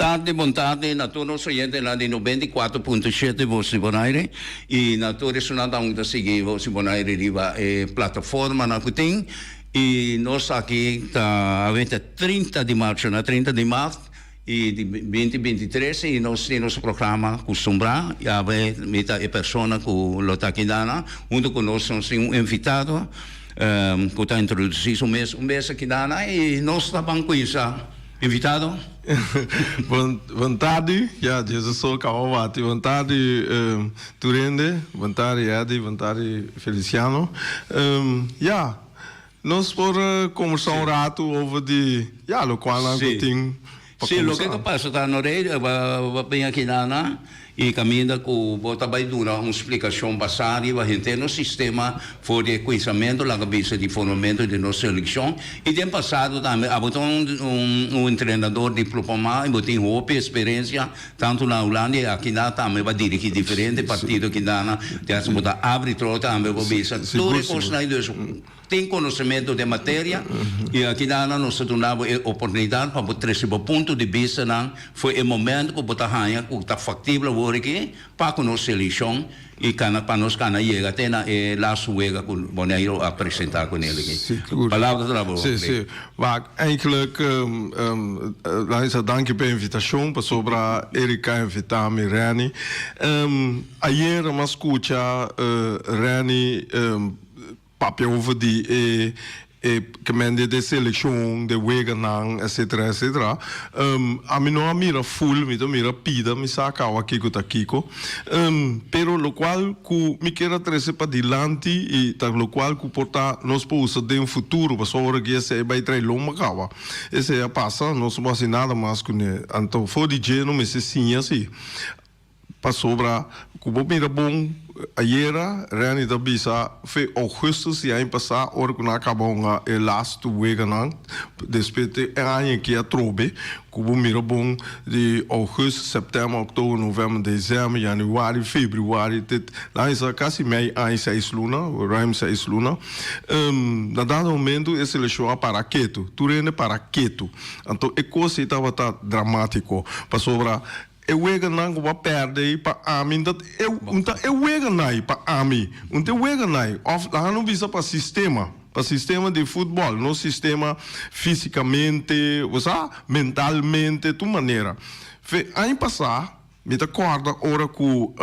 tardi, bon tardi na tur nos oyentenan di 94.7 Voz di Bonaire y na tur esunnan ta ta sigui Voz di Bonaire riba e plataformanan cu tin. Y nos aki ta awe ta 30 di marzo, na 30 di maart y di 2023 y nos tin nos programa custumbrá y awe mi ta e persona cu lo ta aki dana. Hunto cu nos nos tin un invitado cu ta introduci su mes un bes aki dana y nos ta ban cuinsa. Invitado. Bon bon tardi, ya djes sol caba bati. Bon tardi tur hende, bon tardi Eddy, bon tardi Feliciano. Ya, nos por combersa un rato over di ya locual nan cu tin pa combersa. Si, loke ta pasa ta no rey bo bin aki nana y caminda cu bo ta bay duna un splicacion basa riba henter nos sistema for di e cuinsamento laga bisa di formamento di nos seleccion y den pasado tambe abo ta un entrenador di Plupama y bo tin hopi experiencia tanto na Hulanda y aki na tambe bo a dirigi diferente partido aki na te bo ta arbitro tambe bo bisa tur e cosnan dus Tin konosementu den materia i aki nan nos ta duna bo e oportunidat pa bo trese bo punto di bistanan for e momento ku bo ta haña ku ta faktibel awor aki pa ku nos selekshon i kana pa nos kana yega te na e laatste wega ku Boneiru a presenta ku nel aki. Palabra ta na bo. Si, si. Wak, eigenlijk Laisa danki pa e invitashon pasobra Erika a invita mi Renny. Ayera mi a skucha Renny. Papia over di e e kemen di selekshon, de weganan, etcetera, etcetera. Ami no a mira full, mi ta mira pida, mi sa kawa kiko ta kiko. Pero lokual ku mi kier a trese padilanti i ta lokual ku por ta nos por usa den futuro, pasobra ora ku esei bai trae lomba kawa, esei a pasa, nos no por hasi nada mas kuné. Anto for di dje no mester siña si. Pasobra ku bo mira bon ayera, Renny ta bisa fe augustus di aña pasá ora ku nan a kaba hunga e lastu weganan, despues te e aña aki atrobe, ku bo mira bon di augustus, sèptèmber, òktober, novèmber, desèmber, yanüari, febrüari, te nan a kasi mei aña seis luna, ruim seis luna. Na dado momento e selekshon a para ketu, tur hende para ketu. Anto e kos ei tabata dramátiko, pasobra E weganan ku bo a pèrdè ei pa ami n ta n ta e weganan ei pa ami n ta e weganan ei òf laga no bisa pa sistema pa sistema di futbòl no sistema físikamente bo sa mentalmente tur manera fe aña pasá mi ta kòrda ora ku.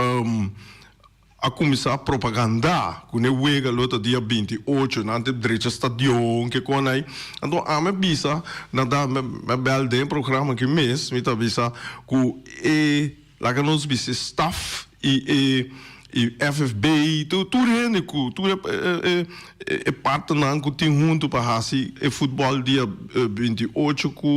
A kuminsá propagandá ku n'e wega lo ta dia 28, nan ta drecha stadion, ke kon ei. Anto ami a bisa, nan ta mi a bèl den e programa aki mes, mi ta bisa ku e laga nos bisa e staf i e i FFB, tur tur hende ku tur e e partenan ku tin huntu pa hasi e futbòl dia 28 ku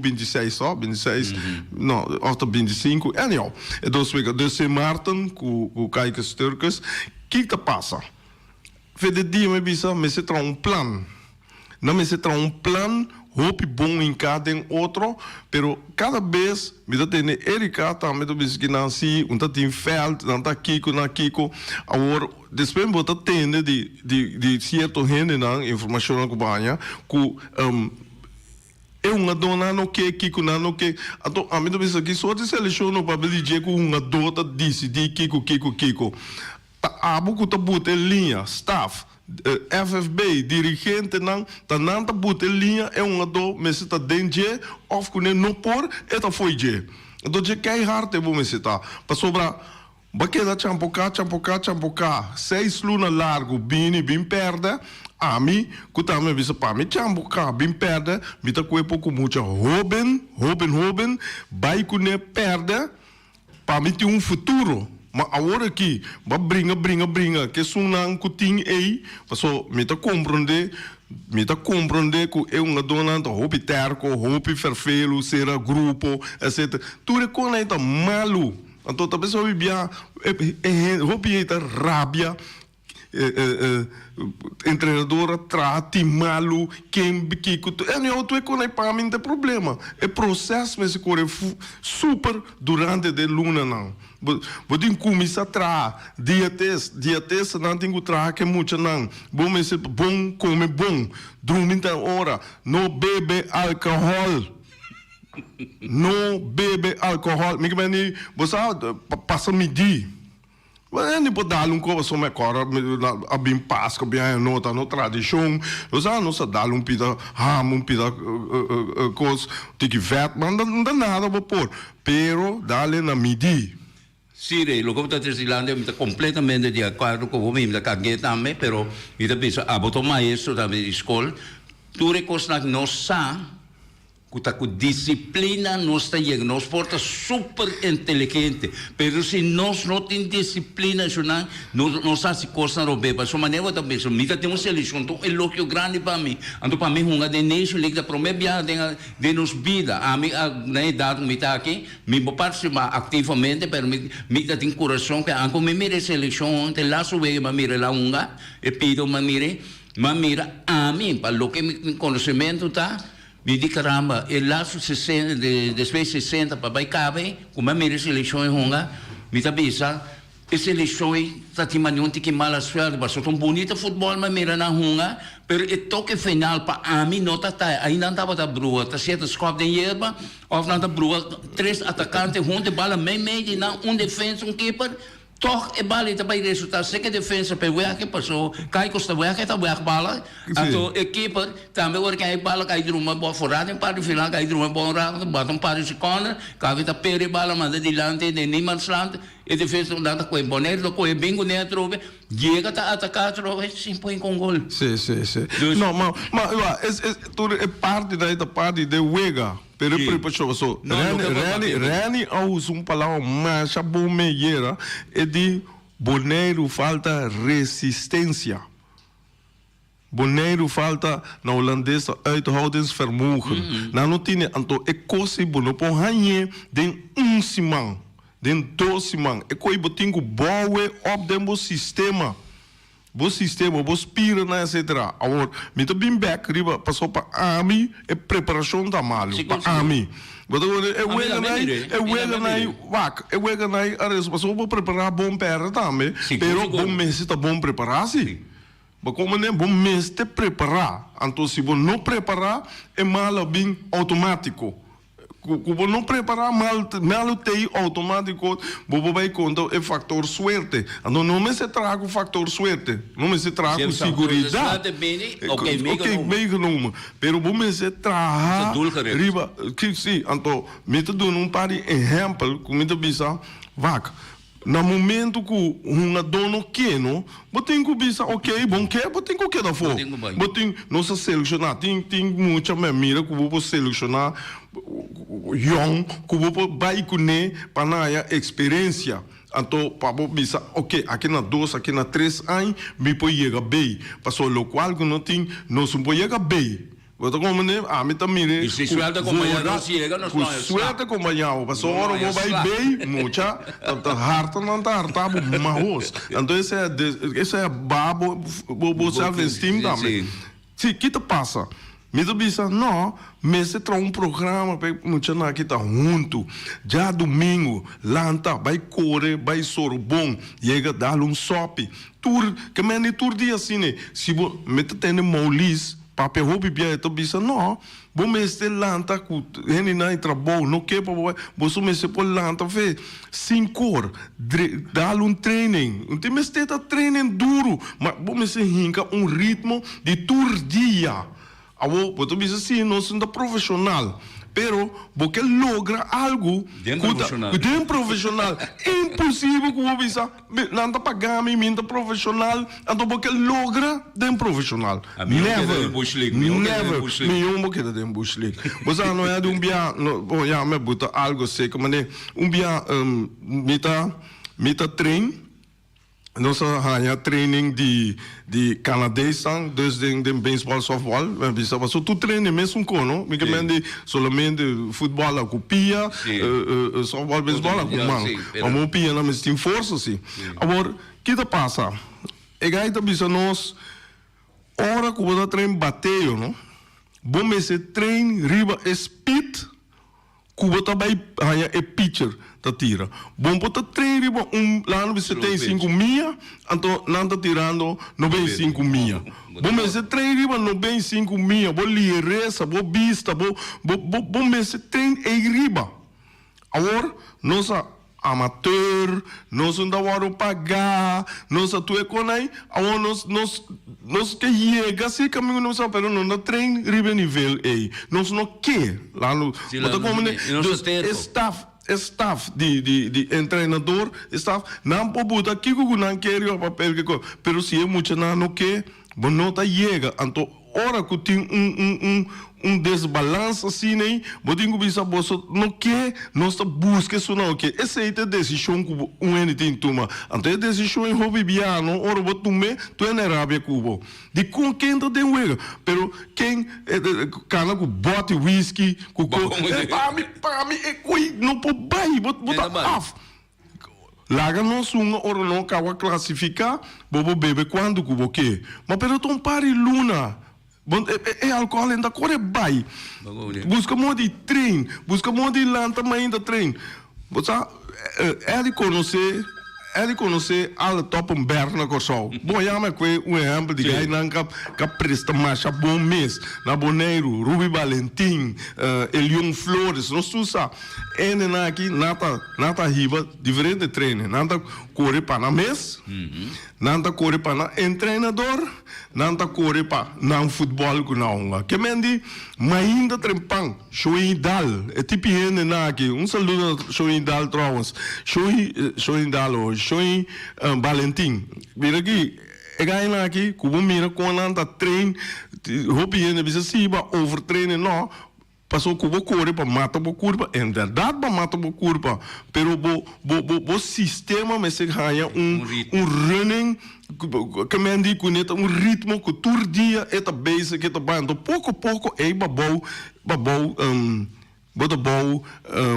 26 to, 26 no òf ta 25 anyhow e dos wega dus Sint Maarten ku ku Kaikes Sturkes ki ta pasa fede dia mi bisa mester traha un plan nan mester traha un plan hopi bon hinká den otro pero kada bes mi ta tende Erika tambe ta bisa ki nan si un ta tin vèlt nan ta kiko nan kiko awor Despues bo ta tende di di di cierto hendenan, informacionnan cu bo haña, cu e hungadónan no ke, kikonan no ke. Anto ami ta bisa ki sort di seleccion no papia di dje cu hungadó ta dicidi kiko, kiko, kiko. Ta abo cu ta buta e liña, staff, FFB, dirigentenan, ta nan ta buta e liña, e hungadó mester ta den dje of cu ne no por, e ta fo'i dje. Anto dje keihard e bo mester ta, pasobra. Bo a keda champoká, champoká, champoká, seis luna largu bini bin pèrdè, ami ku tambe a bisa pa mi champoká bin pèrdè, mi ta kue poko mucha hóben, hóben, hóben, bai kuné pèrdè pa mi tin un futuro. Ma awor aki bo a bringa, bringa, bringa ku esunnan ku tin ei, paso mi ta komprondé, mi ta komprondé ku e hungadónan ta hopi tèrko, hopi fèrfelu, sera grupo, etcétera. Tur e kosnan ei ta malu. Anto ta bes hopi bia e hopi ei ta rabia e entrenador a traha tin malu ken kiko anyhow tur e kos pa mi no ta e problema e proces mester kore super durante de lunanan bo tin kuminsa traha dia tes dia tes nan tin ku traha ke muchanan bo mester bon kome bon drumi ta ora no bebe alcohol. No bebe alcohol. Mi ke men di, bo sa, pasa midi. Hende por dal un koba so me kòrda a bin Pasko bin aña no ta no tradishon. Bo sa, nos a dal un pida ham, un pida kos, tiki vèt, ma no ta nada bo por. Pero dal e na midi. Sí, Rey, loke bo ta trese dilanti mi ta completamente di acuerdo cu bo, mi ta cang'é tambe, pero mi ta bisa abo ta un maestro tambe di scol, tur e cosnan cu nos sa cu ta cu disciplina nos ta yega, nos por ta super inteligente, pero si nos no tin disciplina eshonan nos nos haci cosnan robes, pasobra manera bo ta bisa mi ta tin un seleccion ta un elogio grandi pa mi, anto pa mi hunga den Nation League ta prome biaha den den nos bida, ami na e edad cu mi ta aki, Mi bo participa activamente pero mi mi ta tin curason ke anko mi mira e seleccion te laatste wega mi a mira la hunga e pido mi a mira mi a mira ami pa loke mi conocimento ta mi di caramba e laatste sesenta despues sesenta pa bay cabe cu mi a mira e seleccion e hunga mi ta bisa E selekshon ei ta tin manera un tiki mala suerte pasobra ta un bunita futbòl mi a mira nan hunga pero e toke final pa ami no ta ta ai nan tabata brua ta seta skòp den yerba òf nan ta brua tres atakante huntu e bala mei mei di nan un defensa un keeper tòg e bala ei ta bai resultá seke defensa pa e wèg paso Kaikos ta wèg e ta wèg bala anto e keeper tambe ora ke e bala kai druma bo forá den parti final kai druma bon rato bata un par di sekònde kabe ta perde e bala manda dilanti den niemandsland. E defensa nan ta kohe Boneiru ta kohe bin kuné atrobe, yega ta ataká atrobe sin poi kon gol. Sí, sí, sí. Dus. No, ma, ma, wa, es, es, tur e parti dai ta parti den wega, pero e Sí. preparashon, paso, No, Renny, loke bo Renny, papia. Renny a usa un palabra masha bon meyera, e di Boneiru falta resistencia. Boneiru falta, na Holandes ta uithoudingsvermogen. Nan no tine, anto e kos ei bo no por hañ'é den un siman, den dos siman. E kos ei bo tin ku bouwe op den bo sistema, bo sistema, bo spiernan etcetera. Awor, mi ta bin bek riba, pasobra pa ami e preparashon ta malu, pa ami. Bo ta wende e weganan ei, e weganan ei, wak, e weganan ei a resu, pasobra bo prepará bon pèrdè tambe, pero bo mester ta bon prepará si. Bo komprendé? Bo mester prepará. Anto si bo no prepará, e mal a bin outomátiko. Ku ku bo no prepará, mal malu t'ei outomátiko, bo por bai konta e faktor suerte. Anto no mester traha ku faktor suerte, no mester traha ku siguridat. Oké, meegenomen. Pero bo mester traha riba, si, anto mi ta duna un par di ehèmpel ku mi ta bisa, wak. Na momento ku hungadó no ke no, bo tin ku bisa ok, bon ke, bo tin ku keda afó. Bo tin, nos a selekshoná, tin tin mucha me mira ku bo por selekshoná yòn ku bo por bai kuné pa nan haña eksperensia. Anto pa bo bisa ok, aki na dos, aki na tres aña mi por yega bei. Pasobra lokual ku no tin, nos no por yega bei. Bo ta comprende? Ami ta mire Y si suerte cu acompaña voda nos yega, nos cu no haya sla. suerte acompaña bo. Pasobra No ora haya bo bai sla. bay, mucha, ta ta harta nan ta harta bo mahos. Anto esei a des esei a baha bo bo bo self esteem tambe. Sí. Sí, ki ta pasa? Mi ta bisa, no, mester traha un programa pa e muchanan aki ta huntu. Djadumingu, lanta, bai kore, bai Sorbon, yega dal un sòpi. Tur, ke mende tur dia asina. Si bo, mi ta tende Moulis. Papia hopi bia e ta bisa, No, bo mester lanta ku hendenan e trabou no ke pa bo bai, boso mester por lanta fe sinkor, dal un training. Un tin mester ta training duru, ma bo mester hinka un ritmo di tur dia. Awor bo ta bisa, Si, nos no ta profeshonal. Pero bo ke logra algu Den ku ta profeshonal. den profeshonal. Imposibel ku bo bisa, Mi, nan ta paga mi, mi ta profeshonal, anto bo ke logra den profeshonal. A mi no keda Never, den Bush League, mi no keda den never. Bush League. Mi no bo keda den Bush League. Bo sa no ya di un bia, no, bon ya mi a buta algo seko, mane un bia mi ta, mi ta train. Nos a haña training di di Canadesnan, dus den den baseball, softball, mi a bisa pasobra tur training mesun kon no, mi ke men di solamente futbòl a ku pia, softball, baseball a ku man, ma bo pianan mester tin forsa si. Awor, ki ta pasa? E gai ta bisa nos, ora ku bo ta train bateo no, bo mester train riba e speed. Ku bo ta bai haña e pitcher ta tira. Bon por ta train riba un lano di 75 mia, anto nan ta tirando 95 mia. Bo mester train riba 95 mia, bo liheresa, bo bista, bo bo bo mester train ei riba. Awor nos a amateur, nos no ta wòrdu pagá, nos ta tur e kon ei, awor nos nos nos ke yega si kaminda nos ta pero no ta train riba e nivel ei, nos no ke, laat no, bo ta komprende? Dus e staf, e staf di di di entrenador, e staf, nan por buta kiko ku nan ke riba papel ke kos, pero si e muchanan no ke, bo no ta yega, anto. Ora ku tin un un un un desbalans asina ei, bo tin ku bisa boso no ke, nos ta buska esun nan oke. Esei ta e desishon ku bo un hende tin tuma. Anto e desishon ei hopi bia no, ora bo tum'é, tur hende rabia ku bo. Dikon ken ta den wega? Pero ken kana ku bòt di whisky, ku ko, e pa mi, pa mi e koi no por bai, bo bo ta af. Laga nos hunga ora no kawa klasifiká, bo por bebe kuantu ku bo ke. Ma pero ta un par di luna, bo e alkohòl e ta kore bai. Buska moda di train, buska moda di lanta mainta train. Bo sa, Eddie konosé, Eddie konosé Ale Toppenberg na Kòrsou. Bon yama kue un ehèmpel di gainan ka ka presta masha bon mes. Na Boneiru, Ruby Balentin, Elion Flores, nos tur sa. Hendenan aki nan ta nan ta hiba diferente training. Nan ta kore pa nan mes, nan ta kore pa nan entrenador, nan ta kore pa nan futbòl ku nan hunga. Ke men di mainta trempan Shoei Dal, e tipi hendenan aki, un saludo na Shoei Dal trouwens, Shoei Shoei Dal ho, Shoei Balentin. Mira aki, e gainan aki ku bo mira kon nan ta train, hopi hende bisa si bo a overtrainen, no. Pasobra ku bo kore pa mata bo kurpa, en bèrdat bo a mata bo kurpa, pero bo bo bo bo sistema mester haña un un running ke men di kuné ta un ritmo ku tur dia e ta bezig e ta bai. Anto poko poko ei bo a bou bo a bou bo ta bou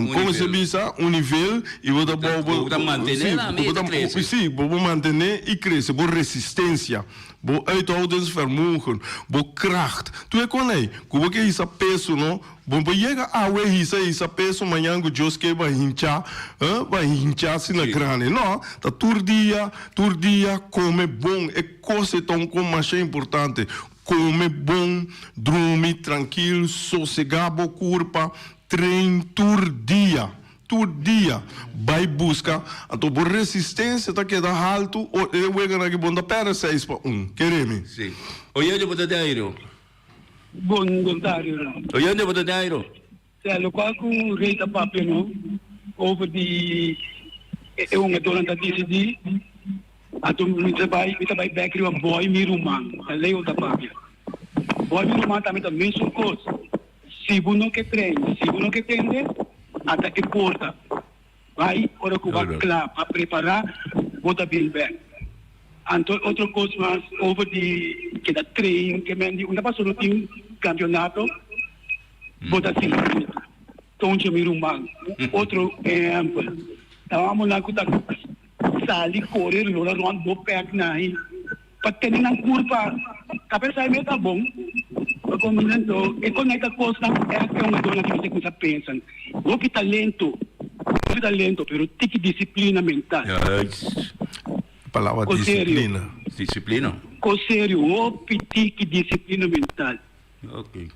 komo se bisa un nivel i bo ta bou bo ta mantené si bo ta si bo por mantené i krese bo resistensia. Bo uithoudingsvermogen, bo kracht, tur e kon ei ku bo ke hisa peso no, bo por yega awe hisa hisa peso mañan ku Dios ke bo a hincha, bo a hincha asina grandi. No, ta tur dia, tur dia kome bon, e kos ei ta un kon masha importante, kome bon, drumi trankil, sosega bo kurpa, train tur dia. Tur dia bai buska, anto bo resistencia ta keda haltu o e weganan aki bo no ta perde seis pa un, kere mi. Si. Oyende bo ta den airo. Bon bon tardi Ron. Oyende bo ta den airo. Sea locual cu Rey ta papia no over di e hungadornan ta dicidi anto mi ta bai mi ta bai bek riba boy mi ruman ta Leo ta papia boy mi ruman tambe ta mesun cos. Si bo no ke train, si bo no ke tende, ata e porta. Bai ora ku bo a kla pa prepará, bo ta bin bèk. Anto otro kos mas over di keda train, ke men di unda paso no tin kampionato, bo ta sinti Toncho mi ruman, un otro ehèmpel. Tabamo nan ku ta sali kore lora rònt bo pèk nahi. Pa tene nan kurpa kabesa e meta bon pa kominando e konekta kosnan ègt e hungadónan ki mester kuminsá pensa. Hopi talento, hopi talento pero tiki disiplina mental. Juist. Palabra Ko serio. disiplina. Disiplina. Ko serio, hopi tiki disiplina mental. Ok.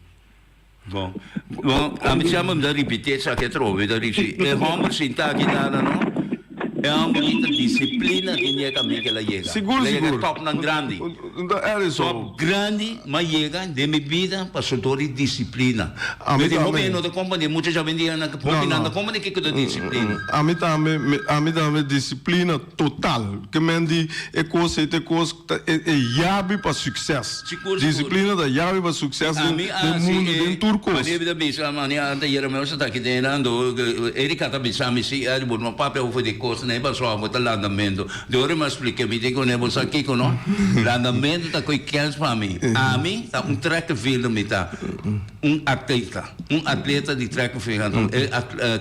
Bon, bon, ami chama mi ta ripiti esaki atrobe, mi ta ripiti. E homber sinta aki nada no, e homber ki ta disciplina tin di e caminda ke el a yega. Sigur, El a yega sigur. topnan grandi. Ta eri so. Top grandi m'a yega den mi bida pasobra di disciplina. Ami Mi di hopi tambe. hende no ta comprende, mucha djawendia nan No, hopi nan no. ta comprende kiko ta disciplina. Ami tambe, ami tambe disciplina total. Ke men di e kos ei ta e kos ta e e yabi pa sukses. Sigur, sigur. Disiplina ta yabi pa sukses den Ami a den hasi mundu, e den tur kos. Manera mi ta bisa mane anta yera mi ta aki den ando Erika ta bisa mi si Eri bo no papia over di kos nei pasobra bo ta landamentu. Di ora mi a splika mi di kuné bo sa kiko no? Landamentu ta koe kens pa mi. Ami ta un track and fielder mi ta un atleta, un atleta di track and field. Anto e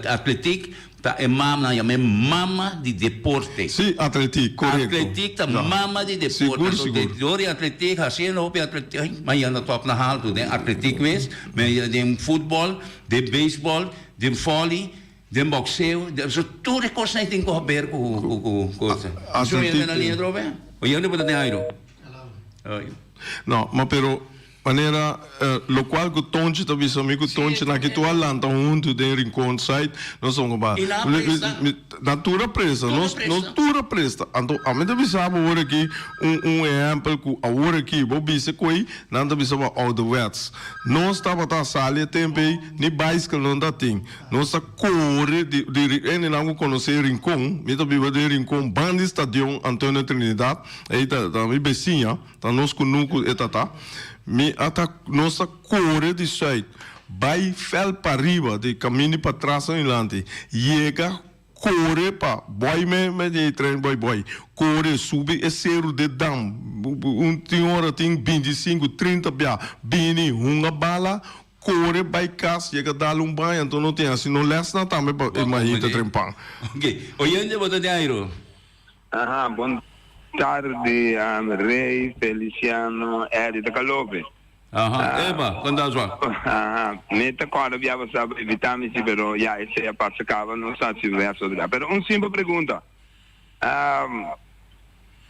atletiek. Ta e mama, nan yam'é mama di deporte. Sí, atletiek, korekto. Atletiek ta mama di deporte. Sigur, sigur. Dor di atletiek, hasiendo hopi atletiek, ay, mi a yanda tòp na haltu den atletiek mes, mi a yanda den futbòl, den beisbòl, den vòli, den bòkseo, den, so tur e kosnan ei tin ku haber ku, ku, ku, ku. Atletiek. Yanda na liña atrobe? O yanda bo ta den airu? No, ma pero Manera locual cu Tonchi ta bisa mi cu Tonchi na ki tur a lanta hunto den Rincon site nos ta ba Y nan a presta? Nan tur a presta Tur a nos presta. nos tur a presta anto ami ta bisa bo awor aki un un ehempel cu awor aki bo bisa cu nan ta bisa bo ouderwets nos tabata sali e tempo ey ni bicycle no ta tin nos ta core di di hendenan cu conoce Rincon mi ta biba den Rincon banda di stadion Antonio Trinidad ey ta ta mi beciña. Ta nos kunuku e tata. Mi a ta nos ta kore di sùit bai fèl pariba di kaminda di patras na dilanti yega kore pa bòi me me di tren bòi bòi kore subi e seru de dam un tin ora tin 25 30 bia bini hunga bala kore bai kas yega dal un baña anto no tin hasi no lèsnan tambe pa e mahita tren pan. Ok oyente bo ta di airo. Aha, bon tardi Rey, Feliciano, Eddie, ta Calope. Aha, epa, kon ta swa? Aha, mi ta kòrda bia bo sa invitá mi si, pero ya esei a pasa kaba, no sa si bo a sobra. Pero un simpel pregunta,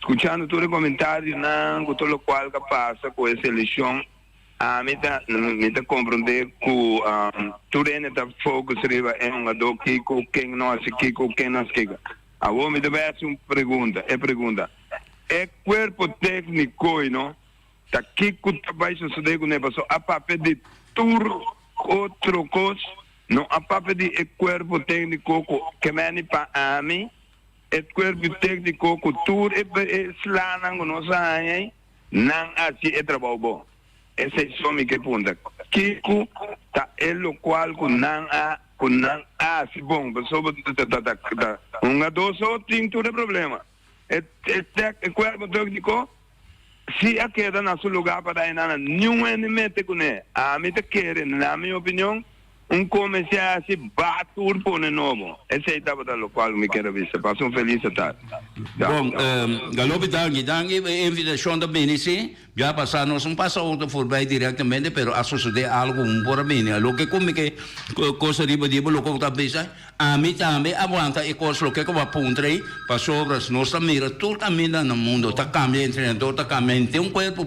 skuchando tur e komentarionan ku tur lokual ku a pasa ku e selekshon, Ami ta mi ta comprende cu tur hende ta focus riba e hungador kico, ken no haci kico, ken no haci kico. Awor mi ta bay haci un pregunta, e pregunta, e cuerpo tecnico y no ta kico ta bay sosode cune pasobra a papia di tur otro cos no a papia di e cuerpo tecnico cu ke meni pa ami e cuerpo tecnico cu tur e slanan cu nos a haña ey. Nan haci e trabou bon. Esey so mi ke punta. Kico ta e locual cu nan a cu nan a haci bon? Pasobra ta ta ta ta hungador so tin tur e problema. E e tec e cuerpo tecnico si a keda na su lugar pa da e nana niun hende mete cune. Ami ta kere na mi opinion Un comece haci ba tur pone nobo. Esey tabata locual mi kier a bisa. Pasa un feliz atardi. Bon, Galopi danki, danki pa e invitacion ta bini si. Ya pasa nos un pasa otro voorbij directamente pero a sucede algo un por a bini. Loke cu mi ke cosa riba di bo loke bo ta bisa, ami tambe a wanta e cos loke cu bo a puntra ey pasobra nos ta mira tur caminda na mundo ta cambia entrenador ta cambia henter un cuerpo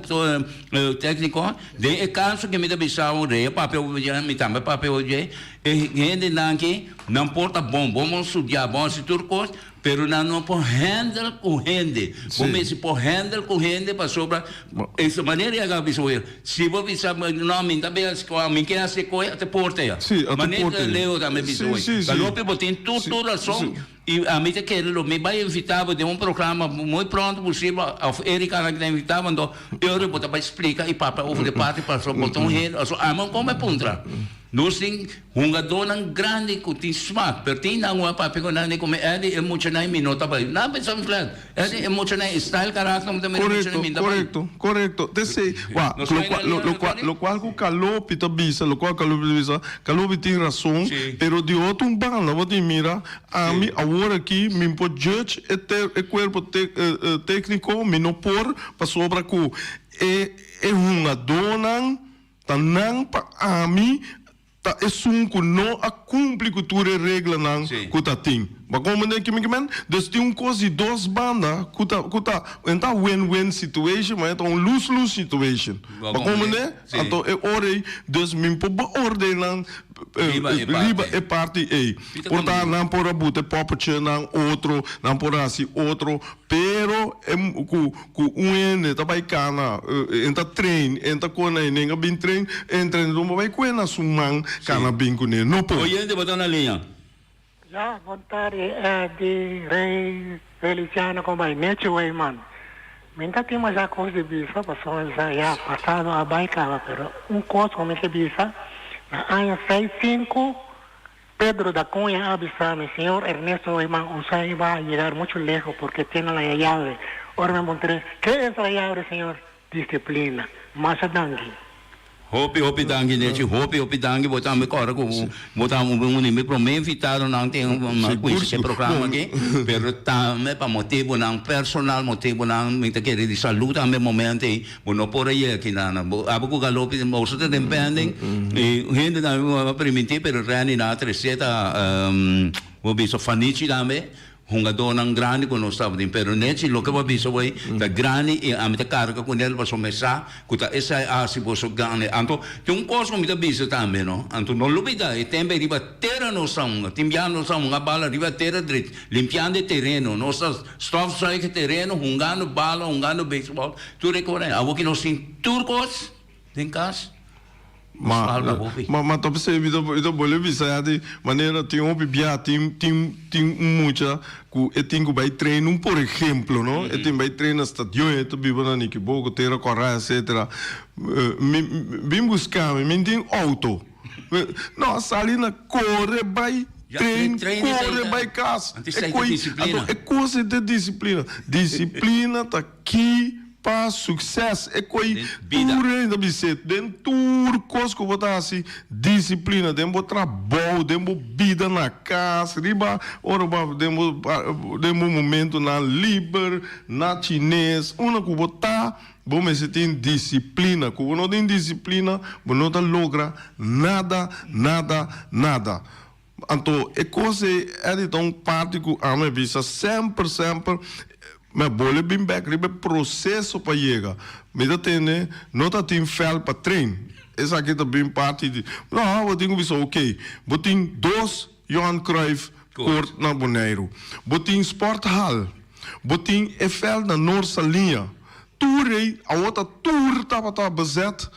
tecnico. Den e caso ke mi ta bisa un rey a papia over dje, mi tambe a papia over dje, e hendenan aki nan por ta bon, bon bon studia, bon hasi tur cos, pero nan no por handle cu hende. Bo mester por handle cu hende pasobra e manera ya a bisa bo, si bo bisa no mi ta bin hasi cos, mi ke hasi e cos, a te porta ya. Manera Leo tambe bisa bo, Galope bo tin tur tur rason. Y ami ta kere lo mi bay invita bo den un programa muy pronto posibel of Erika nan ta invita bo anto e ora bo ta bay splica y papia over di parti pasobra bo ta un hende pasobra ami a come puntra nos tin hungadornan grandi cu tin smak pero tin nan cu a papia cu nan di come Eddie e muchanan mi no ta bay nan pensa mi flat Eddie e muchanan e style karakter mi ta mira e muchanan mi no ta bay. Correcto, correcto. T'esey, wak, locual, locual cu Calopi ta bisa, locual Calopi ta bisa, Calopi tin razon, pero di otro un banda bo tin mira, Ami awor aki mi por judge e te e cuerpo te tecnico mi no por pasobra cu e e hungadornan ta nan pa ami ta esun cu no a cumpli cu tur e reglanan cu ta tin. Bo a comprende kimen kimen? Dus tin un cos di dos banda cu ta cu ta en ta win win situation ma e ta un lose lose situation. Bo a comprende? Anto e ora ei dus mi por beoordeel Riba e parti ei. Por ta nan por a buta e poppetjenan otro, nan por a hasi otro, pero e ku ku un hende ta bai kana, e ta train, e ta kona e nenga bin train, e entrenador por bai kue na su man kana bin kuné. No por. Oyente bo ta na liña. Ya, bon tardi Eddie, Rey, Feliciano con bai Nechi Weyman. Mi n'ta tin masha cos di bisa pasobra mi sa ya pasado a bai caba pero un cos cu mi ke bisa na aña seis sinku Pedro da Cunha a bisa mi señor Ernesto Weyman usted iba a llegar mucho lejos porque tiene la llave ora mi a puntr'e ke es la llave señor? Disciplina. Masha danki. Hopi hopi danki Nechi, hopi hopi danki bo tambe kòrda ku bo ta un di mi promé invitadonan tin a kuinsa e programa aki, pero tambe pa motibunan personal, motibunan mi ta kere di salú tambe momento ei bo no por a yega akinan. Bo abo ku Galopi boso ta den pending i hende tambe a primintí pero Renny nan a tresé ta bo bisa Fanichi tambe. Hungadónan grandi ku nos tabatin, pero Nechi loke bo a bisa bo ei ta grandi i ami ta karga ku nel pasobra mi sa ku ta esei a hasi boso grandi. Anto tin un kos ku mi ta bisa tambe no, anto no lubida e tempu ei riba tera nos ta hunga, tin bia nos ta hunga bala riba tera dret, limpiando e tereno, nos ta stofzuig e tereno hungando bala, hungando beisbòl, tur e kos ei. Awoki nos tin tur kos den kas. Ma, ma, ma ta p'esei mi ta, mi ta bolbe bisa ya di manera tin hopi bia tin, tin, tin un mucha ku e tin ku bai train un por ehemplo no, e tin bai train na stadion e ta biba na Nikiboko, Tera Kòrá etcetera. Mi bin buska mi, mi tin outo. No a sali na kore bai train, kore bai kas. E koi, anto e kos ei ta disiplina. Disiplina ta ki Pa succes e coi tur hende ta bis'é den tur cos cu bo ta haci disciplina den bo trabou den bo bida na cas riba ora bo den bo den bo momentonan liber na chines unda cu bo ta bo mester tin disciplina cu bo no tin disciplina bo no ta logra nada nada nada. Anto e kos ei Eddy ta un parti ku ami a bisa semper semper mi a bole bin bek riba e proseso pa yega. Mi ta tende no ta tin vèlt pa train. Esaki ta bin parti di no bo tin ku bisa oke bo tin dos Johan Cruijff court na Boneiru, bo tin sporthal, bo tin e vèlt na Noord Saliña. Tur ei awor ta tur tabata bezet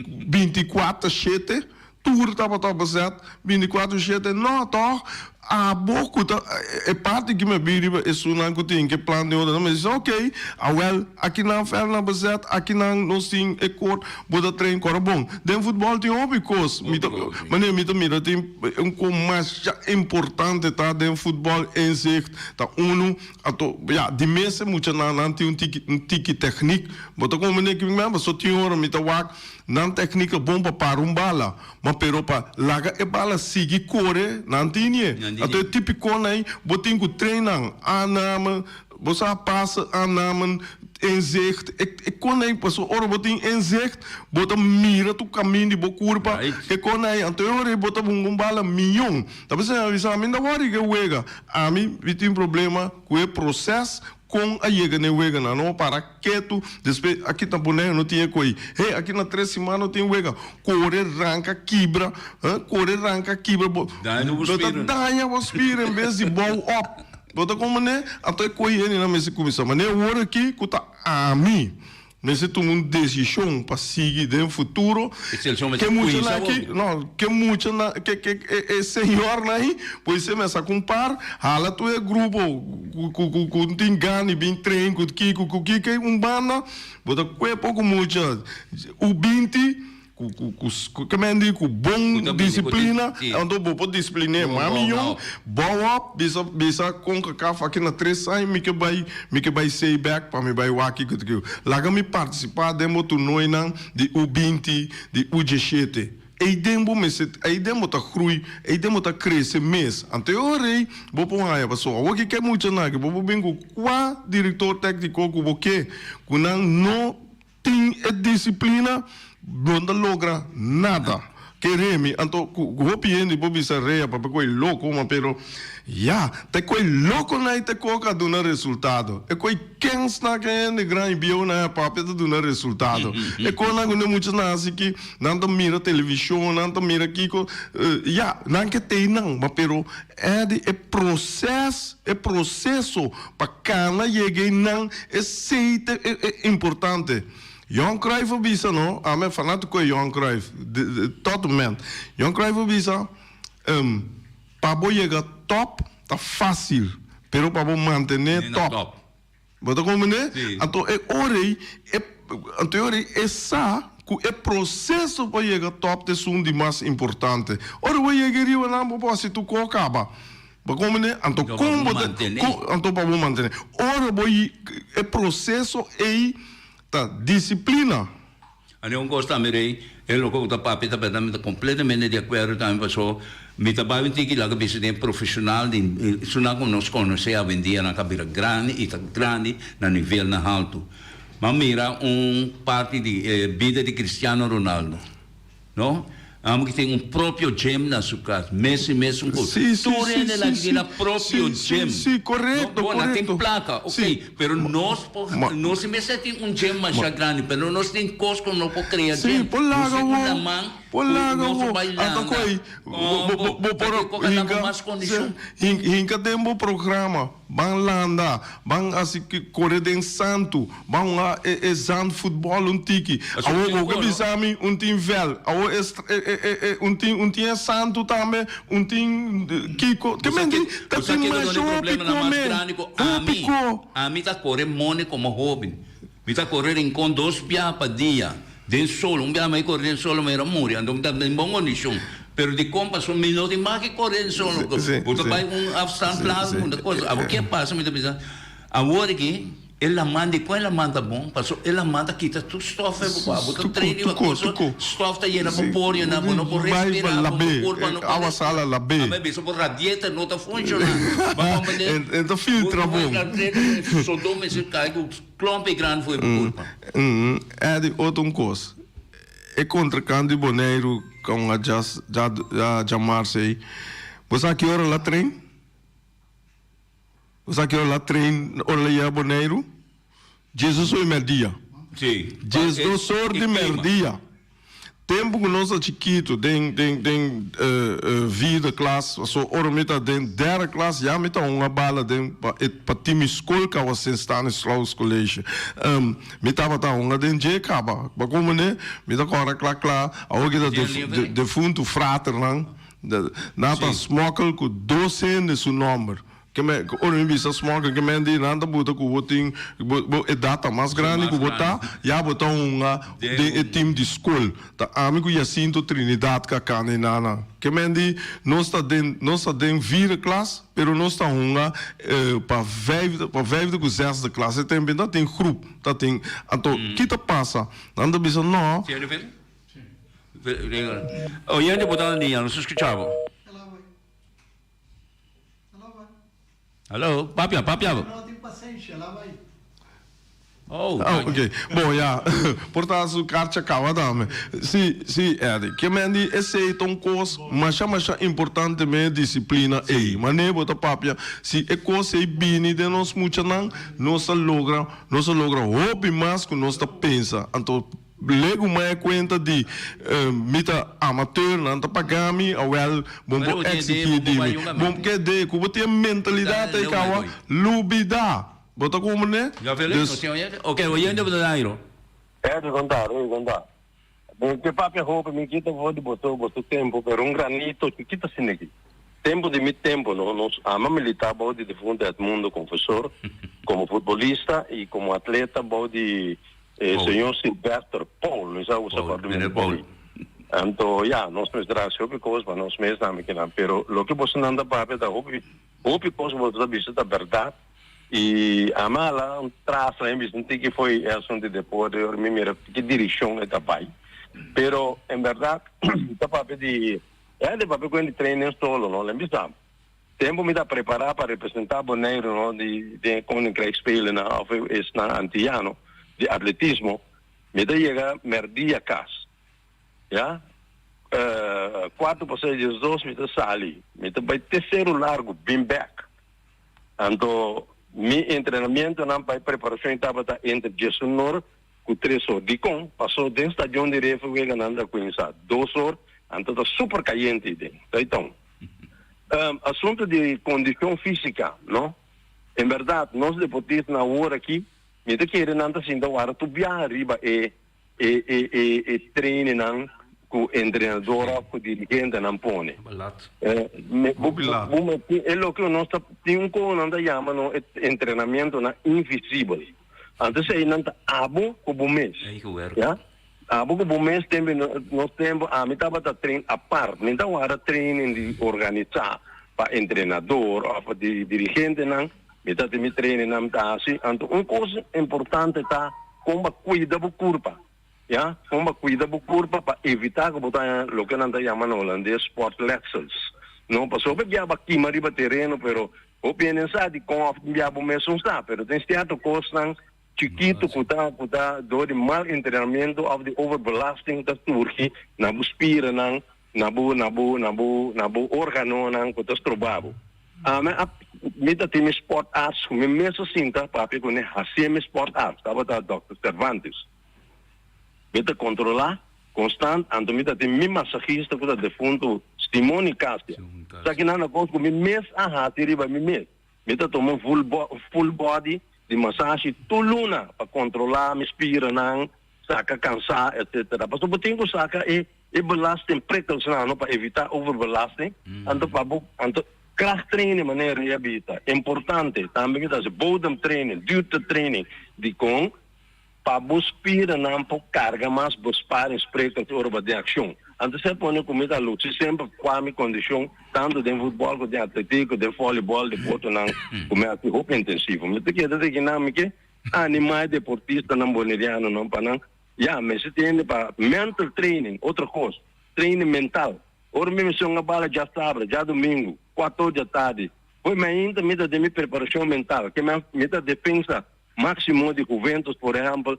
24 shete tur tabata bezet 24 shete no tòg abo ku ta e parti ki mi a bin riba esunnan ku tin ke plan den otro mi a bisa ok awèl akinan fèlnan bezet akinan nos tin e kort bo ta train kòrda bon den futbòl tin hopi kos mi ta manera mi ta mira tin un kos masha importante ta den futbòl inzicht ta unu Anto, ya, di mes e muchanan nan tin un tiki un tiki tèknik. Bo ta komprendé ki mi mèn? Pasobra tin ora mi ta wak nan tèknik a bon pa para un bala, ma pero pa laga e bala sigui kore, nan tin nie. Anto e típikonan ei bo tin ku train nan, aanname, bo sa pase, aannamen, inzicht, e e kon ei, pasobra ora bo tin inzicht, bo ta mira tur kamin di bo kurpa, e kon ei, anto e ora ei bo ta hunga un bala mion. Ta p'esei mi a bisa, mi no ta wòri ku e wega. Ami mi tin problema ku e proses kon a yega na e weganan. No para ketu, despues aki ta Boneiru no tin e koi. Hey, aki na tres siman no tin wega. Kore ranka kibra, kore ranka kibra. Bo bo ta daña bo spier en bes di bou op. Bo ta komprende? Anto e koi hende nan mester kuminsá. Manera awor aki ku ta ami. Mester tuma un desishon pa sigui den futuro. Ke muchanan aki, no, ke muchanan, ke ke e señornan ahi, por esei mester ku un par, hala tur e grupo ku ku ku ku tin gana di bin train ku kiko ku kiko un banda, bo ta kue poko mucha u binti. Ku ku ku ku ke men di ku bon disiplina, anto bo por disiplin'é mami yong, bou op, bisa bisa Concacaf aki na tres aña mi ke bai mi ke bai sei bek pa mi bai wak kiko ta kiko. Laga mi partisipá den bo tornoinan di U 20, di U 17. Eiden bo mester eiden bo ta groei, eiden bo ta krese mes. Anto e ora ei bo por haña pasobra awor ki ke muchanan aki bo por bin ku kua direktor tékniko ku bo ke ku nan no Tin e disiplina, no ta logra nada. Kere mi, anto ku hopi hende por bisa rea papia ku e loko, ma pero ya, ta e ku e lokonan ei ta koka a duna resultado. E ku e kensnan ku e hende gran i bieunan a papia ta duna resultado. E konan ku ne mucha nan hasi ki nan ta mira televishon, nan ta mira kiko, ya, nan ke tei nan, ma pero e di e proses, e proseso pa kana yega einan, esei ta e importante. Johan Cruijff a bisa no, ami a fanatico e Johan Cruijff, tot moment. Johan Cruijff a bisa, pa bo yega top ta facil, pero pa bo mantene top. Bo ta comprende? Anto e ora ei, e, anto e ora ei e sa cu e proceso pa yega top ta esun di mas importante. Ora bo yega eriba nan bo por haci tur cos caba. Bo comprende? Anto con bo ta, con, anto pa bo mantene. Ora bo, e proceso ei ta disciplina. Anto un kos tambe rei, e loke ku ta papia ta bèrdat, mi ta kompletamente di akuerdo tambe paso mi ta bai un tiki laga bisa den profeshonal di esunnan ku nos konosé awendia nan ka bira grandi i ta grandi na nivelnan haltu. M'a mira un parti di e bida di Cristiano Ronaldo. No? Amo ki tin un propio gym na su cas. Messi mesun cos. Sí, sí, Tur sí, hende sí, la ki sí. tin nan propio Sí, sí, gym. sí, correcto, No, bo, nan tin correcto. placa, ok. Sí. Pero nos por, Ma- nos si mester tin un gym masha grandi, pero nos tin cos cu no por crea Sí, gym. por Nos laga tin cu wo, laman por cu laga nos wo. bay Anto landa. koe, bo, bo, Bo, bo por pakico ka ta cu hinca, mas sí, condicion? hin, hinca den bo programa. Ban landa, ban hasi kore den santu, ban hunga e e zand futbòl un tiki. Awor bo ke bisa mi un tin vèl, awor e e e un tin un tin e santu tambe, un tin kiko. Ke men di ta tin masha hopi kome, hopi ko. Ami ta kore moni komo hoben. Mi ta kore Rincon dos biaha pa dia den sol. Un biaha mi kore den sol mi era muri, anto mi ta den bon kondishon. Pero dikon pasobra mi no tin mas ke kore den sol. Bo ta bai un afstand largu un cosa. Awor ke a pasa mi ta bisa awor aki e laman dikon e laman ta bon? Pasobra e laman ta kita tur stof e bo bo ta train riba cosa stof ta yena bo porionan bo no por respira bo kurpa no por respira. Ame bisa bo radiator no ta funciona. Bo a komprende? E ta filtra bon. Sodom mester kai ku. Klomp e gran for e kurpa. Eddy, otro un kos. E kontrakant di Boneiru kon a djas djamarse ei. Bo sa ki ora la tren? Bo sa ki ora la tren ora la yega Boneiru? Djesdos or di merdia. Sí. Djesdos or di merdia. Tempu ku nos ta chikitu den den den vierde klas paso ora mi ta den derde klas ya mi ta hunga bala den pa e pa timi skol kawa Sint Stanislaus College mi tabata hunga den dje kaba pa komo ne mi ta kòrda kla kla awor ki ta defuntu fraternan nan ta smokkel ku dos hende su nòmber. Ke men, ora mi bisa smòkel, ke men di nan ta buta ku bo tin, bo, bo edat ta mas grandi ku bo ta, ya bo ta hunga den e tim di skol. Ta ami ku Jacinto Trinidad ka kanda e nana. Ke men di nos ta den, nos ta den vierde klas, pero nos ta hunga pa vijfde, pa vijfde ku zesde klas. E tempu ta tin grup, ta tin, anto ki ta pasa? Nan ta bisa no. Oyente bo ta na liña, nos ta skucha bo. Hallo, papia, papia. No tin pasenshi, la bai. Oh, Ah, ok. Bon, ya. Por ta su karcha kaba tambe. Si, si, Eddie. Ke men di esei ta un kos masha, masha importante me disiplina ei. Mane bo ta papia, si e kos ei bini den nos muchanan, nos ta logra, nos ta logra hopi mas ku nos ta pensa. Anto Legu mai e kuenta di mi ta amateur, nan ta paga mi, awel bo por exigi di mi. Bo ke de ku bo tin e mentalidat ei kawa lubida. Bo ta komprende? Dus. Ok, oyente bo ta Dairo. Pedro konta, Rui konta. Mi ke papia hopi, mi kita for di boso, boso tempu, pero un granito chikito asina aki. Tempu di mi tempu, no, nos ama milita bou di difunto Edmundo Confesor, komo futbolista i komo atleta bou di E señor Sylvester Paul, mi sa usa pa duna Paul. Anto ya, nos mester haci hopi cos pa nos mes tambe kinan, pero loke bosonan ta papia ta hopi, hopi cos boso ta bisa ta berdad y ami a hala un tras la bisa un tiki fo'i e asunto di deporte ora mi mira ki direccion e ta bay. Pero en berdad ta papia di, e ta papia cu hende trainen solo no, lem bisa. Tempu mi ta prepará pa representá Boneiru no di den e Koninkrijksspelen of esnan Antiyano di atletismo, mi ta yega mèrdia kas. Ya. Kuartu pasá diesdos mi ta sali, mi ta bai te Seru Largu bin bèk. Anto mi entrenamientonan pa e preparashon tabata entre diesun or ku tres or. Dikon? Pasó den stadion di Refe weganan ta kuminsá dos or, anto ta super kayente ei den. Ta eiton. Asunto di kondishon físika, no? En bèrdat, nos deportistanan awor aki, mi ta kere nan ta sinta wara tur biaha riba e e e e e trainingnan ku entrenador òf ku dirigentenan pone. Me bo bo mester e loke nos ta tin un koho nan ta yama no e entrenamientonan invisibel. Anto esei nan ta abo ku bo mes, ya. Abo ku bo mes tempu nos tempu ami tabata train apart mi ta wara training di organisá pa entrenador òf pa di dirigentenan mi ta tin mi trainingnan mi ta hasi anto un kos importante ta kon bo kuida bo kurpa. Ya, kon bo kuida bo kurpa pa evitá ku bo ta haña loke nan ta yama na holandes sportletsels. No, pasobra hopi bia bo a kima riba tereno, pero hopi hende no sa dikon òf tin bia bo mes no sa, pero tin sierto kosnan chikitu ku ta ku ta dor di mal entrenamentu òf di overbelasting ta surgi na bo spiranan, na bo na bo na bo na bo organonan ku ta stroba bo. Ami a mi ta tin mi sportarts ku mi mes a sinta papia kuné hasié mi sportarts tabata dòkter Cervantes. Mi ta kontrolá konstant anto mi ta tin mi masahista ku ta defuntu Simon Nicasio. Esaki nan ta kos ku mi mes a hasi riba mi mes. Mi ta tuma un full body di masashi tur luna pa kontrolá mi spiranan, saka kansá etcetera. Pasobra bo tin ku saka e e belasting prikkels nan no pa evitá overbelasting anto pa bo anto krachttraining manera Ray a bisa importante tambe mi ta hasi bodemtraining, duurtetraining dikon Pa bo spiranan por carga mas bo sparingsprikkels ora bo den accion. Antes e pone cu mi ta luci semper cua mi condicion tanto den futbol cu den atletico, den volleyball, deportenan cu mi haci hopi intensivo. Mi ta keda di kinan mi ke anima e deportistanan bonerianonan pa nan ya mester tende pa mental training, otro cos, training mental. Ora mi menciona bala djasabra, djadomingo, cuator djatardi, pues mi ainda mi ta den mi preparacion mental, ke mi ta defensa Máximo di Juventus, por ehèmpel,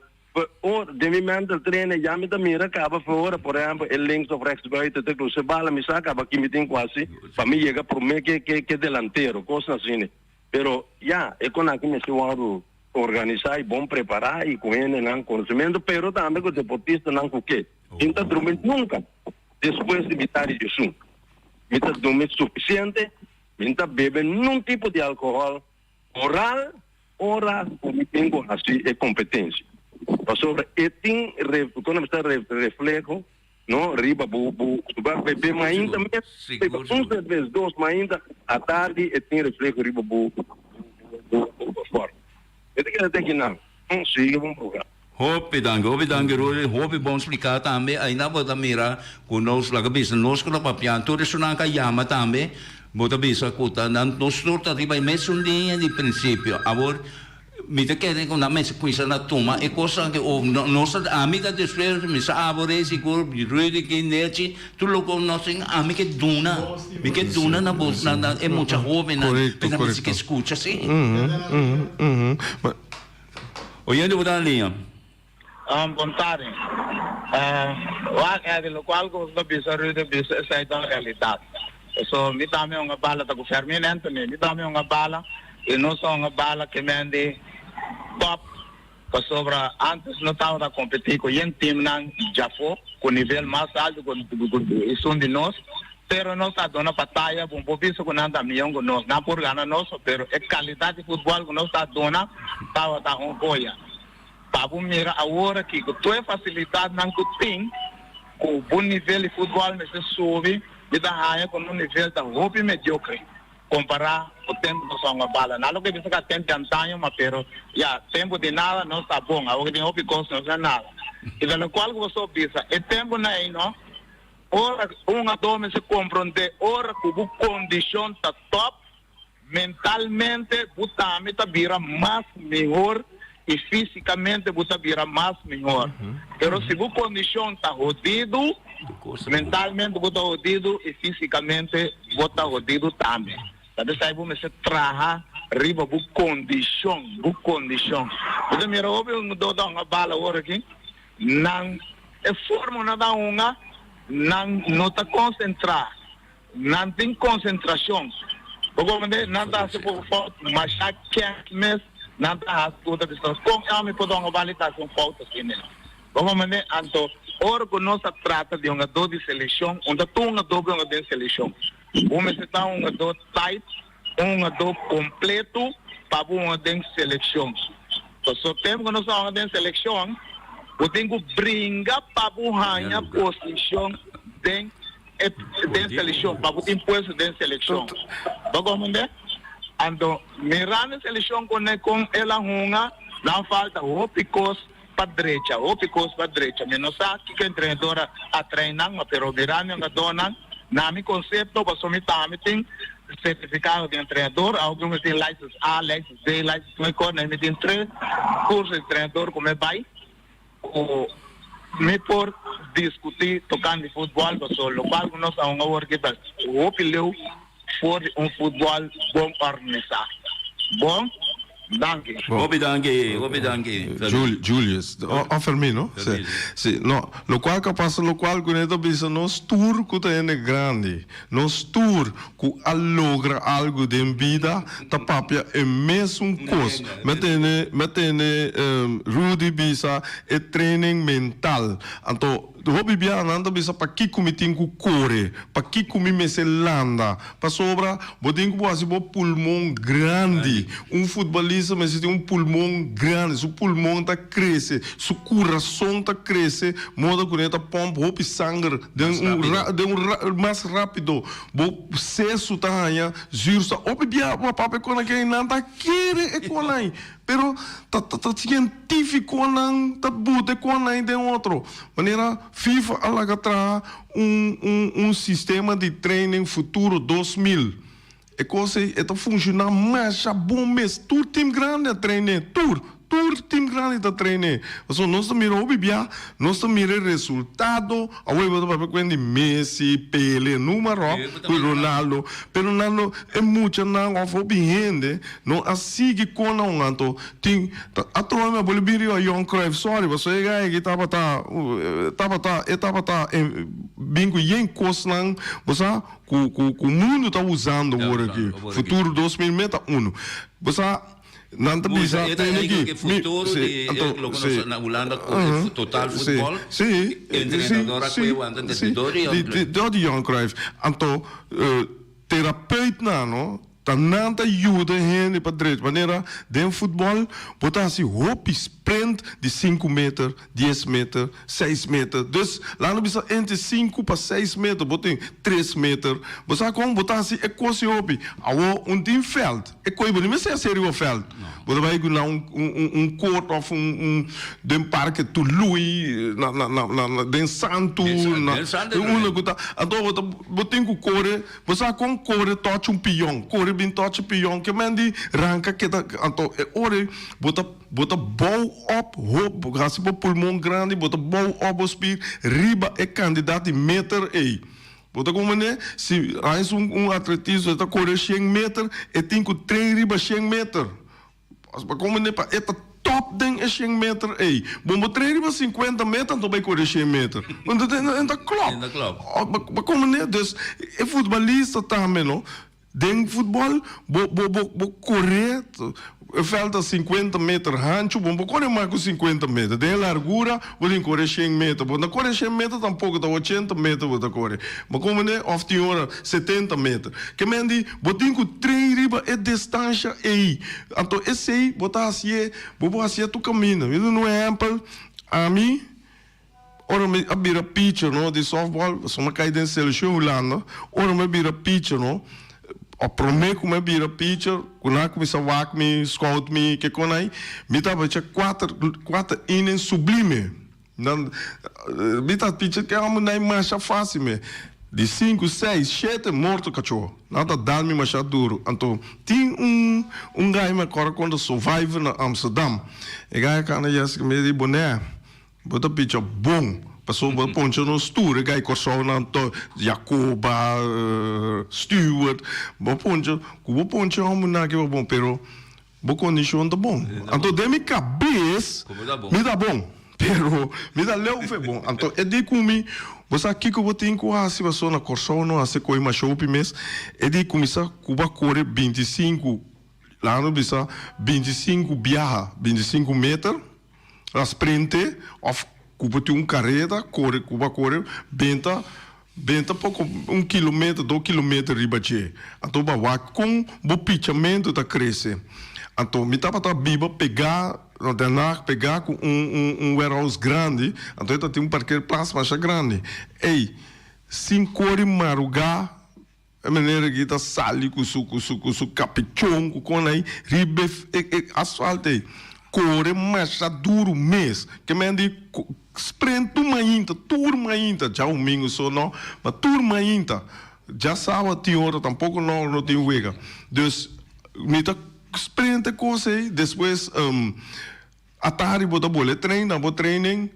ora den mi mental trainer ya mi ta mira kaba for ora, por ehèmpel, e links of rechts buiten ta krusa e bala, mi sa kaba ki mi tin ku hasi pa mi yega promé ke ke ke delantero, kosnan asina. Pero ya, e kon aki mester wòrdu organisá i bon prepará i ku hendenan konosementu, pero tambe ku deportistanan ku ke. Mi no ta drumi nunka despues di mitad di diesun. Mi ta drumi sufisiente, mi no ta bebe nun tipo di alkohòl. Oral ora ku mi tin ku hasi e kompetensia, pasobra e tin kon a bisa refleho no riba bo bo bo bebe mainta mes bebe un serbes dos mainta atardi e tin refleho riba bo bo bo sport. Mi ta keda te kinan sigui bon programa. Hopi danki, hopi danki Rudy, hopi bon spliká tambe. Aina bo ta mira ku nos laga bisa nos ku ta papia, tur esunnan ka yama tambe, bo ta bisa ku ta nan nos tur ta riba e mesun liña di prinsipio. Awor mi ta kere ku nan mester kuminsa na tuma e kosnan aki of nos ta ami ta despues mi sa abo rei sigur Rudy ki Nechi tur loke nos tin ami ke duna mi ke duna na bo na na e mucha hobennan Korekto, nan mester korekto. ke skucha si. Oyente bo ta na liña. Bon tardi. Wak Eddy, lokual ku bo ta bisa Rudy a bisa esei ta un realidat. Pasobra mi tambe hunga bala ta ku Fermin Anthony, mi tambe hunga bala i nos a hunga bala ke men di top pasobra antes no tabata kompetí ku yen timnan djafó ku nivel mas altu ku esun di nos. Pero nos a duna bataya, bo por bisa cu nan ta mion cu nos, nan por gana nos, pero e calidad di futbol cu nos ta duna tabata un joya. Pa bo mira awor aki cu tur e facilidadnan cu tin, cu bo nivel di futbol mester subi, mi ta haya cu nos nivel ta hopi mediocre compara cu tempo nos a hunga bala. Nan loke bisa cu a tempo di antaño, ma pero ya, tempo di nada nos ta bon, awor tin hopi cos nos no nada. Y ta locual cu bo so bisa, e temponan ey no. Ora un adó mester komprondé ora ku bo kondishon ta tòp, mentalmente bo tambe ta bira mas mihor i físikamente bo ta bira mas mihor. Pero si bo kondishon ta hodidu, mentalmente bo ta hodidu i físikamente bo ta hodidu tambe. Ta p'esei bo mester traha riba bo kondishon, bo kondishon. Bo ta mira hopi un adó ta hunga bala awor aki. Nan e forma nan ta hunga, nan no ta konsentrá. Nan tin konsentrashon. Bo komprendé? Nan ta hasi poko fout, masha kèns mes nan ta hasi ku bo ta bisa, kon e hòmber por ta hunga bal i ta hasi un fout asina? Bo komprendé? Anto, ora ku nos ta trata di hungadó di selekshon, un ta tur hungadó por hunga den selekshon. Bo mester ta un hungadó tight, un hungadó kompleto pa bo hunga den selekshon. Pasobra tempu ku nos a hunga den selekshon, bo tin ku bringa pa bo haña posishon den e den selekshon, pa bo tin puesto den selekshon. Bo komprendé? Anto, mirando e selekshon kone kon el a hunga, nan falta hopi kos pa drecha, hopi kos pa drecha. Mi no sa kiko entrenador a train nan, ma pero mirando e hungadónan, na mi konsepto, pasobra mi tambe tin sertifikado di entrenador, aunke mi tin license A, license B, license mi kor, mi tin tres kurso di entrenador ku mi bai, ku. Mi por diskutí tokante futbòl pasobra lokual ku nos a hunga awor ki ta hopi leu for di un futbòl bon òrganisá. Bon, danki. Hopi danki, hopi danki. Julius, o Fermin no? Si, si, no, lokual ku a pasa lokual ku ne ta bisa nos tur ku ta hende grandi, nos tur ku a logra algu den bida ta papia e mesun kos. Mi a tende, mi a tende Rudy bisa e training mental. Anto hopi biaha nan ta bisa pakiko mi tin ku kore, pakiko mi mester landa, pasobra bo tin ku bo hasi bo pulmon grandi. Un futbolista mester tin un pulmon grandi, su pulmon ta krese, su kurason ta krese moda ku ne ta pòmp hopi sanger den un den un mas rápido. Bo sesu ta haña zuurstof. Hopi bia bo a papia kon akei nan ta kere e konai, pero ta ta sientifikonan ta buta e konai den otro. Manera FIFA a laga traha un un un sistema di training futuro 2000. E kos ei e ta funshoná masha bon mes. Tur tim grandi a train'é, tur. Tur team grandi ta traine. Pasobra nos ta mira hopi bia, nos ta mira e resultado. Awor bo ta papia kuen di Messi, Pele, numa ròp ku Ronaldo. Pero nan no, e muchanan òf hopi hende no a sigui kon nan un. Anto tin, atrobe mi a boli bin riba Johan Cruijff, sorry, pasobra e guy aki tabata, tabata, e tabata bin ku yen kosnan, bo sa, ku, ku, ku mundu ta usando awor aki. Futuro 2000 meta uno. Bo sa. Nan ta bisa E ta tene eigenlijk ki e futuro mi di si e anto loke si nos na Hulanda kohe total si futbol. si Entrenador a si kohe wanta si desde dor di di Johan di Cruijff. dor di Johan Cruijff anto terapeutnan no ta nan ta yuda hende pa drecha manera den futbol bo ta hasi hopi sprint di sinku meter dies meter seis meter dus laat nos bisa entre sinku pa seis meter bo tin tres meter bo sa kon bo ta hasi e kos ei hopi awor un tin veld. E koe bo no mester hasi riba veld. Bo ta bai ku na un un un kort of un un den parke Tului na na na na na den Santu na Den Santu unda ku ta anto bo ta bo tin ku kore bo sa kon kore tochi un pion kore bin tochi pion ke men di ranka keda anto e ora ei bo ta bo ta bou op hop hasi bo pulmon grandi bo ta bou op bo spier riba e kandidat di meter ei. Bo ta comprende? Si haña un un atletista e ta kore shen meter, e tin ku train riba shen meter. Pa comprende? Pa e ta top den e shen meter ei. Bon bo train riba sinkuenta meter anto bai kore shen meter. Anto e ta klòp. E ta klòp. Pa comprende? Dus e futbalista tambe no. Den futbòl bo bo bo bo kore e vèlt ta sinkuenta meter hanchu, bo no por kore mas ku sinkuenta meter. Den e largura bo tin kore shen meter. Bo no ta kore shen meter tampoko, ta ochenta meter bo ta kore. Bo komprende? Òf tin ora setenta meter. Ke men di bo tin ku train riba e distansha ei. Anto esei bo ta hasié, bo por hasié tur kaminda. Mi duna un ehèmpel, ami. Ora mi a bira pitcher no di softball, pasobra mi a kai den seleccion Hulanda, ora mi a bira pitcher no, a prome ku mi a bira pitcher, ku nan a kuminsá wak mi, scout mi, ke kon ai, mi tabata echa kuater, kuater inning sublime. Nan, mi ta pitcher ke amo nai masha fácil me. Di sinku, seis, shete, morto kachó. Nan ta dal mi masha duru. Anto tin un, un gai mi a kòrda konta Survivor na Amsterdam. E gai a kana Jessica mi di, Bonè. Bo ta picha bon, pasobra bo a poncha nos tur, e gai Kòrsounan to, Jacoba, Stewart, bo a poncha, ku bo poncha hòmbernan aki bo bon, pero bo kondishon ta bon. Anto den mi kabes mi ta bon, pero mi ta leu fe bon. Anto e di ku mi, bo sa kiko bo tin ku hasi pasobra na Kòrsou no hasi koi masha hopi mes, e di kuminsá ku bo a kore 25, laga nos bisa 25 biaha, 25 meter. A sprinte of ku bo tin un kareda kore ku bo a kore benta benta poko un kilometer dos kilometer riba dje anto bo a wak kon bo pichamentu ta krese anto mi tabata biba pegá na Den Haag pegá ku un un un warehouse grandi anto e ta tin un parkeerplaats masha grandi ey sin kore marugá. E meneer aki ta sali ku su ku su ku su kapichon ku kon ei riba e e asfalt ei. Kore masha duru mes. Ke men di sprint tur mainta, tur mainta, djadumingu so no, ma tur mainta. Djasabado tin ora tampoko no no tin wega. Dus mi ta sprint e kos ei, despues atardi bo ta bole train na bo training.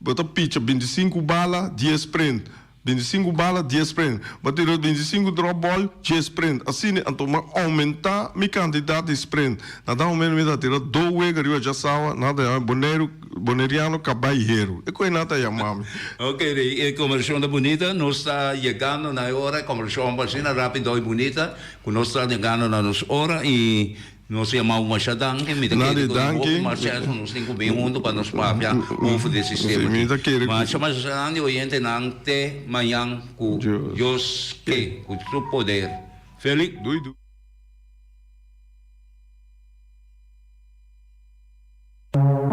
Bo ta picha bintisinku bala, dies print. Bintisinku bala, dies print. Bo tira bintisinku drop ball, djes print. Asina anto mi a oumentá mi kantidat di sprint. Na dat momento mi ta tira do wega riba djasawa, nan ta yama mi Boneiru, Boneriano Kabai Heru. E koe nan ta yama mi. Ok, Rey, e kombersashon ta bunita. Nos ta yegando na e ora, e kombersashon a asina rápido i bunita ku nos ta yegando na nos ora i Nos yama bo masha danki, mi ta kere ku tin hopi mas chèns ku nos tin ku bin huntu pa nos papia over di e sistema aki. Masha masha danki oyentenan te mañan ku Dios ke ku su poder. Feli.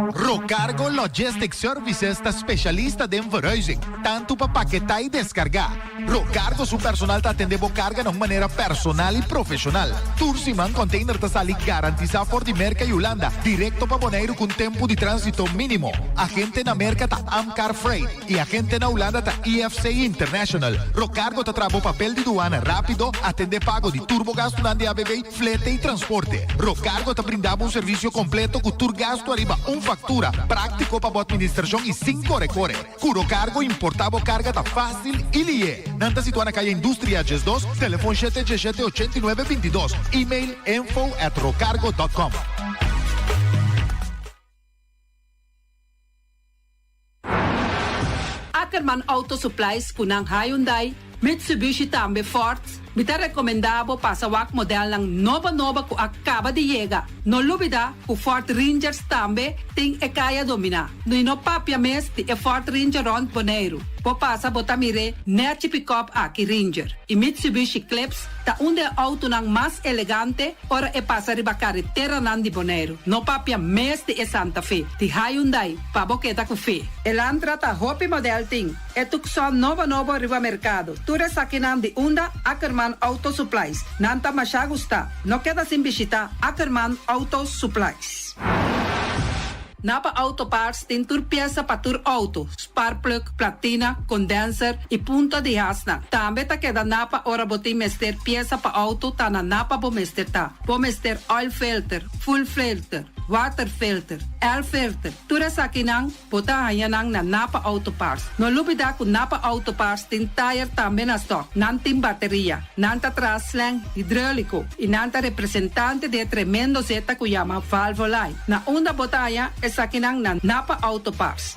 Rocargo Logistics Services ta specialista den verhuizing, tantu pa paketá i deskargá. Rocargo su personal ta atendé bo karga na un manera personal i profeshonal. Tur siman container ta sali garantisá for di Merka i Hulanda direkto pa Boneiru ku un tempu di tránsito mínimo. Agente na Merka ta Amcar Freight i agente na Hulanda ta IFC International. Rocargo ta traha bo papel di duana rápido, atendé pago di tur bo gastunan di ABV, Flete y transporte. Rocargo ta brinda bo un servicio completo cu tur gasto ariba un factura, practico pa bo administracion y sin core core. Cu Rocargo importa bo carga ta facil y lihe. Nan ta situa na Caya Industria 12, telefon shete diesshete ochenta i nuebe bintidos, email info at rocargo dot com. Ackerman Auto Supplies ku nan Hyundai, Mitsubishi tambe Ford, mi ta rekomendá bo pasa wak modelnan nobo nobo ku a kaba di yega. No lubidá ku Ford Rangers tambe tin e kaya dominá. I no papia mes di e Ford Ranger rònt Boneiru. Bo pasa bo ta mir'é nèchi pikòp aki Ranger i Mitsubishi Eclipse ta un di e outonan mas elegante ora e pasa riba kareteranan di Boneiru. No papia mes di e Santa Fe, di Hyundai. Pa bo keda ku fe. Elantra ta hopi model tin. E Tucson nobo nobo riba merkado. Tur esakinan di unda Ackerman Auto Supplies. Nan ta masha gusta. No keda sin bishita Ackerman Auto Supplies. Napa Auto Parts tin tur piesa pa tur auto, sparkplug, platina, condenser y punta di hasnan. Tambe ta keda Napa ora bo tin mester piesa pa auto ta na Napa bo mester ta. Bo mester oil filter, fuel filter, water filter, air filter, tur esakinan bo ta haña nan na Napa Auto Parts. No lubida ku Napa Auto Parts tin tayer tambe na stock, nan tin bateria, nan ta traha slang hidroliko i nan ta representante di e tremendo zeta ku yama Valvoline. Na unda bo ta haña esakinan na Napa Auto Parts.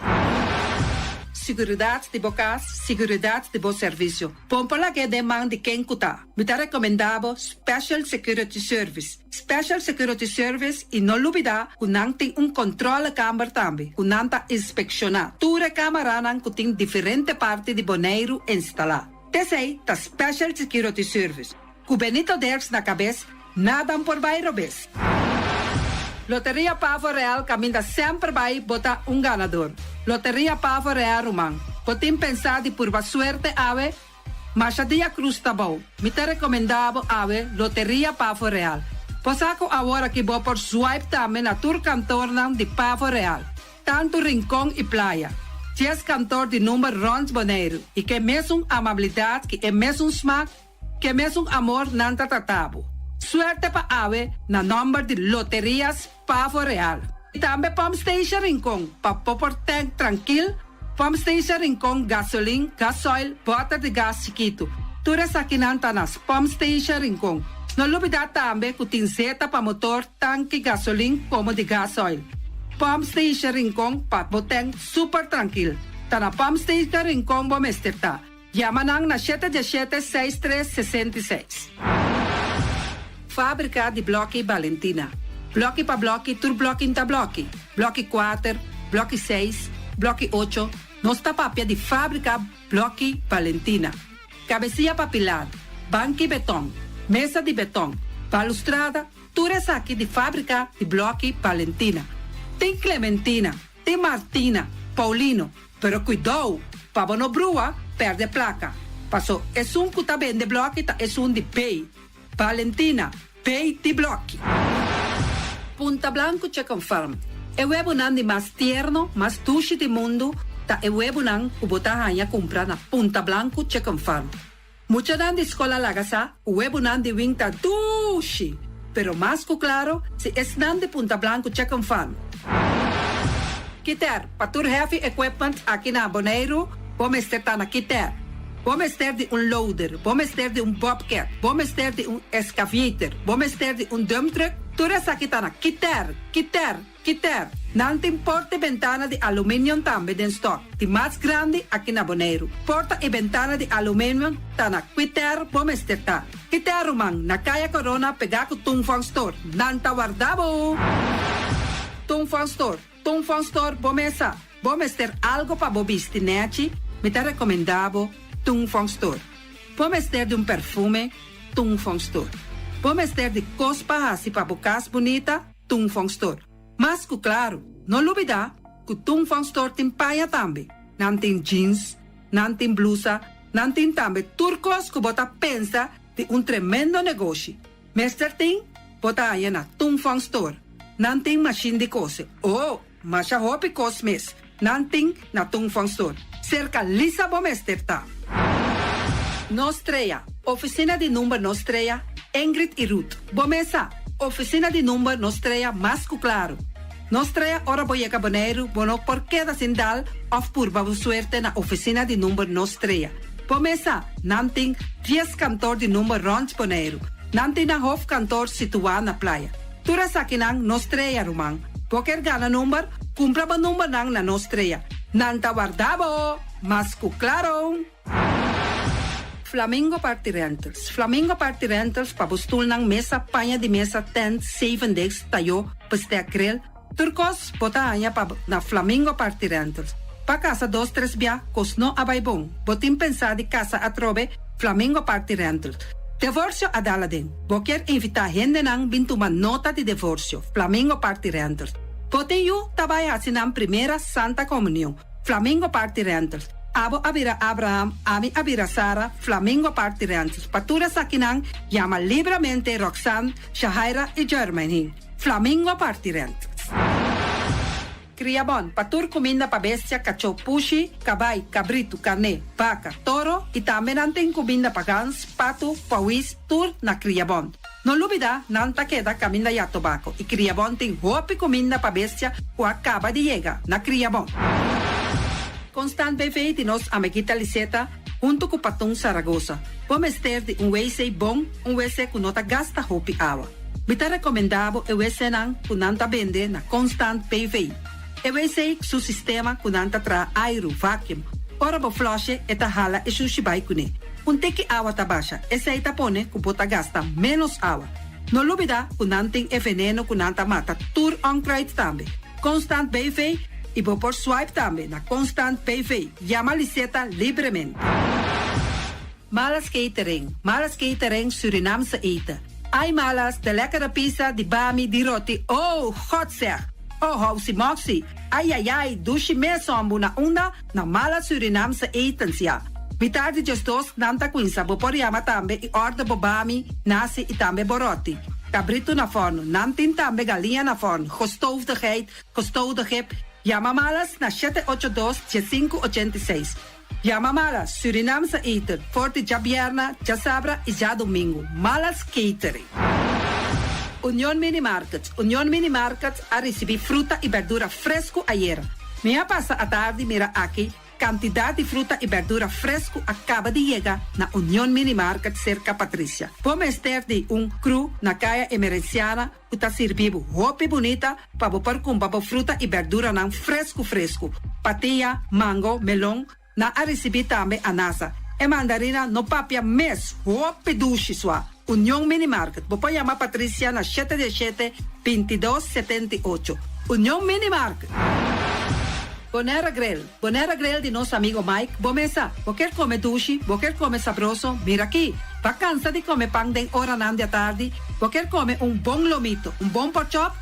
Siguridat di bo kas, siguridat di bo servisio. Bon por lag'é den man di ken ku ta. Mi ta rekomendá bo Special Security Service. Special Security Service i no lubidá ku nan tin un kontrolekamber tambe ku nan ta inspekshoná tur e kamaranan ku tin diferente parti di Boneiru instalá. T'esei ta Special Security Service. Ku Benito Dirks na kabes, nadan por bai robes. Loteria Pavo Real kaminda semper bai bo ta un ganador. Loteria Pavo Real ruman, bo tin pensá di purba suerte awe? Masha dia cruz ta bou. Mi ta recomenda bo awe Loteria Pavo Real. Bo sa cu awor aki bo por swipe tambe na tur kantornan di Pavo Real, tantu Rincon y Playa. Dies kantor di number rond Boneiru y ke mesun amabilidad ki e mesun smaak, ke mesun amor nan ta trata bo. Suerte pa awe na nomber di Loterias Pavo Real. Y tambe Pump Station Rincon pa bo por tank trankil, Pump Station Rincon gasolin, gasoil, boter di gas chikitu. Tur esakinan ta na Pump Station Rincon. No lubida tambe cu tin zeta pa motor, tanki gasolin como di gasoil. Pump Station Rincon pa bo tank super trankil. Ta na Pump Station Rincon bo mester ta. Yama nan na shete diesshete seis tres sesenta i seis. Fábrika di blòki Balentina. Blòki pa blòki tur blòki n'ta blòki. Blòki kuater, blòki seis, blòki ocho, nos ta papia di fábrika blòki Balentina. Kabesia pa pilar, banki betòn, mesa di betòn, balustrada, tur esaki di fábrika di blòki Balentina. Tin Clementina, tin Martina, Paulino, Pero kuidou, pa bo no brua, pèrdè plaka. Paso esun ku ta bende blòki ta esun di bei. Valentina, bei di blòki. Punta Blanco Chicken Farm, E webunan di mas tierno, mas dushi di mundu ta e webunan ku bo ta haña kumpra na Punta Blanco Chicken Farm. Muchanan di skol a laga sa ku webunan di wing ta dushi, pero mas ku klaro si esnan di Punta Blanco Chicken Farm. Kiter, pa tur heavy equipment aki na Boneiru, bo mester ta na Kiter. Bo mester di un loader, bo mester di un bobcat, bo mester di un excavator, bo mester di un dump truck, tur esaki ta na Kiter, Kiter, Kiter. Nan tin porta y bentana di aluminium tambe den stock, di mas grandi aki na Boneiru. Porta y bentana di aluminium ta na Kiter bo mester ta. Kiter ruman, na Kaya Corona pegá ku Tung Fong Store. Nan ta warda bo! Tung Fong Store, Tung Fong Store bo mesa. Bo mester algo pa bo bisti nechi? Mi ta recomenda bo Tung Fong Store. Bo mester di un perfume? Tung Fong Store. Bo mester di cos pa haci pa bo cas bunita? Tung Fong Store. Mas cu claro, no lubida cu Tung Fong Store tin paña tambe. Nan tin jeans, nan tin blusa, nan tin tambe tur cos cu bo ta pensa di un tremendo negoshi. Mester tin, bo ta haña na Tung Fong Store. Nan tin mashin di kose. Oh, masha hopi kos mes nan tin na Tung Fong Store. Serka Lisa bo mester ta. Nos Trea, Ofisina di number Nos Trea, Ingrid i Ruth. Bo mesa, Ofisina di number Nos Trea mas ku klaru. Nos Trea ora bo yega Boneiru bo no por keda sin dal òf purba bo suerte na ofisina di number Nos Trea. Bo mesa, nan tin dies kantor di number rònt Boneiru. Nan tin nan hofkantor situá na Playa. Tur esakinan Nos Trea, ruman. Bo kier gana number? Kumpra bo numbernan na Nos Trea. Nan ta warda bo! Mas ku klaro! Flamingo Party Rentals Flamingo Party Rentals pa bo stulnan, mesa, paña di mesa, tent, zevendegs, tayó, bestek, grill, Tur kos bo ta haña pa na Flamingo Party Rentals. Pa kasa dos tres bia kos no a bai bon. Bo tin pensá di kasa atrobe? Flamingo Party Rentals. Devorsio a dal aden. Bo kier invitá hendenan bin tuma nota di devorsio? Flamingo Party Rentals. Bo tin yu ta bai hasi nan primera Santa Komunion? Flamingo Party Rentals. Abo a bira Abraham, ami a bira Sara, Flamingo Party Rentals. Pa tur esakinan yama libramente Roxanne, Shahaira i Jermaine. Flamingo parti rent. Kriabon, pa tur kuminda pa bestia, kachó, pushi, kabai, kabritu, karné, baka, toro i tambe nan tin kuminda pa gans, patu, pawis, tur na Kriabon. No lubida, nan ta keda kaminda ya tobako i Kriabon tin hopi kuminda pa bestia ku a kaba di yega na Kriabon. Constant BV di nos amiguita Liseta huntu ku Patun Saragosa. Bo mester di un wc bon, un wc ku no ta gasta hopi awa. Mi ta rekomendá bo e wcnan ku nan ta bende na Constant PV. E wc su sistema ku nan ta traha airu, vacuum. Ora bo flush'e e ta hala e shushi bai kuné. Un tiki awa ta basha, esei ta pone ku bo ta gasta ménos awa. No lubidá ku nan tin e veneno ku nan ta mata tur onkruid tambe. Constant BV i bo por swipe tambe na Constant BV. Yama Liseta libremente. Malas Catering, Malas Catering Surinaamse eten. Ai Malas, de lekkere pizza, di bami, di roti, oh, God zeg! Oh, housi moxi, ai ai ai, dushi mes hombu na unda? Na Malas Surinaamse etens ya. Mitar di djesdos nan ta cuinsa, bo por yama tambe y order bo bami, nasi y tambe bo roti. Cabrito na forno, nan tin tambe galiña na forno, gestoofde geit, gestoofde gip, yama Malas na shete ocho dos, diesinku ochenta i seis. Yama Malas, Surinaamse eten, for di djabierna, djasabra y djadomingo. Malas Catering. Union Mini Market, Union Mini Market a ricibi fruta y berdura fresco ayera. Mi a pasa atardi mira aki cantidad di fruta y berdura fresco a caba di yega na Union Mini Market cerca Patricia. Bo mester di un cru na Caya Emerenciana ku ta sirbi bo hopi bunita pa bo por kumpra bo fruta i berduranan fresku fresku. Patia, mango, melon, nan a risibí tambe anasa. E mandarina no papia mes, hopi dushi sua. Union Mini Market, bo por yama Patricia na shete diesshete, bintidos, setenta i ocho. Union Mini Market. Bonera Grill, Bonera Grill di nos amigo Mike, bo mesa, bo kier come dushi, bo kier come sabroso, mira aki, bo cansa di come pan den oranan di atardi, bo kier come un bon lomito, un bon porkchop,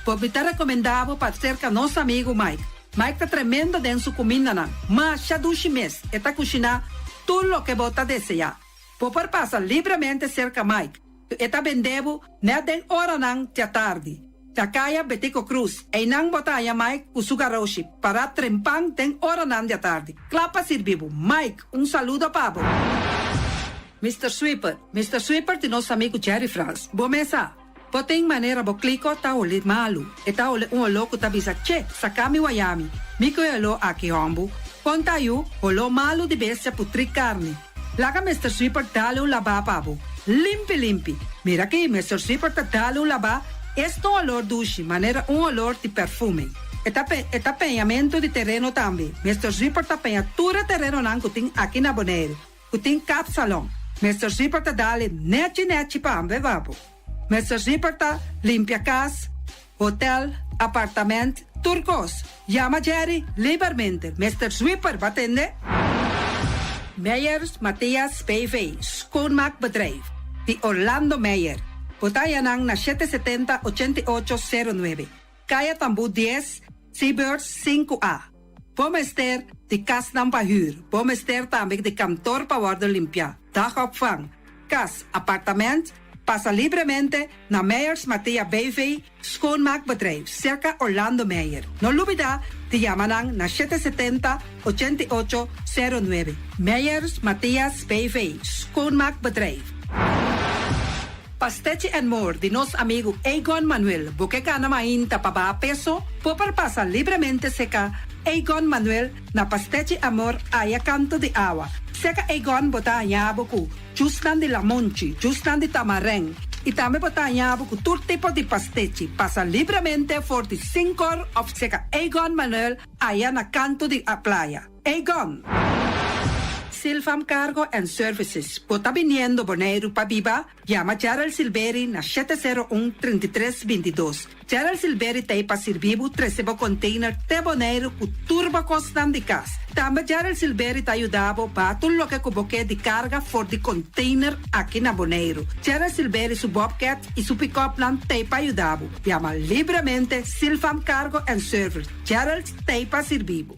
bo mi ta recomenda bo pa cerca nos amigo Mike. Mike ta tremendo den su cumindanan, masha dushi mes, e ta cushina tur loke bo ta desea. Bo por pasa libremente cerca Mike, e ta bende bo net den oranan di atardi. Na Kaya Betico Croes, einan bo ta haña Mike ku su garoshi pará trempan den oranan di atardi, kla pa sirbi bo. Mike, un saludo pa bo. Mister Sweeper, Mister Sweeper di nos amigu Jerry Frans. Bo mesa. Bo tin manera bo kliko ta hole malu. E ta hole un holó ku ta bisa, Che, saka mi wayami. Mi ku e holó aki, hòmbu. Kon ta yu, holó malu di bestia putrí karni. Laga Mister Sweeper dale un labá pa bo. Limpi limpi. Mira aki, Mister Sweeper ta dale un labá, esta un olor dushi, manera un olor di perfume. E ta e ta peñamentu di tereno tambe. Mister Sweeper ta peña tur e terenonan ku tin aki na Boneiru, ku tin kapsalon. Mister Sweeper ta dale nechi nechi pa ambe pa bo. Mister Sweeper ta limpia kas, hotel, apartament, tur kos. Yama Jerry libermente. Mister Sweeper, bo a tende? Meyers Mathias BV, Schoonmaakbedrijf, di Orlando Meyer. Bo ta haña nan na 770 88 09, Kaya Tambú 10, Seabirds 5A. Bo mester di kasnan pa hür. Bo mester tambe di kantor pa wòrdu limpiá, dagopvang, kas, apartament. Pasa libremente na Meyers Mathea BV, Schoonmaakbedrijf, serka Orlando Meyer. No lubidá di yama nan na 770 88 09. Meyers Mathias BV, Schoonmaakbedrijf. Pastechi and More di nos amigu Egon Manuel. Bo ke gana mainta pa baha peso? Bo por pasa libremente serka Egon Manuel na Pastechi Amor aya kanto di awa. Serka Egon bo ta haña bo ku jusnan di lamonchi, jusnan di tamarèn i tambe bo ta haña bo ku tur tipo di pastechi. Pasa libremente for di sinkor òf serka Egon Manuel aya na kanto di playa. Egon! Silvam Cargo and Services, bo ta biniendo Boneiru pa biba? Yama Gerald Silveri na 701 33 22. Gerald Silveri ta ei pa sirbi bo trese bo container te Boneiru ku tur bo kosnan di kas. Tambe Gerald Silveri ta yuda bo baha tur loke ku bo ke di karga for di container aki na Boneiru. Gerald Silveri su bobcat i su pick-upnan ta ei pa yuda bo. Yama libremente Silvam Cargo and Service. Gerald ta ei pa sirbi bo.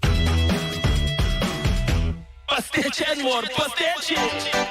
Pastechi and more, pastechi!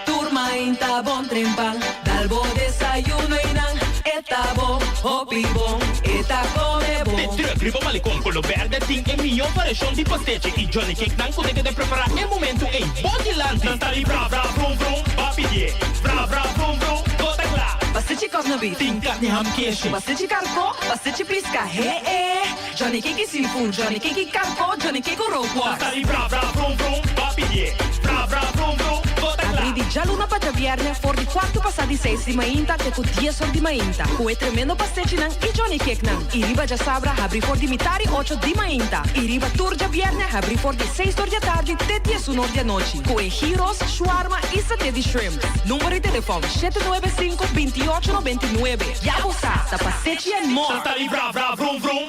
Tur mainta bon trempan, dal bo desayuno y nan e ta bo, hopi bon, e ta come bon. De truck riba malecon colo berde tin e miyo variacion di pastechi y johnny cake nan cu ta keda prepara e momento ey bo dilanti. Nan ta di bra bra vrum vrum, ba pidie, bra bra vrum vrum, bo ta cla. Pastechi cosna beef. Tin carni ham keshi. Pastechi carco, pastechi pisca, he e. Johnny Cake seafood, Johnny Cake karko, Johnny Cake rookworst. Ta sali bra bra vrum vrum, ba pidié. Bra bra vrum vrum, bo ta kla. Abrí di djaluna pa djabièrnè for di kuartu pasá di seis di mainta te ku dies or di mainta ku e tremendo pastechinan i Johnny Cakenan. I riba djasabra habrí for di mitar i ocho di mainta. I riba tur djabièrnè habrí for di seis or di atardi te diesun or di anochi ku e gyros, shawarma i saté di shrimp. Number di telefòn, 795 28 99. Ya bo sa, ta pastechi and more! Ta sali vra vra vrum vrum.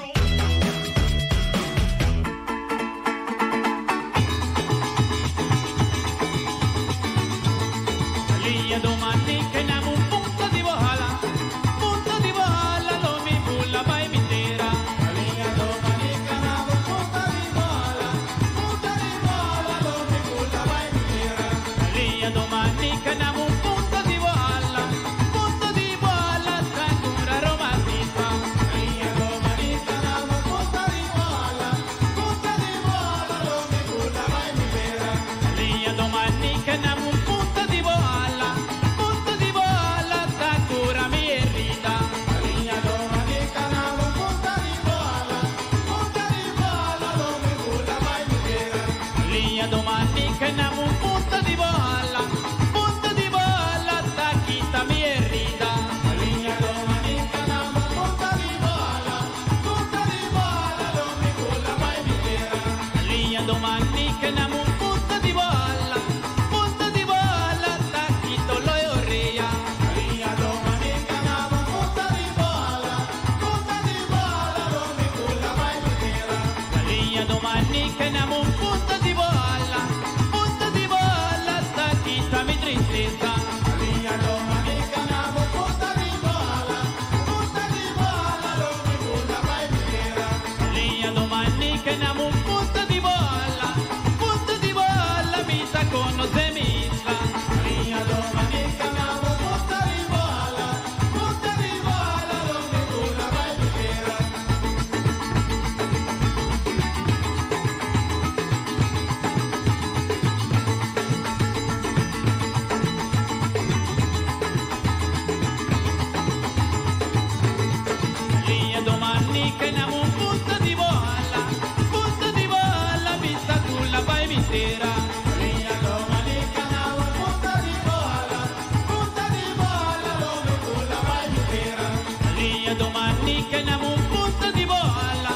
tera. Liña Dominicana, un punta di bola, punta di bola, lo mi bula bai mi tera. Liña Dominicana, un punta di bola,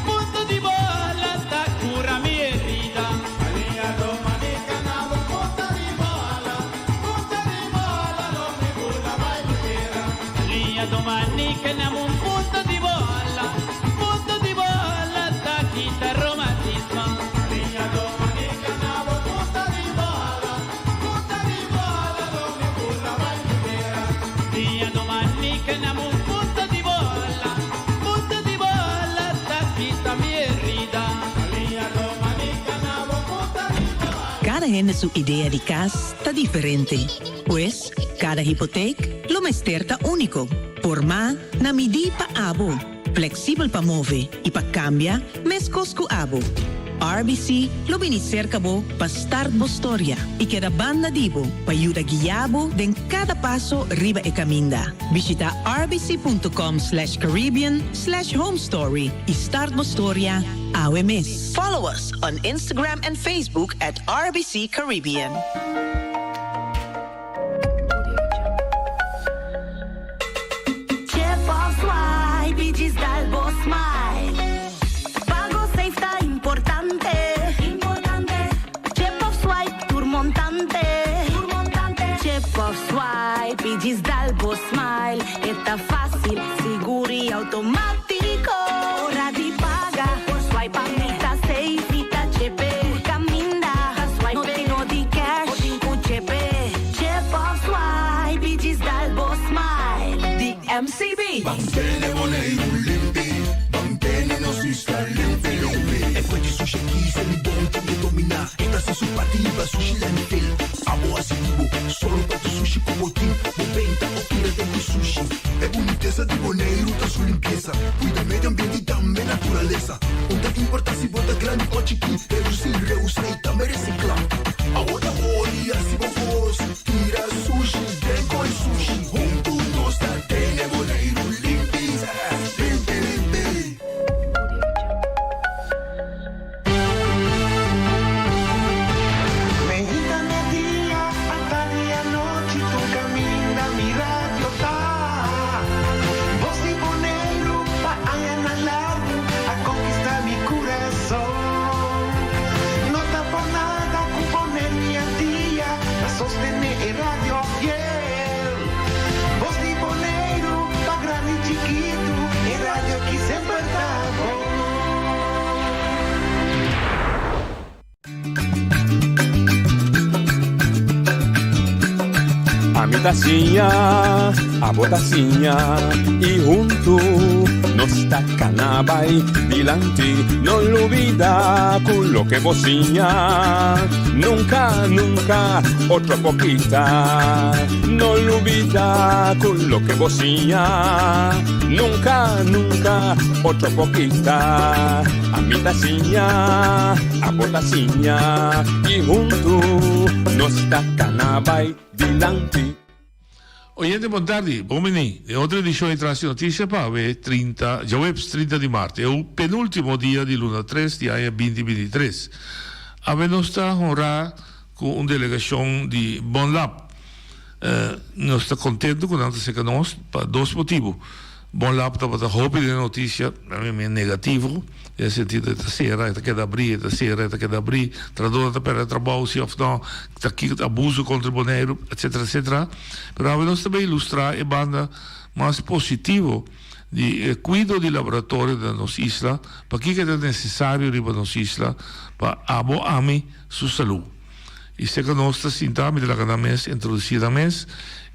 punta di bola, ta cura mi herida. Liña Dominicana, un punta di bola, punta di bola, lo mi bula bai mi tera. Liña Dominicana, un punta di bola, punta di bola, ta kita romatismo. Liña Dominicana, un punta di bola, punta di bola, lo mi bula bai mi tera. Liña Dominicana, un punta di bola, punta di bola, ta kita mi herida. Liña Dominicana, un punta di Kada hende su idea di kas ta diferente. Pues, kada hipotek lo mester ta úniko, formá na midí pa abo, fleksibel pa move i pa kambia meskos ku abo. RBC lo bini serka bo pa start bo storia i keda banda di bo pa yuda guia bo den kada paso riba e kaminda. Bishita rbc.com slash caribbean slash homestory i start bo storia awe mes. Follow us on Instagram and Facebook at RBC Caribbean. Chip of swipe i djis dal bo smile. Pago safe ta importante. Importante. Chip of swipe tur montante. Tur montante. Chip of swipe i djis dal bo smile. E ta fásil, sigur i outomátiko. Ora di paga por swipe pa mi ta safe i ta chepe. Tur kaminda ta swipe. No tin no di cash. Bo tin ku chepe. Chip of swipe i djis dal bo smile. Di MCB. Ban tene Boneiru limpi, ban tene nos isla limpi limpi. E fuente sushi aki se mi bon tin ke dominá. E ta hasi su parti riba sushi landfill. Abo hasi di bo, solo pa tu sushi ku bo tin. Bo benta o tira den di sushi. E bunitesa di Boneiru ta su limpiesa. Kuida medio ambiente i tambe naturalesa. Un ta importá si bo ta grandi o chikí. Redusí, reusá i tambe resiklá. Awor ta hori hasi bo kos. Tira sushi den koi sushi. Huntu nos ta tene Boneiru limpi. Limpi limpi. Meinta merdia, atardi anochi, tur kaminda mi radio ta. Bos di Boneiru pa añanan largu a konkistá mi kurason. No ta por nada ku Boneiru i Antia ta sostené e radio fiel. Bos di Boneiru pa grandi i chikitu, e radio ki semper ta bon. Ami ta siña, abo ta siña i huntu nos ta kana bai dilanti. No lubida ku loke bo siña nunka, nunka otro por kita. No lubida ku loke bo siña nunka, nunka otro por kita. Ami ta siña, abo ta siña i huntu nos ta kana bai dilanti. Oyente bon tardi, bon bini den otro edicion di Tras di Noticia pa awe 30, djaweps 30 di mart, e penultimo dia di luna tres di aña binti bintitres. Awe nos ta honra cu un delegacion di Bon Lab. Nos ta contento cu nan ta cerca nos pa dos motibo. Bon Lab tabata hopi den noticia, negativo, den sentido e ta cera, e ta keda abri, e ta cera, e ta keda abri, trahadornan ta perde trabou si of no, ta kiko abuso contra Boneiru, etcetera, etcetera. Pero awe nos ta bay ilustra e banda mas positivo di e cuido di laboratorio na nos isla, pakiko e ta necesario riba nos isla pa abo, ami, su salud. I serka nos ta sinta, mi ta laga nan mes introduci nan mes,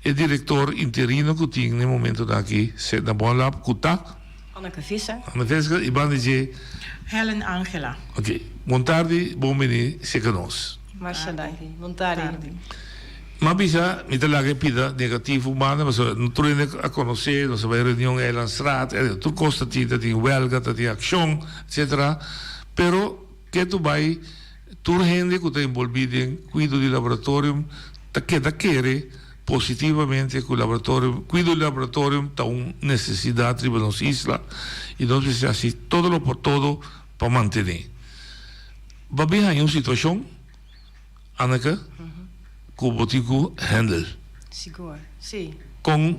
e director interino cu tin n'e momentonan aki na Bon Lab cu ta. Anneke Visser. Anneke Visser i banda dje. Helen Angela. Ok. Bon tardi, bon bini serka nos. Masha danki. Bon tardi. M'a bisa, mi ta laga e pida negativo un banda, pasobra no tur hende a conoce, nos a bay reunion Eilandstraat, tur cos ta tin, ta tin welga, ta tin accion, etcetera, pero ke tu bay. Tur hende ku ta enbolbí den kuido di laboratorium ta keda kere positivamente ku laboratorium, kuido di laboratorium ta un nesesidat riba nos isla i nos mester hasi todo lo por todo pa mantené. Ba bin haña un situashon. Anneke, ku bo tin ku handle. Sigur, si. Kon,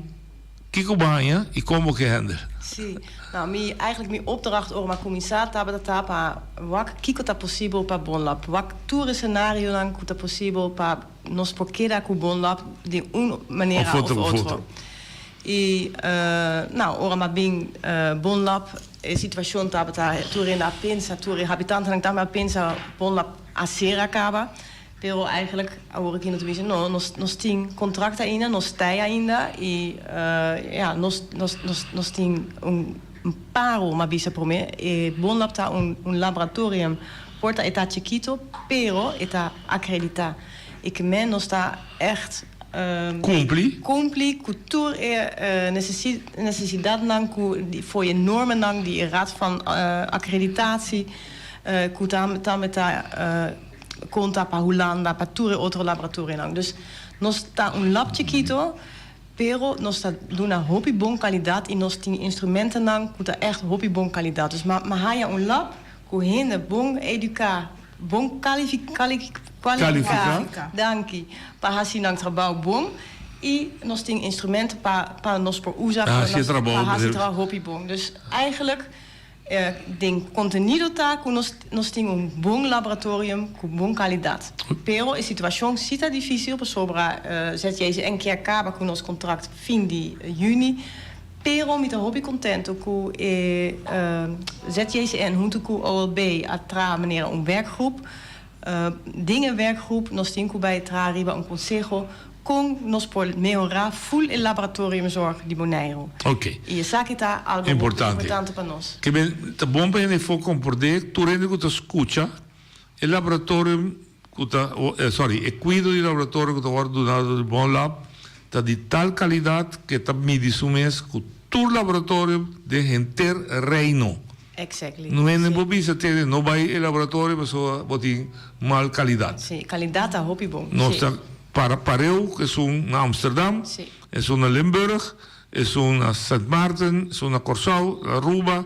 kiko bo haña i kon bo ke handle? Si. Nou, mi, eigenlijk mi opdracht ora mi a kuminsá tabata ta pa wak kiko ta posibel pa Bonlab. Wak tur e senarionan ku ta posibel pa nos por keda ku Bonlab di un manera Of of otro. I, nou, ora mi a bin Bonlab e situashon tabata tur hende a pensa, tur e habitantenan tambe a pensa Bonlab a sera kaba. Pero eigenlijk awor aki no ta bisa no, nos nos tin contract ainda, nos tei ainda y ja, nos nos nos nos tin un un paro, m'a bisa prome, e Bonlab ta un un laboratorium, por ta e ta chikito, pero e ta acredita. Y ke men nos ta echt Cumpli. cumpli cu tur e necesi necesidadnan cu di for e normennan di e Raad van Acreditatie cu tambe ta Konta pa Hulanda, pa tur e otro laboratorionan. Dus nos ta un lab chikito, pero nos ta duna hopi bon kalidat i nos tin instrumentonan ku ta ègt hopi bon kalidat. Dus ma haña un lab ku hende bon eduká, bon kualifiká, danki, pa hasi nan trabou bon i nos tin instrumenten pa pa nos por usa pa hasi trabou hopi bon. Dus eigenlijk. Den kontenido ta ku nos nos tin un bon laboratorium ku bon kalidat. Pero e situashon si ta difísil pasobra ZJCN kier kaba ku nos kontrakt fin di yüni. Pero mi ta hopi kontento ku e ZJCN huntu ku OLB a traha manera un werkgroep. Den e werkgroep nos tin ku bai traha riba un konseho kon nos por mehorá ful e laboratoriumzorg di Boneiru. Oké. I esaki ta algo hopi Importante. importante pa nos. Ke men ta bon pa hende for kompordé tur hende ku ta skucha e laboratorium ku ta sorry e kuido di laboratorio ku ta wòrdu duna dor di Bonlab ta di tal kalidat ke ta midi su mes ku tur laboratorium den henter Reino. Exactly. No hende por bisa tene no bai e laboratorio pasobra bo tin mal calidad. Sí, calidad ta hopi bon. Nos ta para pareu cu esun na Amsterdam, esun na Limburg, esun na Sint Maarten, esun na Corsou, Aruba,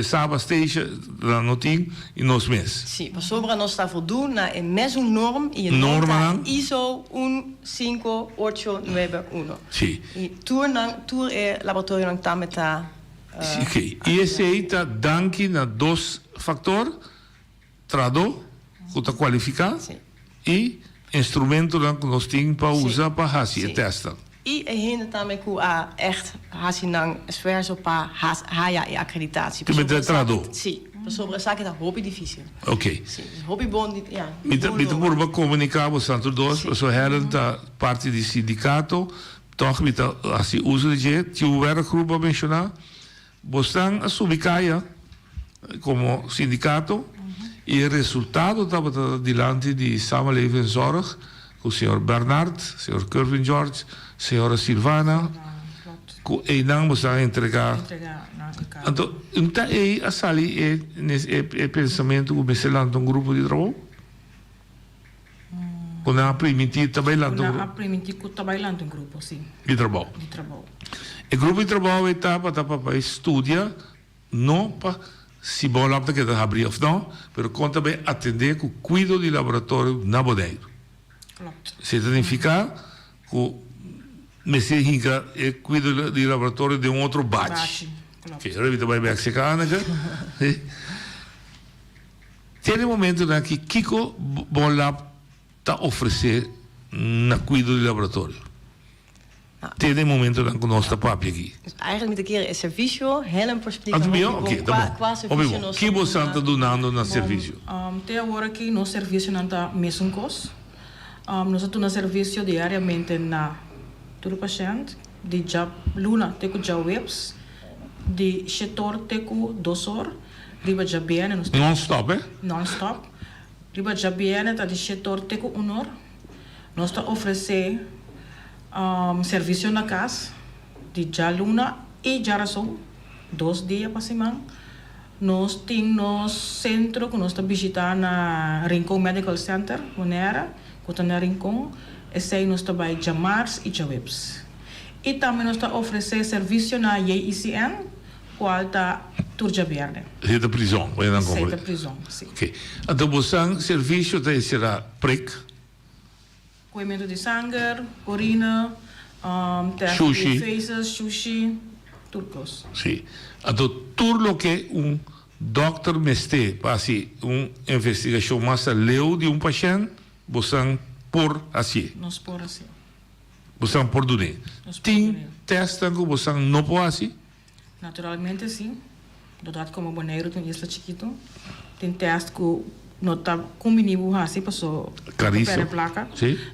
Saba Station na no tin y nos mes. Sí, pasobra nos ta voldoen na e mesun norm y e norm ta ISO un cinco ocho nuebe uno. Sí. Y tur nan, tur e laboratorionan tambe ta. Oké, i esei ta danki na dos faktor, trahadó ku ta kualifiká i instrumentonan ku nos tin pa usa pa hasi e tèstnan. I e hende tambe ku a ègt hasi nan esfuerso pa haya e akreditatie. Te mester trahadó? Sí, pasobra esaki ta hopi difísil. Oké. Sí, dus hopi bon di, ya. Mi ta mi ta purba komuniká bo santu dos, pasobra Helen ta parti di sindikato, Tòg mi ta hasi uso di dje. Tiu werkgroep a menshoná. Bosnan a subi kaya komo sindikato i e resultado tabata dilanti di Samenleving en Zorg ku señor Bernard, señor Kervin George, señora Silvana ku einan bosnan a entregá. Anto un ta ei a sali e e pensamentu ku mester lanta un grupo di trabou? Ku nan a primintí ta bai lanta un Ku nan a primintí ku ta bai lanta un grupo, sí. Di trabou. Di trabou. E grupo di trabou e tabata pa bai studia, no pa si Bonlab ta keda habrí òf no, pero kon ta bai atendé ku kuido di laboratorio na Boneiru. Klopt. Esei ta nifiká ku mester hinka e kuido di laboratorio den un otro bachi. Bachi, klopt. Oké, ora mi ta bai bèk serka Anneke. Te den momentonan aki kiko Bonlab ta ofresé na kuido di laboratorio? Te den momentonan ku nos ta papia aki. Dus eigenlijk mi ta kere e servisio, Helen por splika Anto hopi mihó? bon Oké, ta kua bon. kua Hopi servisio bon. nos Ki ta bosan ta duna. dunando na servisio? Bon, te awor aki nos servisionan ta mesun kos. Nos ta duna servisio diariamente na tur pashènt, di djabluna te ku djaweps, di shetor te ku dosor. Riba djabièrnè nos ta. Non stop, eh? Non stop. Riba djabièrnè ta di shetor te ku un or. Nos ta ofresé servisio na kas di djaluna i djarason, dos dia pa siman. Nos tin nos sentro ku nos ta bishitá na Rincon Medical Center, Bonaire, ku ta na Rincon. Esei nos ta bai djamars i djaweps. I tambe nos ta ofresé servisio na JICN. Cual ta tur djabierne. Esey ta prizon, bo nan Esey ta prizon, si. Ok. Anto bosan servicio ta esera prik? Koementu di sanger, orina, tèst di Shushi. feces, shushi, tur kos. Sí. Anto tur loke un dòkter mester pa hasi un investigashon mas aleu di un pashènt, bosan por hasié. Nos por hasié. Bosan por dun'é. Nos por Tin dun'é. tèstnan ku bosan no por hasi? Naturalmente si. Doordat komo Boneiru ta un isla chikitu, tin tèst ku no ta kumbiní bo hasi paso bo ta pèrdè plaka.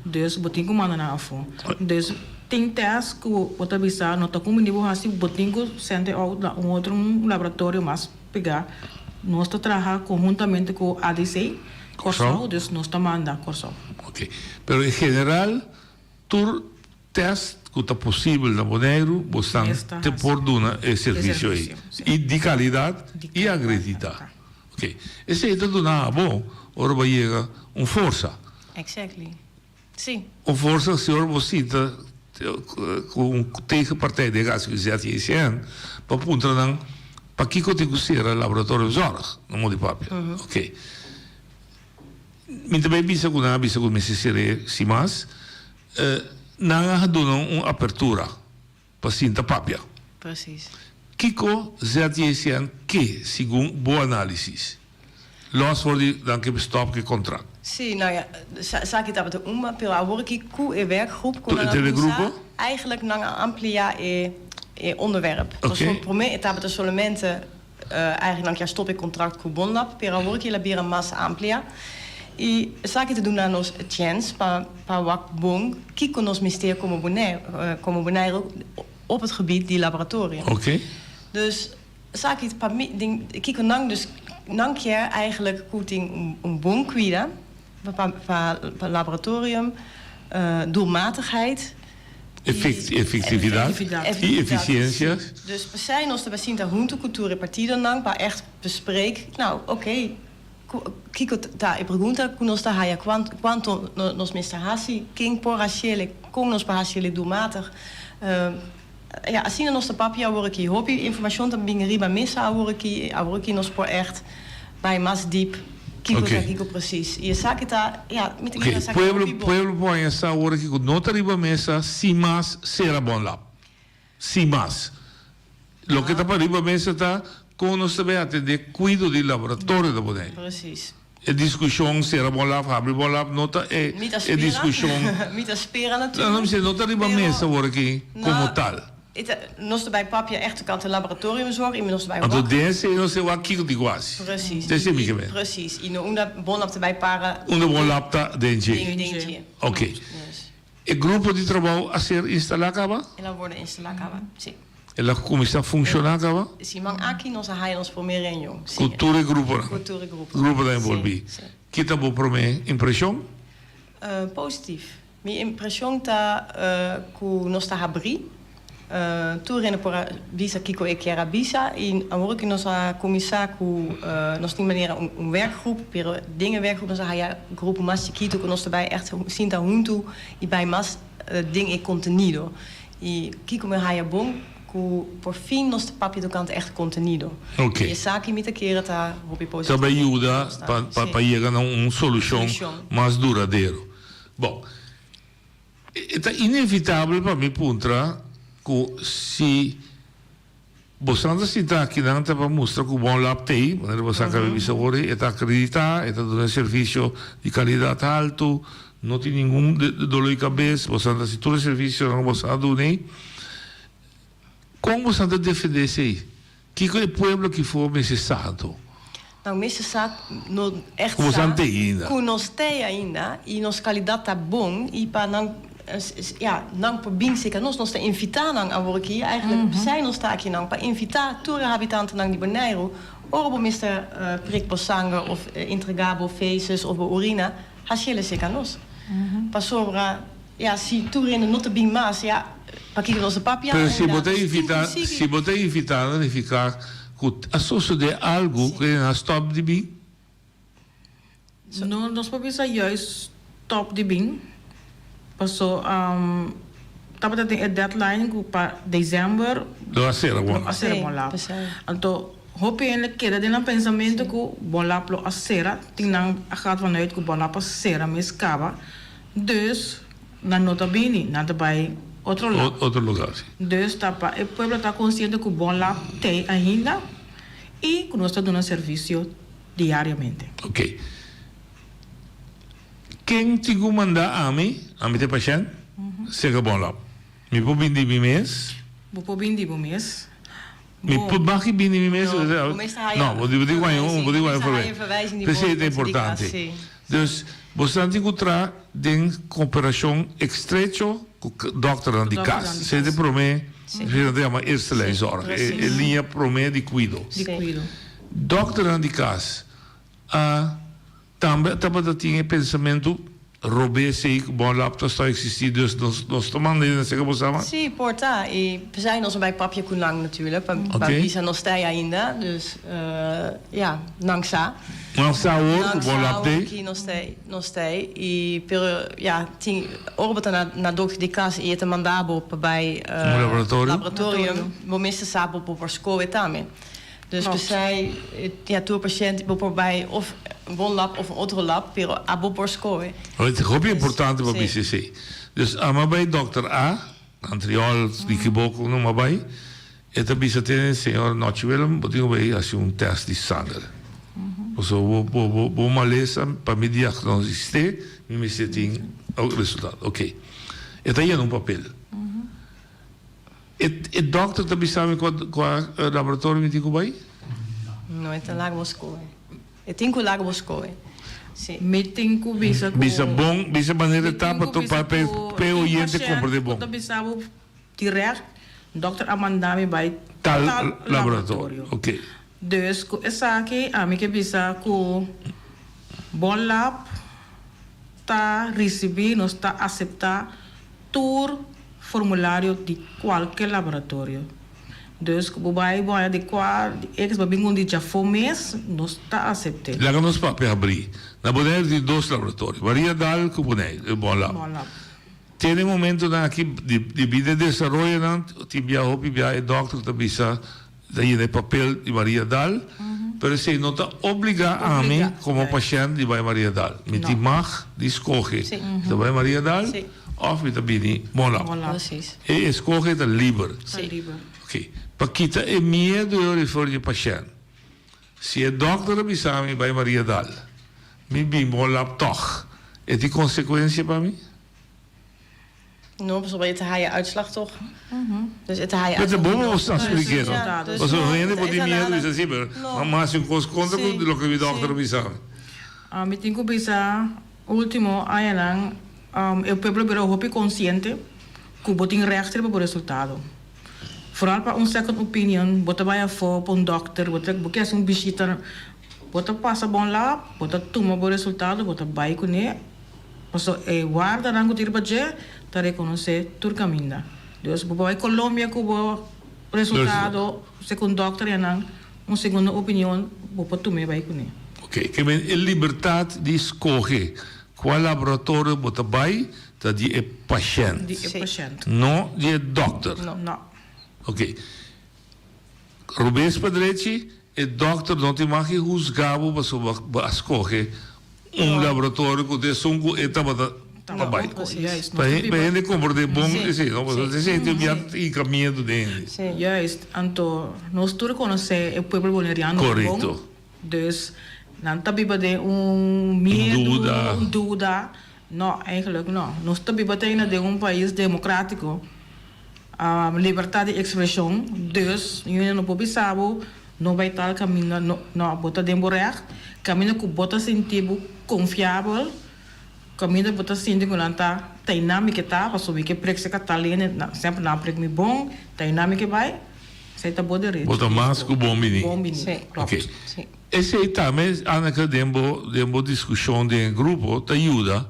Dus bo tin ku manda nan afó. Dus tin tèst ku bo ta bisa no ta kumbiní bo hasi, bo tin ku sende out na un otro laboratorio mas pegá. Nos ta traha konhuntamente ku ADC Kòrsou, dus nos ta manda Kòrsou. Oke. Pero en general tur Tèst ku ta posibel na Boneiru bosan te por duna e servisio ei i di kalidat i akreditá. Oke, esei ta duna abo ora bo a yega un forsa. Exactly. Sí. Un forsa si ora bo sinta ku un tegenpartij den caso di ZJCN pa puntra nan pakiko tin ku sera laboratorio zorg na modo di papia. Oke. Mi ta bay bisa ku nan a bisa ku mester ser'é sin mas. Nan a duna un apertura pa sinta papia. Precies. Kiko ZJCN ke segun bo analisis? Los for di nan ke stop ke contract. Sí, nou ja, esaki tabata un, pero awor aki ku e werkgroep ku nan a Tur kuminsá, eigenlijk nan a amplia e e onderwerp. Oké. Promé e tabata solamente Eigenlijk nan kier stop e contract cu Bonlab, pero awor ki el a bira mas amplia y esaki ta duna nos e chens pa pa wak bon kico nos mester como Bonaire como Bonaire op het gebied di laboratorio. Oké. Dus esaki pa mi den kico nan dus nan kier eigenlijk cu tin un un bon cuida pa pa pa laboratorium, doelmatigheid. Efectividad y eficiencia. Dus p'esei nos ta bai sinta hunto cu tur e partidonan pa echt bespreek, nou oké, kico ta e pregunta cu nos ta haya, cuanto nos mester haci, ken por haciele, con nos por haciele doelmatig. Ja, asina nos ta papia awor aki. Hopi informacion ta bin riba mesa awor aki, awor aki nos por echt bai mas diep kico ta kico precies. Y esaki ta, ja, mi ta kere esaki Pueblo, hopi bon. pueblo por haña sa awor aki cu no ta riba mesa sin mas cera Bonlab. Sin mas. Loke ta pa riba mesa ta con nos ta bay atende cuido di laboratorio ta Bonaire. Precies. E discusion cera Bonlab, habri Bonlab no ta e Mi ta e spera, discusion. mi ta spera No, natuurlijk. no, mi sey no ta riba Pero mesa awor aki no, como tal. e ta, nos ta bay papia echt tocante laboratoriumzorg y nos ta bay Anto wak. den esey nos ta wak kico di guasi. Precies. Te esey mi ke men. Precies. Y no unda Bonlab ta bay para. Unda Bonlab ta den dje. Den dje. Ok. Dus. E grupo di trabou a ser instalá kaba? El a worde instalá kaba, sí. El a kuminsá funshoná kaba? Siman aki nos a haya nos promé reunion, sí. Ku tur e gruponan? Ku tur e gruponan. Gruponan enbolbí. Sí, sí. Ki ta bo promé impreshon? Positief. Mi impreshon ta ku nos ta habrí. Tur hende por a bisa kiko e kier a bisa i awor ku nos a kuminsá ku nos tin manera un werkgroep, pero den e werkgroep nos a haya grupo mas chikitu ku nos ta bai ègt sinta huntu i bai mas den e kontenido. I kiko mi a haya bon ku por fin nos ta papia tokante ègt kontenido. I esaki mi ta kere ta hopi Ta positivo. bai yuda pa pa yega na un solushon mas duradero. Bon. E ta inevitabel pa mi puntra ku si bosan ta sinta akinan ta pa mustra ku bon lab t'ei, manera bosan kaba bisa awor, e ta akreditá, e ta duna servisio di kalidat haltu, no tin ningun doló di kabes, bosan ta hasi tur e servisionan ku bosan a duna ei. Kon bosan ta defendé esei? Kiko e pueblo aki for mester sa anto? Nou mester sa no echt Ku sa bosan t'ei ainda. ku nos t'ei ainda i nos kalidat ta bon i pa nan ja nan por bin serka nos. Nos ta invitá nan awor aki eigenlijk p'esei nos ta aki nan pa invitá tur e habitantenan di Boneiru ora bo mester prik bo sanger of entregá bo feces of bo urina hasiel serka nos pasobra Ja, si tur hende no ta bin mas, ja, pakiko nos ta papia Pero si ainda? bo ta Nos tin invita, ku sigui. si bo ta invita ta nifica cu a sucede algo cu nan a stop di bin? No, nos por bisa juist stop di bin, paso tabata tin e deadline cu pa december Lo a cera lo bon. a cera Sí, bon lap. p'esei. Anto hopi hende keda den nan pensamento cu bon lap lo a cera, tin nan a gaat vanuit cu bon lap a cera mes caba. Dus. Nan no ta bini, nan ta bai otro lab. Otro lugar, si. Dus ta pa e pueblo ta konsiente ku Bon Lab t'ei ainda i ku nos ta duna servisio diariamente. Ok. Ken tin ku manda ami, ami ta e pashènt, serka Bon Lab? Mi por bini di mi mes? Bo por bini di bo mes. Mi por baki bini mi mes? No, bo mester haya No, bo di bo haña un, bo di haña un verwijzing di bo P'esei ta di kas, importante. si. Dus, bosnan tin ku traha den koperashon estrecho ku dòkternan di kas. Esei ta e promé, esei nan ta yama eerste lijn zorg, e liña promé di kuido. Di kuido. Dòkternan di kas a Tambe tabata tin e pensamentu robes ei ku bon lap ta sta eksistí, dus nos nos ta manda hende seka bo sama? Sí, por ta. I p'esei nos a bai papia ku nan natuurlijk, pa pa bisa nos ta ei ainda, dus ja, nan sa. Nan sa awor ku bon lap Nan sa awor ki nos ta ei, nos ta ei. I pero ja, tin ora bo ta na na dokter di kas i e ta manda bo pa bai Un laboratorio? laboratorium, bo mester sa bo por skohe tambe. Dus p'esei ja tur pashent bo por bai of bon lab of un otro lab, pero abo por skohe. Het is hopi importante pa bisa esei. Dus ama bai dokter A, Antriol, di kiboko no ma bai, e ta bisa tene señor Nochi Willem bo tin ku bai hasi un test di sanger. Pasobra bo bo bo malesa pa mi diagnostisté mi mester tin resultado. Oké. E ta yena un papel. E e dokter ta bisa mi kua kua laboratorio mi tin ku bai? No, e ta laga bo skohe. E tin ku laga bo skohe. Si. Mi tin ku bisa ku. Bisa bon, bisa manera e ta pa to pa pa e oyente komprende bon. Ku ta bisa bo dirèkt, dokter a manda mi bai tal laboratorio. Oké. Dus ku esaki ami ke bisa ku bon lab ta risibí, nos ta aseptá tur formulario di kualke laboratorio. Dus ku bo bai bo haña di kua di ex bo bin un di djafó mes, nos ta asept'é. Laga nos papia habrí. Na Boneiru tin dos laboratorio, Maria Dal ku Boneiru, Bon Lab. Bon Lab. Te na e momentonan aki di debí na e desaroyonan tin bia hopi bia e dòkter ta bisa ta yena e papel di Maria Dal, pero esei no ta obligá ami komo pashènt di bai Maria Dal. Mi tin mag di skohe. Mi ta bai Maria Dal òf mi ta bini Bon Lab. E eskohe ta liber. Oké. Pa kita e miedu e ora for di e pashènt, si e dòkter a bisa mi bai Maria Dal, mi bin Bon Lab tòg, e tin konsekuensia pa mi? No, pasobra e ta haya uitslag toch? Dus e ta haya Pero uitslag. bo bo sta spliké no? Pasobra hende por tin miedu bisa si, pero mama hasi un kos kontra ku loke mi dòkter a bisa mi. Mi tin ku bisa ultimo añanan e pueblo bira hopi konsiente ku bo tin règt riba bo resultado. Foral pa un second opinion bo ta bai afó pa un dòkter, bo ta bo ke hasi un bishita, bo ta pasa bon lab, bo ta tuma bo resultado, bo ta bai kuné. Paso e wardanan ku tin riba dje ta rekonosé tur kaminda. Dus bo bai Colombia ku bo resultado segun dòkter ya nan un segundo opinion bo por tum'é bai kuné. Ok, ke men e libertat di skohe kua laboratorio bo ta bai ta di e pashènt. Di e pashènt. No di e dòkter. No. Ok. Robes pa drechi, e dòkter no tin mag di husga bo pasobra bo a skohe un laboratorio ku ta esun ku e tabata pa bai. Pa hende komprendé bon esei, no? Pasobra esei tin bia ta hinka miedu den hende. Juist, anto nos tur konosé e pueblo boneriano bon. Korekto. Dus nan ta biba den un miedu, un duda. No, eigenlijk no. Nos ta biba te den un pais democratico, libertad di expresion, dus hende no por bisa bo no bay tal caminda, no, no, bo ta den bo recht, caminda cu bo ta sinti bo confiabel, caminda bo ta sinti cu nan ta tainá mi ke ta, pasobra mi ke prek cerca tal hende, semper nan a prek mi bon, tainá mi ke bay, esey ta bo derecho. Bo ta mas cu bon bini. Bon bini, klopt. Ok. Esei tambe, Anneke, den bo den bo diskushon den e grupo ta yuda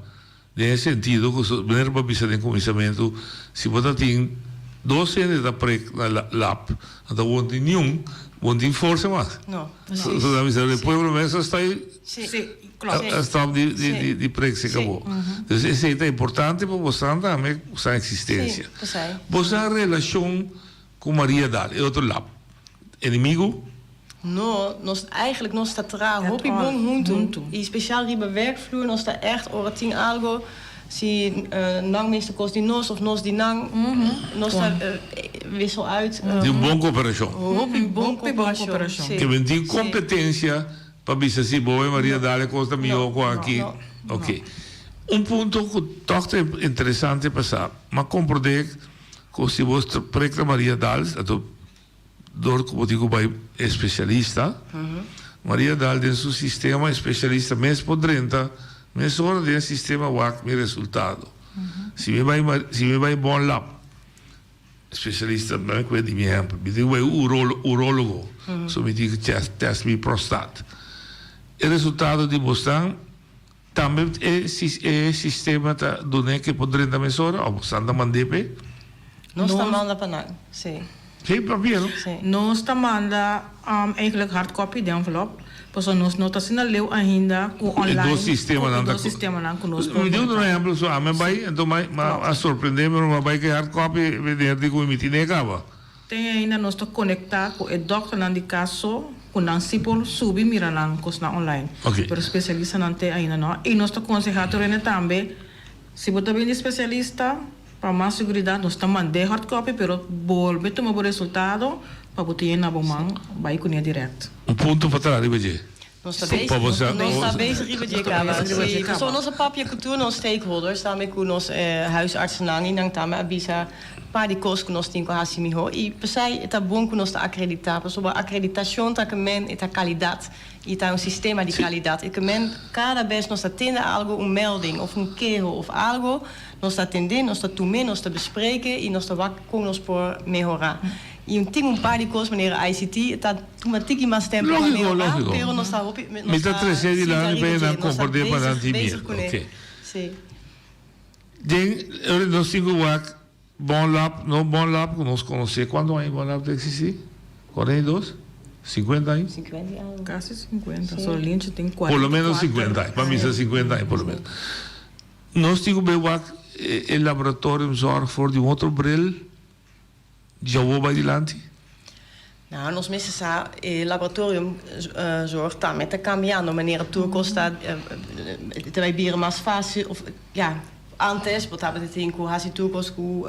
den e sentido ku manera bo a bisa den kuminsamentu, si bo ta tin dos hende ta prek na lap, anto bo no tin niun, bo no tin forsa mas. No, precies. So ta bisa e pueblo mes a sta a stop di di di prek serka bo. Dus esei ta importante pa bosan tambe bosan eksistensia. Bosan relashon ku Maria Dal, e otro lap, enemigu? No, nos eigenlijk nos ta traha hopi bon huntu. Y speciaal riba werkvloer nos ta echt ora tin algo. Si nan mester kos di nos of nos di nan, nos ta wissel uit. Di un bon koperashon. Hopi bon koperashon, si. Ke men tin kompetensia pa bisa si bo e Maria Dale kos ta mihó ku aki. Oke. Un punto ku tòg ta interesante pa sa, m'a komprondé ku si bo prek na Maria Dal, anto Dor ku bo tin ku bai e spesialista, Maria Daal den su sistema e spesialista mes por drenta mesora den e sistema wak mi resultado. Si mi bai si mi bai Bon Lab, spesialista mi ku di mi ehempel, mi tin ku bai urologo, so mi tin ku test mi prostat. E resultado di bosnan Tambe e e sistema ta dun'é ke por drenta mesora òf bosan ta mand'é p'e? Nos ta manda pa nan, sí. Sí, papia no? Sí. Nos ta manda eigenlijk hard copy den envelop, pasobra nos no ta asina leu ainda ku online, E dos sistemanan ku e dos sistemanan ku nos por Mi di un conecta. ehempel so, ami a bai, enton mi a sorprende mi, mi a bai ku e hard copy, mi di ku mi tin'é kaba. Te ainda nos ta konektá ku e dòkternan di kas so ku nan si por subi mira nan kosnan online. Pero spesialistanan te ainda no. I nos ta konsehá tur hende tambe, si bo ta bini di spesialista, pa mas seguridat nos ta mand'é hard copy pero bolbe tuma bo resultado pa bo tin e na bo man bai kuné dirèkt. Un punto pa traha riba dje. Nos ta bezig, nos ta bezig riba dje kaba. Sí, pasobra nos a papia ku tur nos stakeholders, tambe ku nos huisartsennan i nan tambe a bisa par di kos ku nos tin ku hasi mihó. I p'esei e ta bon ku nos ta akreditá, pasobra akreditashon ta ke men e ta kalidat i ta un sistema di kalidat. E ke men kada bes nos ta tende algu, un melding òf un keho òf algu, nos ta atendé, nos ta tum'é, nos ta bespreke i nos ta wak kon nos por mehorá. I un tin un par di kos manera ICT ta tuma tiki mas tempo pa Lógico, mehorá, lógico. pero nos ta hopi, nos Mi ta ta trese sinta dilanti pa riba e dje, nan nos ta komprendé pa nan bezig, tin bezig miedu. kuné. Oké. Sí. Den ora nos tin ku wak Bon Lab, no Bon Lab ku nos konosé, kuantu aña Bon Lab ta eksistí? 42? 50 aña? 50 i algu. Kasi 50, so Linchi tin Por lo menos 44. 50 aña, pa mi sa 50 aña por lo menos. Nos tin ku bai wak e laboratoriumzorg for di un otro bril. Djawo bai dilanti? Nou, nos mester sa e laboratorium zorg tambe ta cambiando manera tur cos ta ta bai bira mas facil of ya antes bo tabata tin cu haci tur cos cu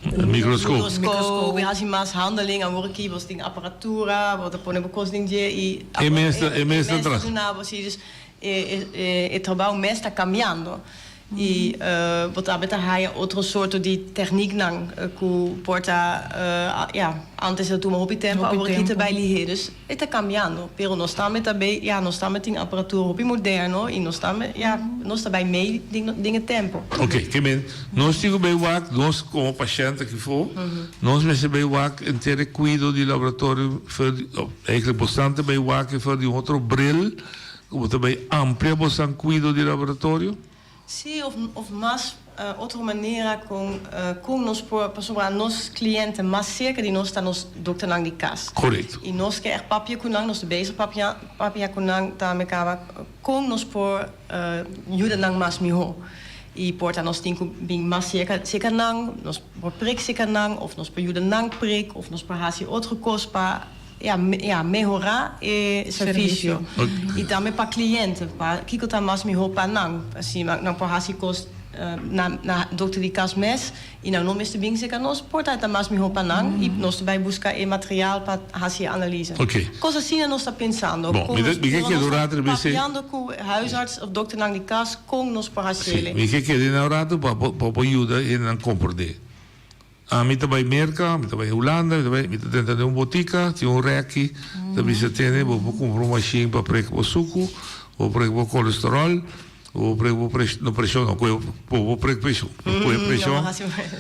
Microscoop. microscoop y haci mas handeling awor aki bo tin aparatura bo ta pone bo cos den dje y E mes ta e mes ta traha. duna bo si dus e e e trabao mes ta cambiando. I bo tambe ta haya otro sorto di technieknan ku por ta, ya, antes a tuma hopi tempo, awor aki ta bai lihé. Dus e ta kambiando. Pero nos tambe ta bei, ya, nos tambe tin aparatura hopi moderno i nos tambe, ya, nos ta bai mee den e tempo. Oké, ke men, nos tin ku bai wak, nos komo pashènt aki for, nos mester bai wak henter e kuido di laboratorio for di, eigenlijk bosnan ta bai wak e for di un otro bril ku bo ta bai amplia bosan kuido di laboratorio? Sí, of of mas otro manera con con nos por, pasobra nos cliente mas cerca di nos ta nos dokternan di cas. Correcto. Y nos ke echt papia cu nan, nos ta bezig papia papia cu nan tambe caba con nos por yuda nan mas miho. Y por ta nos tin cu bin mas cerca cerca nan, nos por prik cerca nan of nos por yuda nan prik of nos por haci otro cos pa ya, ya, mehorá e servisio. I tambe pa kliente, pa kiko ta mas mihó pa nan. Asina nan por hasi kos na na dokter di kas mes i nan no mester bin serka nos, por ta ta mas mihó pa nan i nos ta bai buska e material pa hasi e analise. Kos asina nos ta pensando. Bon, mi ta mi ke keda un rato riba esei. Papiando ku huisarts òf dokternan di kas kon nos por hasi Sí, mi ke keda un rato pa pa por yuda hendenan komprendé. Ami ta bai Merka, mi ta bai Hulanda, mi ta bai, mi ta drenta den un botika, tin un rèki, ta bisa tene, bo por kumpra un mashin pa prek bo suku, bo por prek bo kolesteròl, bo por prek bo preshon, no preshon no, kue, bo por prek preshon, kue preshon,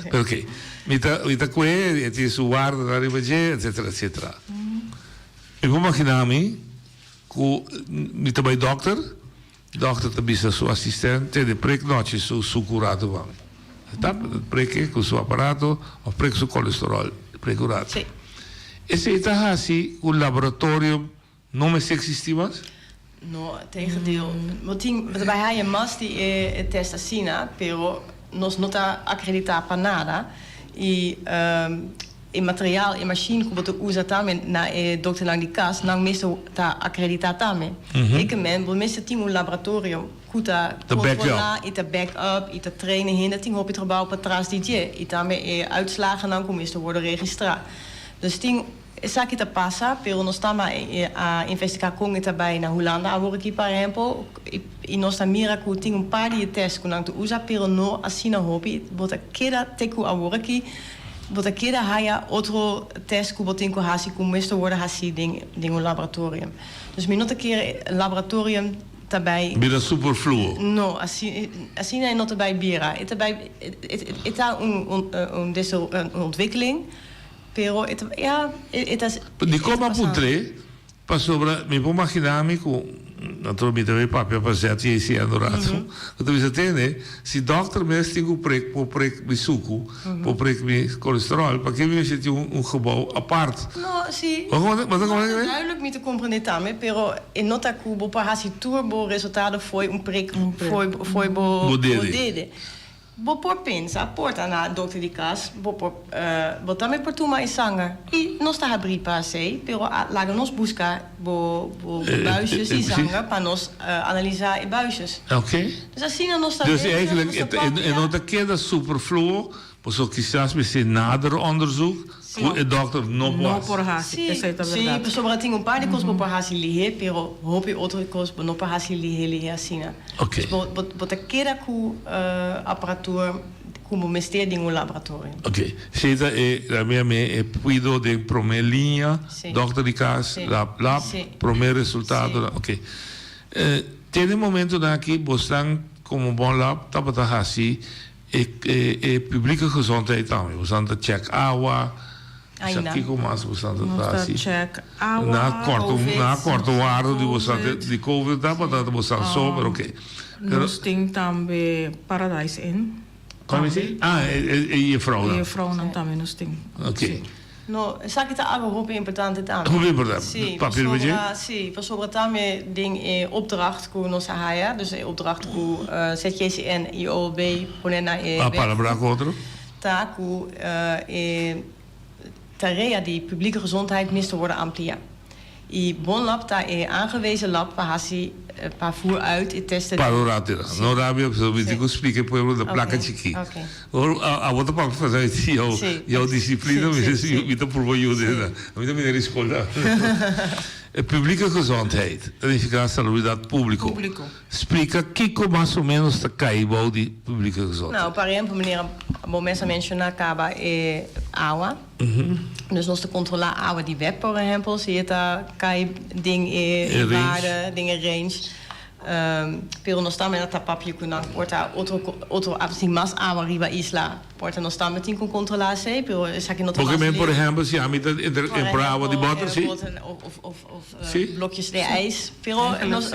pero oké, mi ta, mi ta kue, e tin su wardanan riba dje, etsetera, etsetera. Mi por magina mi ku mi ta bai dòkter, Dokter ta bisa su asistent tene prek nochi su suku rato pa mi. E ta prek e ku su aparato of prek su kolesterol prek un rato. Esei ta hasi ku laboratorio no mester eksistí mas? No, tegendeel. Bo tin, bo ta bai haña mas di e test asina, pero nos no ta akreditá pa nada. I E material, e machine ku bo ta usa tambe na e dokternan di kas, nan mester ta akreditá tambe. Ekemen bo mester tin un laboratorio. ku ta kontrolá i ta back up i ta trainen hende tin hopi trabou patras di dje i tambe e uitslagennan ku mester wòrdu registrá. Dus tin esaki ta pasa pero nos ta a investigá kon e ta bai na Hulanda awor aki por ehèmpel i nos ta mira ku tin un par di e tèst ku nan ta usa pero no asina hopi bo ta keda te ku awor aki bo ta keda haya otro tèst ku bo tin ku hasi ku mester wòrdu hasí den den un laboratorium. Dus mi no ta kere laboratorium ta bai. Bira superfluo. No, asina e no ta bai bira. E ta bai, e ta un un un ontwikkeling, pero e ta, ya, e ta. Dikon bo a puntr'é? Pasobra mi por magina mi ku, anto mi ta bay papia pa ZJCN un rato, ku ta bisa tende, si dòkter mes tin ku prek, por prek mi suku, por prek mi kolesteròl, pake mi mester tin un gebou apart? No, si. Bo ta komprende? No, ta duidelijk mi ta komprende tambe, pero e no ta ku bo por hasi tur bo resultado fo'i un prek, fo'i bo dede. Bo por pensa, por ta na dokter di kas, bo por, bo tambe por tuma e sanger. I nos ta habrí pa esei, pero laga nos buska bo bo buisjes di sanger pa nos analisá e buisjes. Oké. Dus asina nos ta Dus eigenlijk e e no ta keda superfluo, pasobra kisas mester nader onderzoek ku e dokter no por No hasi. por hasi, esei ta Sí, bèrdat. pasobra tin un par di kos bo por hasi lihé, pero hopi otro kos bo no por hasi lihé lihé asina. Ok. Dus bo, bo, bo ta keda ku aparatura ku bo mester den un laboratorio. Ok. Si ta e, la mia me e puido den prome liña, Sí. dokter di kas, Sí. lab, lab, Sí. prome resultado, Sí. ok. Te den momentonan aki bosnan komo Bon Lab tabata hasi e, e, e publieke gezondheid tambe. Bosnan ta check awa, Ainda. Sa kiko mas bosan ta Nos ta hasi? check awa, Na korto, Covid. na korto wardo di bosan Covid. di Covid tabata ta bosan so, pero oké. Pero Nos tin tambe Paradise Inn. Kon mi si? Ah, e e e juffrouwnan. E juffrouwnan tambe nos tin. Oké. No, esaki ta algo hopi importante tambe. Hopi importante. Si, Papia riba dje? pasobra, si, pasobra tambe den e opdracht ku nos a haya, dus e opdracht ku ZJCN i OLB pone na e A palabrá ku otro? Ta ku e tarea di publieke gezondheid mester worden amplia. I Bonlab ta e aangewezen lab pa hasi pa voer uit e testen di. Para un rato era. No rabia pasobra mi tin ku splika e pueblo na plaka chikí. Ora abo ta papia pa sa jou jou disiplina mi ta purba yuda esnan. Mi ta mira di skol ta. E publieke gezondheid ta nifiká salubridat públiko. Splika kiko mas o ménos ta kai bou di publike gezondheid. Nou, por ehempel, meneer, bo mes a menshoná kaba e awa. Dus nos ta kontrolá awa di web, por ehempel, si e ta kai den e waarde, den e range. Pero nos tambe ta papia ku nan por ta otro, otro, tin mas awa riba isla. Por ta nos tambe tin ku kontrolá esei, pero esaki no ta Porque mas men, por leu. ehempel, si ami ta entra Por empra awa di ehempel, bòter, si? boter of, of, of, Si. blokjes di ijs. Pero nos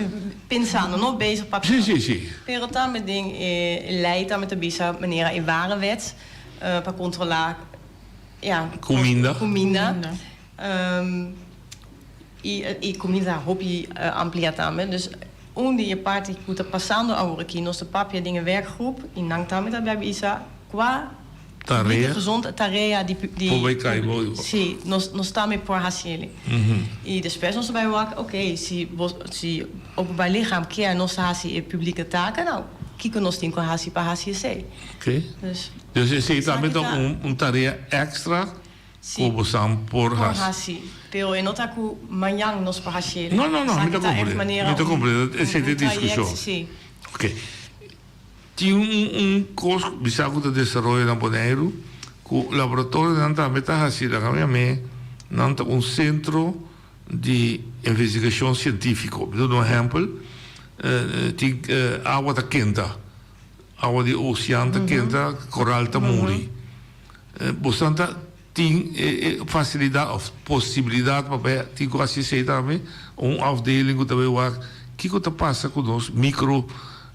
pensando, no bezig papia. Si, si, si. Pero tambe den e lei tambe ta bisa manera e warenwet pa kontrolá, ja. Kuminda. Kuminda. I e kuminda ta hopi amplia tambe. Dus un di e parti ku ta pasando awor aki, nos ta papia den e werkgroep i nan tambe ta bai bisa kua Tarea. Gezond tarea di di Por bai kai bo. Si, nos nos tambe por hasi el'i. I despues nos ta bai wak, oké, si bo si openbaar lichaam kier nos ta hasi e publieke taken, nou, kiko nos tin ku hasi pa hasi esei? Oké. Dus Dus esei tambe esaki ta ta un un tarea extra Si, ku bosan por por hasi. hasi. Pero e no ta ku mañan nos por hasi el'i. No, no, no, mi Esaki ta ta echt komprende. manera Mi ta un komprende. Esei un ta e un trayect, diskushon. si. Oké. Tin un un kos ku bisa ku ta desaroyo na Boneiru ku laboratorionan tambe ta hasi laga mi amé nan ta un sentro di investigashon sientífiko. Mi ta duna un ehèmpel, tin awa ta kenta, awa di osean ta kenta, koral ta muri. Bosan ta Tin e facilidad of posibilidad pa bay tin cu haci esey tambe, un afdeling cu ta bay wak kico ta pasa cu nos micro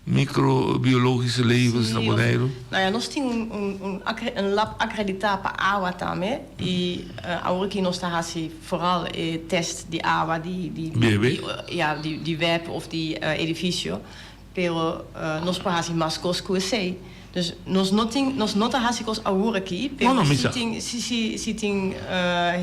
microbiologische levens na Boneiru. Nou ja, nos tin un un un lab acredita pa awa tambe y awor aki nos ta haci vooral e test di awa di di Bebe? ja di web of di edificio. Pero nos por hasi mas kos ku esei. Dus nos no tin, nos no ta hasi kos awor aki, pero No, no, mi si sa. tin, si, si, si tin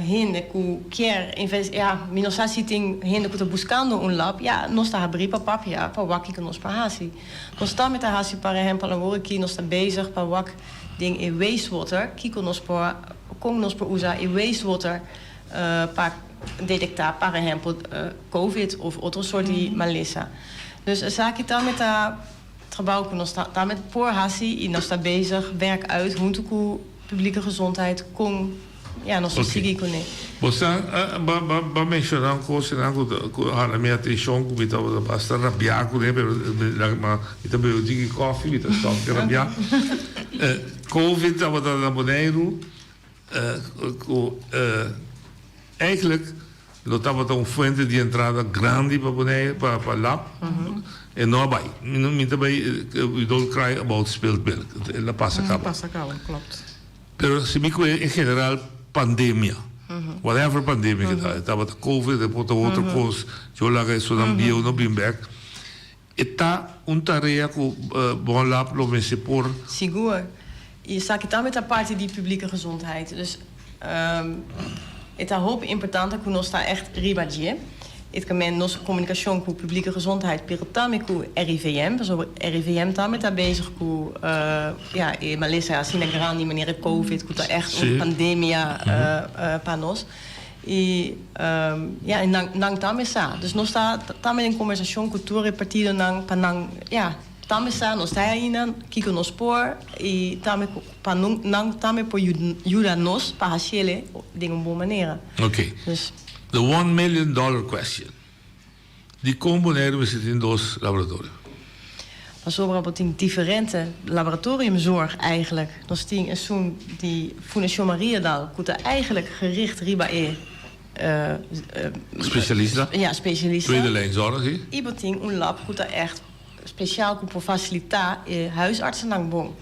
hende ku kier inves, ja, mi no sa si tin hende ku ta buskando un lab, ja, nos ta habrí pa papia pa wak kiko nos por hasi. Nos tambe ta hasi, por ehèmpel, awor aki nos ta bezig pa wak den e wastewater, kiko nos por, kon nos por usa e wastewater pa detektá, por ehèmpel, covid of otro sort di malesa. Dus esaki tambe ta trabou ku nos ta tambe por hasi i nos ta bezig werk uit huntu ku Publieke Gezondheid kon ya nos ta sigui kuné. Bo sa ba ba ba menshoná un kos einan ku ku hala mi atenshon ku mi tabata basta rabiá kuné pero mi ma mi ta bebe un tiki kòfi mi ta stòp di rabiá. Covid tabata na Boneiru ku Eigenlijk lo tabata un fuente di entrada grandi pa Bonaire, pa pa lab, e no a bai. Mi no mi ta bai, we don't cry about spilled milk. El a pasa A caba. pasa caba, klopt. Pero si mi cu en general pandemia, whatever pandemia cu ta, e tabata covid, e por ta otro cos, yo laga esunnan bieu no bin bek. E ta un tarea cu Bon Lab lo mester por. Sigur. Y esaki tambe ta parti di publieke gezondheid. Dus e ta hopi importante cu nos ta echt riba dje. E ta men nos comunicacion cu publieke gezondheid pero tambe cu RIVM. Pasobra RIVM tambe ta bezig cu ja, e malesa asina grandi manera covid cu ta echt un pandemia pa nos. I ja, i nan nan tambe sa. Dus nos ta tambe den kombersashon ku tur e partidonan pa nan, ja, tambe sa nos ta ainda, kiko nos por i tambe ku pa nan tambe por yuda nos pa hasiel den un bon manera. Ok. Dus. The one million dollar question. Dikon Boneiru mester tin dos laboratorio? Pasobra bo tin diferente laboratoriumzorg eigenlijk. Nos tin esun di Fundashon Mariadal ku ta eigenlijk gericht riba e. Spesialista? Ja, spesialista. Tweede lijn zorg, si. I bo tin un lab ku ta echt spesiaal ku por fasilitá e huisartsennan bon.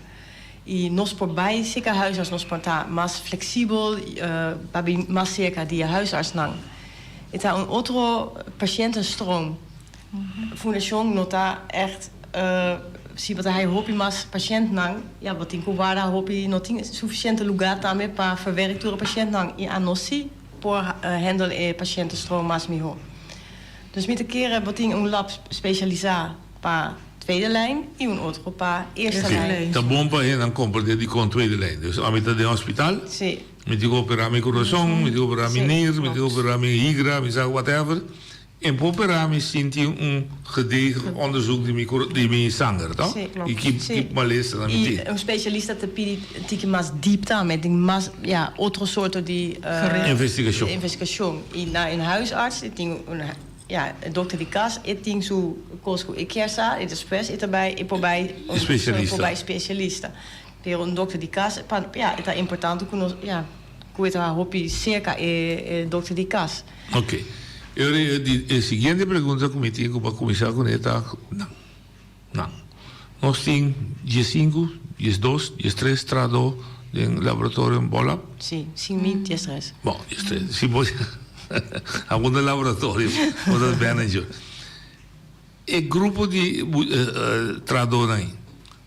I nos por bai serka huisarts, nos por ta mas fleksibel pa bin mas serka di e huisartsnan. E ta un otro pashentenstroom. Fundashon no ta echt si bo ta haya hopi mas pashentnan, ya bo tin ku warda hopi, no tin sufisiente lugá tambe pa verwerk tur e pashentnan i anos si por handle e pashentenstroom mas mihó. Dus mi ta kere bo tin un lab spesialisá pa tweede lijn i un otro pa eerste lijn. Ta bon pa hendenan komprendé dikon tweede lijn. Dus ami ta den hospital. Mi tin ku operá mi kurason, mi tin ku operá mi nir, mi tin ku operá mi higra, mi sa whatever. En por operá mi sinti un gedegen onderzoek di mi di mi sanger, to? Sí, klopt. I ki Sí. ki malesa mi I tin. un spesialista ta pidi un tiki mas diep tambe, tin mas, ja, otro soorto di Investigashon. investigashon. I na un huisarts e tin un, ja, e dokter di kas e tin su kos ku e kier sa i despues e ta bai, e por bai un Spesialista. por bai spesialista. Pero un dokter di kas, pa, ja, e ta importante ku nos, ja, ku e ta hopi serka e e dokter di kas. Ok. E ora e di e siguiente pregunta ku mi tin ku pa kuminsá kuné ta, nan, nan. Nos tin diesinku, diesdos, diestres trahadó den laboratorio Bolab? Sí, sin mi diestres. Bon, diestres. Si bo abo na laboratorio, bo ta manager. E grupo di trahadónan ei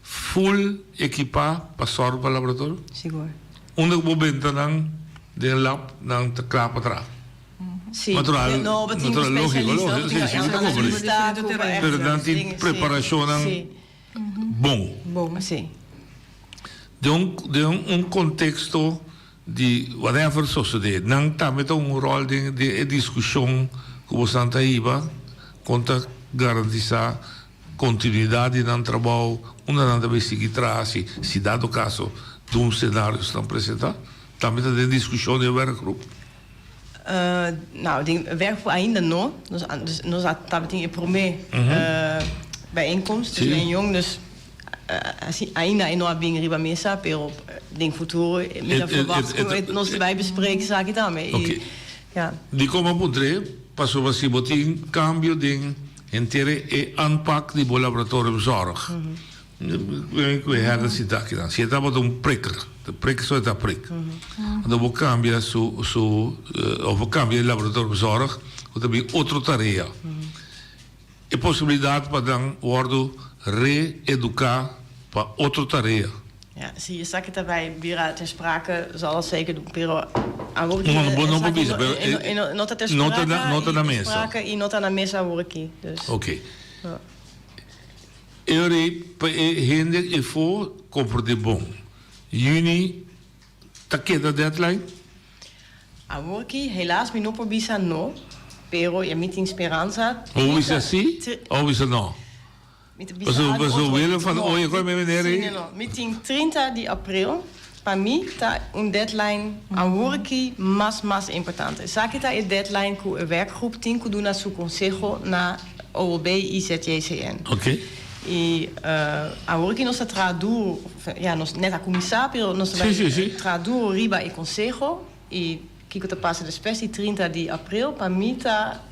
full ekipá pa sòru pa laboratorio? Sigur. Unda ku bo benta nan den lab, nan ta kla pa traha? Si. Natural, No, bo tin natural, lógiko, spesialista, lógiko, si, si, mi ta komprendé. Pero nan tin preparashonnan bon. Bon, si. Den un, den un konteksto Di whatever sosode, nan tambe ta un rol den den e diskushon ku bosan ta hiba kon ta garantisá kontinuidat di nan trabou, unda nan ta bay sigui traha si si dado kaso dun senario esnan presentá. Tambe ta den diskushon den werkgroep. Nou, den werkgroep ainda no. Nos a nos a tabatin e promé bijeenkomst tussen reunion, dus Asi ainda e no a bin riba mesa, pero den futuro mi ta verwacht ku e nos ta bai bespreken esaki tambe. Oké. Ja. Dikon a puntr'é? Pasobra si bo tin kambio den henter e aanpak di bo laboratoriumzorg, ku e herde sinta akinan. Si e tabata un prikker, ta prik so e ta prik. Anto bo kambia su su òf bo kambia e laboratoriumzorg ku ta bin otro tarea. E posibilidat pa nan wòrdu. re-eduká pa otro tarea. Ja, si esaki ta bay bira ter sprake zal dat zeker doen, pero awor No, no, bo no por bisa, pero e no ta ter no ta sprake na, no ta na y ter mesa. sprake y no ta na mesa awor aki, dus. Ok. Ja. E ora ei pa e hende efo komprondé bon. Juni ta keda deadline? Awor aki helaas mi no por bisa no, pero ya mi tin speransa. Bo bisa si of bo bisa no? Mi ta bisa algo Paso otro. Willem van Ooyen kon mi meneer Sí, ei. no, no. Mi tin 30 di april. Pa mi ta un deadline awor aki mas mas importante. Esaki ta e deadline ku e werkgroep tin ku duna su konseho na OLB i ZJCN. Oké. I awor aki nos ta traha duro, ya nos net a kuminsá pero nos ta bai traha duro riba e konseho i Kiko ta pasa despues di 30 di april pa mi ta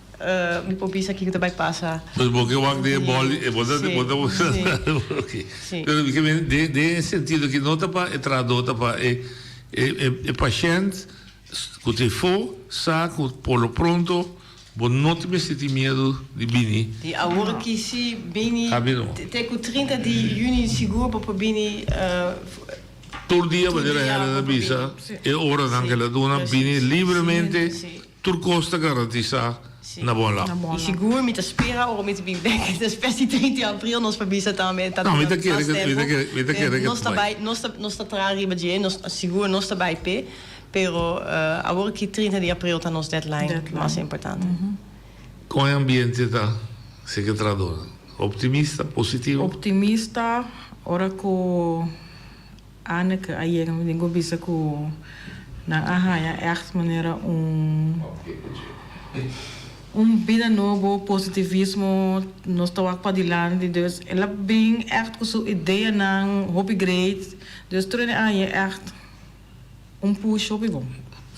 mi por bisa kiko ta bai pasa. Pues bo ke wak den e bol e bo ta bo ta ok pero mi ke men den den e sentido ki no ta pa e trahador ta pa e e e pashent ku tin fo sa ku por lo pronto bo no tin mester tin miedu di bini. Di awor ki si bini te ku 30 di juni sigur bo por bini. Tur dia manera Helen a bisa, e oranan ku el a duna bini libremente, tur kos ta garantisá na bon lap. I sigur mi ta spera ora mi ta bin bek despues di 30 di april nos por bisa tambe ta No, mi duna ta kere mas ku mi ta tempu. kere mi ta kere ku Nos ta bai. bai nos ta nos ta traha riba dje, nos sigur nos ta bai p'e, pero awor ki 30 di april ta nos deadline mas importante. Kon e ambiente ta, sekretradornan? Optimista, positivo? Optimista ora ku Anneke a yega mi tin ku bisa ku nan a haña ègt manera un un bida nobo, positivismo, nos ta wak padilanti, dus el a bin ègt ku su ideanan hopi great, dus tur hende a haña ègt Un push hopi bon.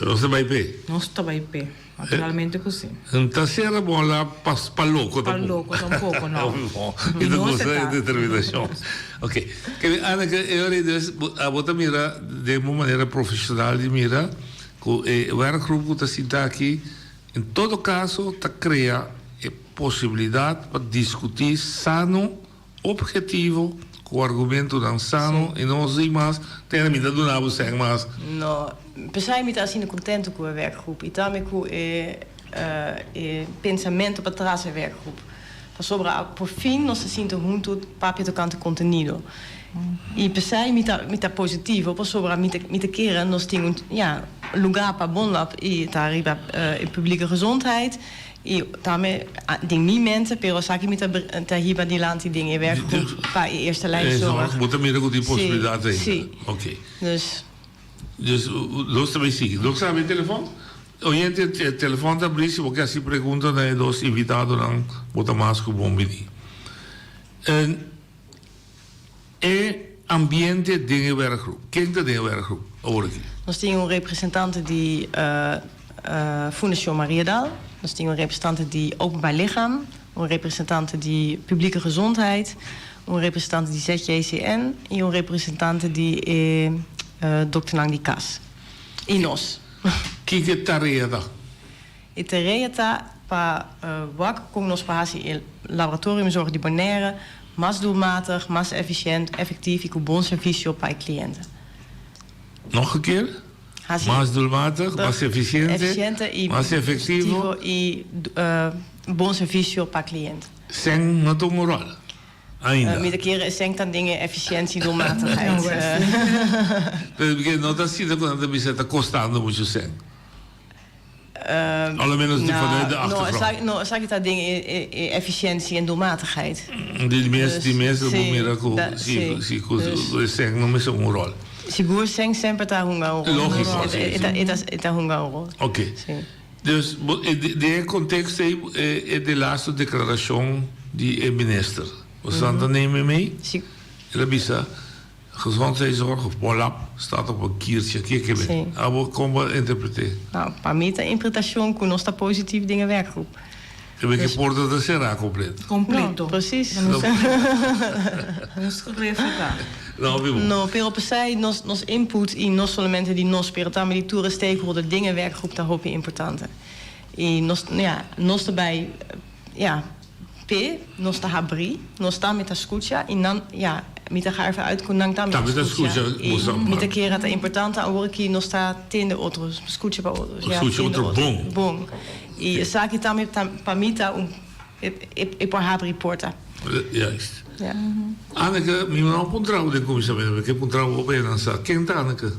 Nos ta bai p'e? Nos ta bai p'e, naturalmente ku si. N ta sera bon la pa pa loko Pa tampoko. loko tampoko, no. Hopi bon. Mi Mi ta no gusta e seta. determinashon. Ok. Kende Anneke, e ora ei dus bo abo ta mira den un manera profeshonal di mira ku e werkgroep ku ta sinta aki en todo kaso ta krea e posibilidat pa diskutí sano Objetivo, ku argumentonan sano i no sin mas, tene mi ta duna bo sèn mas. No, p'esei mi ta asina kontentu ku e werkgroep i tambe ku e e pensamentu patras e werkgroep. Pasobra por fin nos ta sinta huntu papia tokante kontenido. I p'esei mi ta mi ta positivo pasobra mi ta mi ta kere nos tin un ya lugá pa Bonlab i ta riba e publieke gezondheid I tambe den mi mente, pero esaki mi ta ta hiba dilanti den e werkgroep pa e eerste lijn zorg. Bo ta mira ku tin posibilidat ainda? Si. Oké. Dus. Dus nos ta bay sigui. Nos ta habri telefon? Oyente, e telefon ta abri si bo ke hasi pregunta na e dos invitadonan, bo ta mas ku bon bini. E ambiente den e werkgroep. Ken ta den e werkgroep awor aki? Nos tin un representante di Fundashon Mariadal, nos tin un representante di Openbaar Lichaam, un representante di Publieke Gezondheid, un representante di ZJCN i un representante di e dokternan di kas. I nos. Kiko e tarea ta? E tarea ta pa wak kon nos por hasi e laboratoriumzorg di Bonaire mas doelmatig, mas efficiënt, effectief i ku bon servisio pa e kliente. Nog een keer? Hasi Mas doelmatig, mas efficiënte, efficiënte i mas efectivo. i bon servisio pa kliente. Sèn no ta un ròl ainda. Mi ta kere e sèn ta den e efficiëntie doelmatigheid. Pero porque no ta asina ku nan ta bisa ta kostando muchu sèn. Allo menos di vanuit de achtergrond. No, esaki ta den e efficiëntie en doelmatigheid. Di mes, di mes bo mira ku si si ku e sèn no mester un ròl. Sigur sèn semper ta hunga un ròl. Lógiko, si. E ta hunga un ròl. Oké. Dus den e konteksto ei e de laatste deklarashon di e minister. Bo sa ta neem e mee? Si. El a bisa. Gezondheidszorg of Bolab staat op een kiertje. Kier ke ben? Sí. Abo kon bo interpreté? Nou, pa mi ta interpretashon ku nos ta positief den e werkgroep. Ke ben ke porta ta será kompleto. Kompleto. No, precies. Nos refutá. No, mi bon. No, pero p'esei nos nos input i no solamente di nos pero tambe di tur e stakeholder den e werkgroep ta hopi importante. I nos, ja, nos ta bai, ja. P'e nos ta habrí, nos tambe ta skucha i nan, ya, mi ta ga ervan uit ku nan tambe ta skucha. I mi ta kere ta importante awor ki nos ta tende otro, skucha pa otro, ya, tende otro bon. I esaki tambe ta pa mi ta un e por habri porta. Juist. Anneke, mi no a puntra bo den kuminsamentu, mi ke puntra bo pa e nan sa. Ken ta Anneke?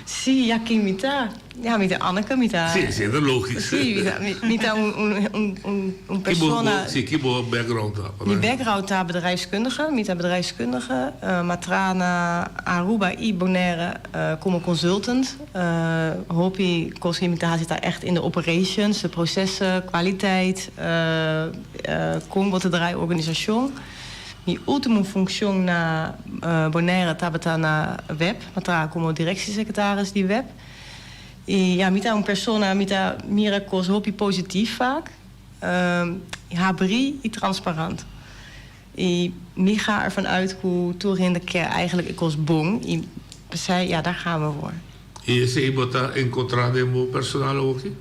Sí, ya ken mi ta? Ja, mi ta Anneke, mi ta. Sí, esei ta lógisch. Sí, mi ta, mi ta un, un, un, un, un persona. Sí, ki bo background ta? Mi background ta bedrijfskundige, mi ta bedrijfskundige, m'a traha na Aruba i Bonaire komo consultant. Hopi kos ki mi ta hasi ta echt in de operations, de prosessen, kwaliteit, kon bo ta draai organisashon. Mi ultimo funccion na Bonaire tabata na web, m'a traha como directiesecretaris di web. I ja, mi ta un persona, mi ta mira kos hopi positief vaak, habrí i transparant. I mi ga ervan uit ku tur hende ke eigenlijk e kos bon i p'esei, ja, daar gaan we voor. I esei bo ta enkontrá den bo personal awoki?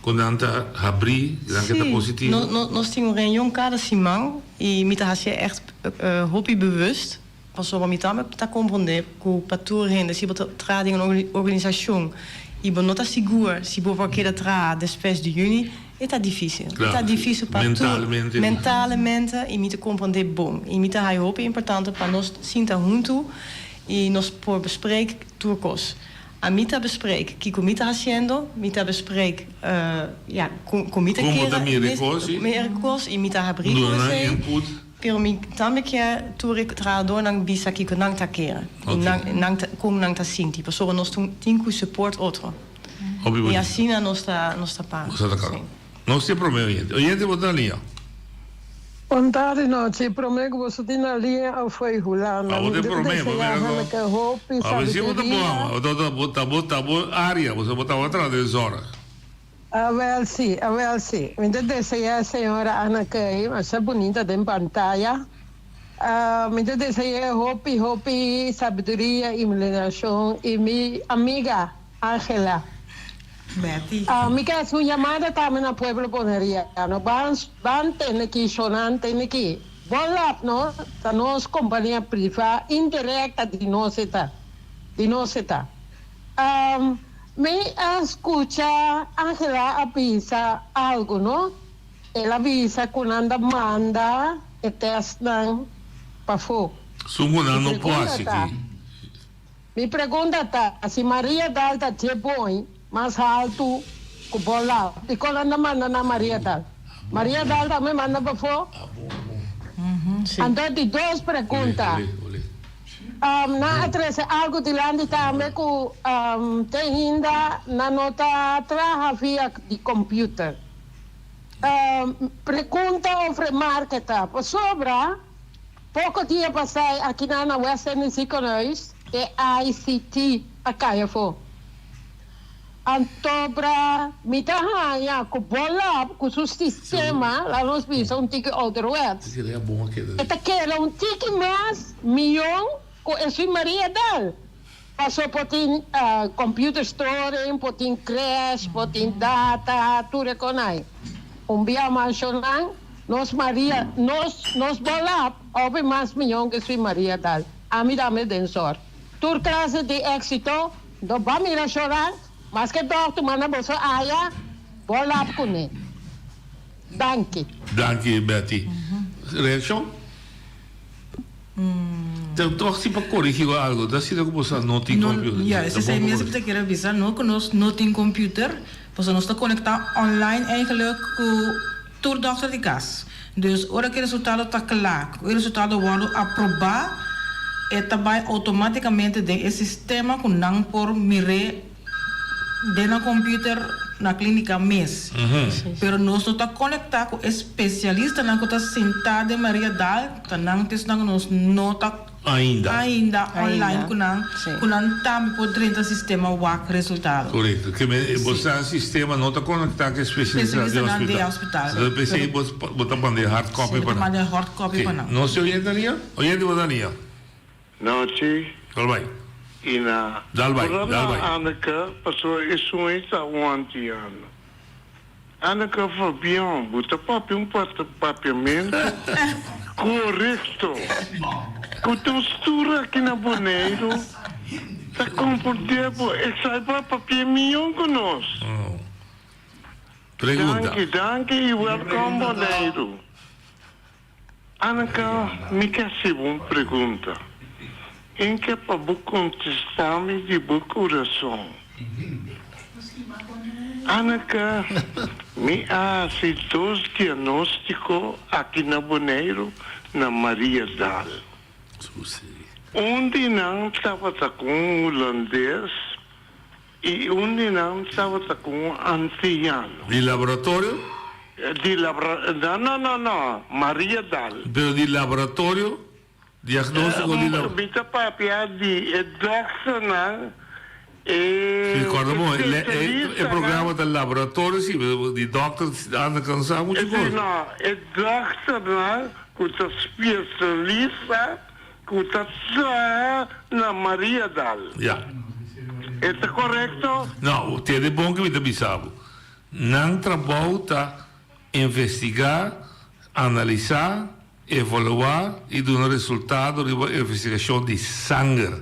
Ku nan ta habrí, nan ke ta positivo? Sí, nos tin un reunion kada siman i mi ta hasié ègt hopi bewust, pasobra mi tambe ta komprondé ku pa tur hende si bo ta traha den un organisashon i bo no ta sigur si bo por keda traha despues di yüni, e ta difísil. E ta difísil pa tur mentalmente i mi ta komprondé bon i mi ta haña hopi importante pa nos sinta huntu i nos por bespreek tur kos. Ami ta bespreek kiko mi ta hasiendo, mi ta bespreek ja kon mi ta kere mira e kos i mi ta habrí ku esei, pero mi tambe kier tur e trahadornan bisa kiko nan ta kere i nan kon nan ta sinti pasobra nos tin ku support otro i asina nos ta nos ta para. Nos tin prome oyente. Oyente bo ta na liña. Bon tardi nochi, prome ku boso tin na liña a foi Hulanda. Abo Mi tin prome, bo mira deseá ko. hopi Abo si bo ta sabiduria. bon, bo ta bo ta bo ta bo área, bo bo tabata traha den zorg. Awel si, awel si. Mi ta deseá señora Ana Key masha bunita den pantaya. Mi ta deseá hopi hopi sabiduria i iluminashon i mi amiga Angela. Betty. Mi ke hasi un yamada tambe na pueblo boneriano. Ban ban tende ki shonan tende ki. Bon lap no ta nos kompania priva indirekta di nos e ta. Di nos e ta. Mi a skucha Angela a bisa algu no. El a bisa ku nan ta manda e testnan pafó. Sun ku nan Mi no por pregunta hasi ta. ki. Mi pregunta ta, si Mariadal ta dje boi mas haltu ku Bolao, dikon nan ta manda na Mariadal? Mariadal tambe manda pafó? Anto di dos pregunta, nan a trese algu dilanti tambe ku te hinda nan no ta traha via di computer. Pregunta of remarke ta, pasobra Poko dia pasai akinan na West End Ziekenhuis e ICT a kai afó. Antobra mi ta haña ku bo lab ku su sistema, laat nos bisa un tiki ouderwets, e ta keda un tiki mas mion ku esun Maria Dal. Paso por tin computer storing, por tin crash, por tin data, tur e konai. Un bia manshonan, nos Maria, nos, nos bolap hopi mas mion ke sui Maria dal. Ami tambe den sor. Tur klase di exito, no ba mira shoran, maske dokter manda boso aya, bolap kuné. Danki. Danki Betty. Reaccion? Ta toch si pa corrigi o algo, ta asina cu bo sa no tin computer. Ya, esei mes mi ta kere bisa, no cu nos no tin computer, pasobra nos ta conecta online eigenlijk cu tur dokter di cas. Dus ora cu e resultado ta cla, cu e resultado wordo aproba, e ta bay automaticamente den e sistema cu nan por mir'é den nan computer na clinica mes. Pero nos no ta conecta cu e specialistanan cu ta sinta den Maria Daal, ta nan tesnan cu nos no ta Ainda. ainda online cu nan, cu nan tambe por drenta sistema wak resultado. Correcto. Ke men bo sa sistema no ta conecta cu e specialistanan den Specialistanan den hospital. hospital. Entonces p'esey bo bo ta manda e hard copy Sí, bo pa ta nan. manda e hard copy Oké. pa nan. Nos tin oyente na liña? Oyente bo ta na liña? Nochi. Dal bai. I na. Dal bai, Ora dal na bai. Anneke, pasobra esun ei ta un antiano. Anneke Fabian, bo ta papia un papiamentu korekto. Ku ta un stura aki na Boneiru ta komprondé bo esei bo a papia mion ku nos. Pregunta. Danki, danki i wèlkòm Boneiru. Anneke, mi ke hasi bo un pregunta. N ke pa bo kontestá mi di bo kurason. Anneke, mi a hasi dos diagnóstiko aki na Boneiru na Mariadal. Un di nan tabata ku un hulandes i un di nan tabata ku un antiano. Di laboratorio? Di labra, no, no, no, no, Mariadal. Pero di laboratorio? Diagnóstiko di lab. Mi ta papia di e dòkternan, e Sí, kòrda bon, e spesialistanan. programa ta laboratorio sí, pero di dòkter anda kansa muchu Sí, kos. no, e dòkternan ku ta spesialista ku ta traha na Mariadal. Ya. E ta korekto? No, tende bon ke mi ta bisa bo. Nan trabou ta investigá, analisá, Evaluá i duna resultado riba investigashon di sanger.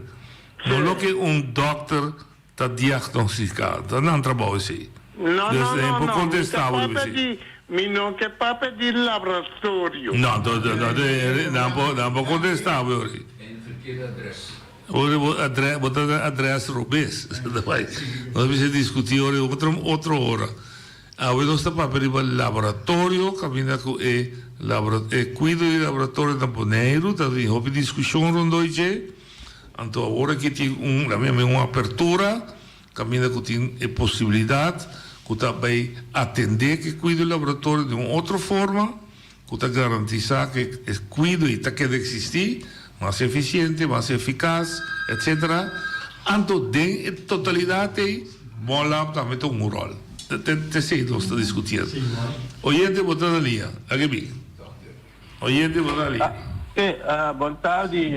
No loke un dòkter ta diagnostiká. Ta nan trabou esei. No, Dus no, e no, por no. Mi ta kontestá bo riba papia esei. di, mi no ke papia di laboratorio. No, anto, anto, nan por, nan por kontestá bo ori. En verkeerde adres. Ora bo adres, bo ta na adres robes. Nos mester diskutí ori otro, otro ora. Awe nos ta papia riba laboratorio kaminda ku e labora e kuido di laboratorio na Boneiru ta tin hopi diskushon rondoi dje. Anto awor aki tin un laat mi yama un apertura kaminda ku tin e posibilidat ku ta bai atendé ku e kuido di laboratorio di un otro forma ku ta garantisá ku e kuido ei ta keda eksistí mas efisiente, mas efikas, etcetera. Anto den e totalidat ei, Bonlab tambe ta un ròl. Ta esei nos ta diskutiendo. Oyente bo ta na liña. Aki bin. Oyente bo ta na liña. Sí, bon tardi,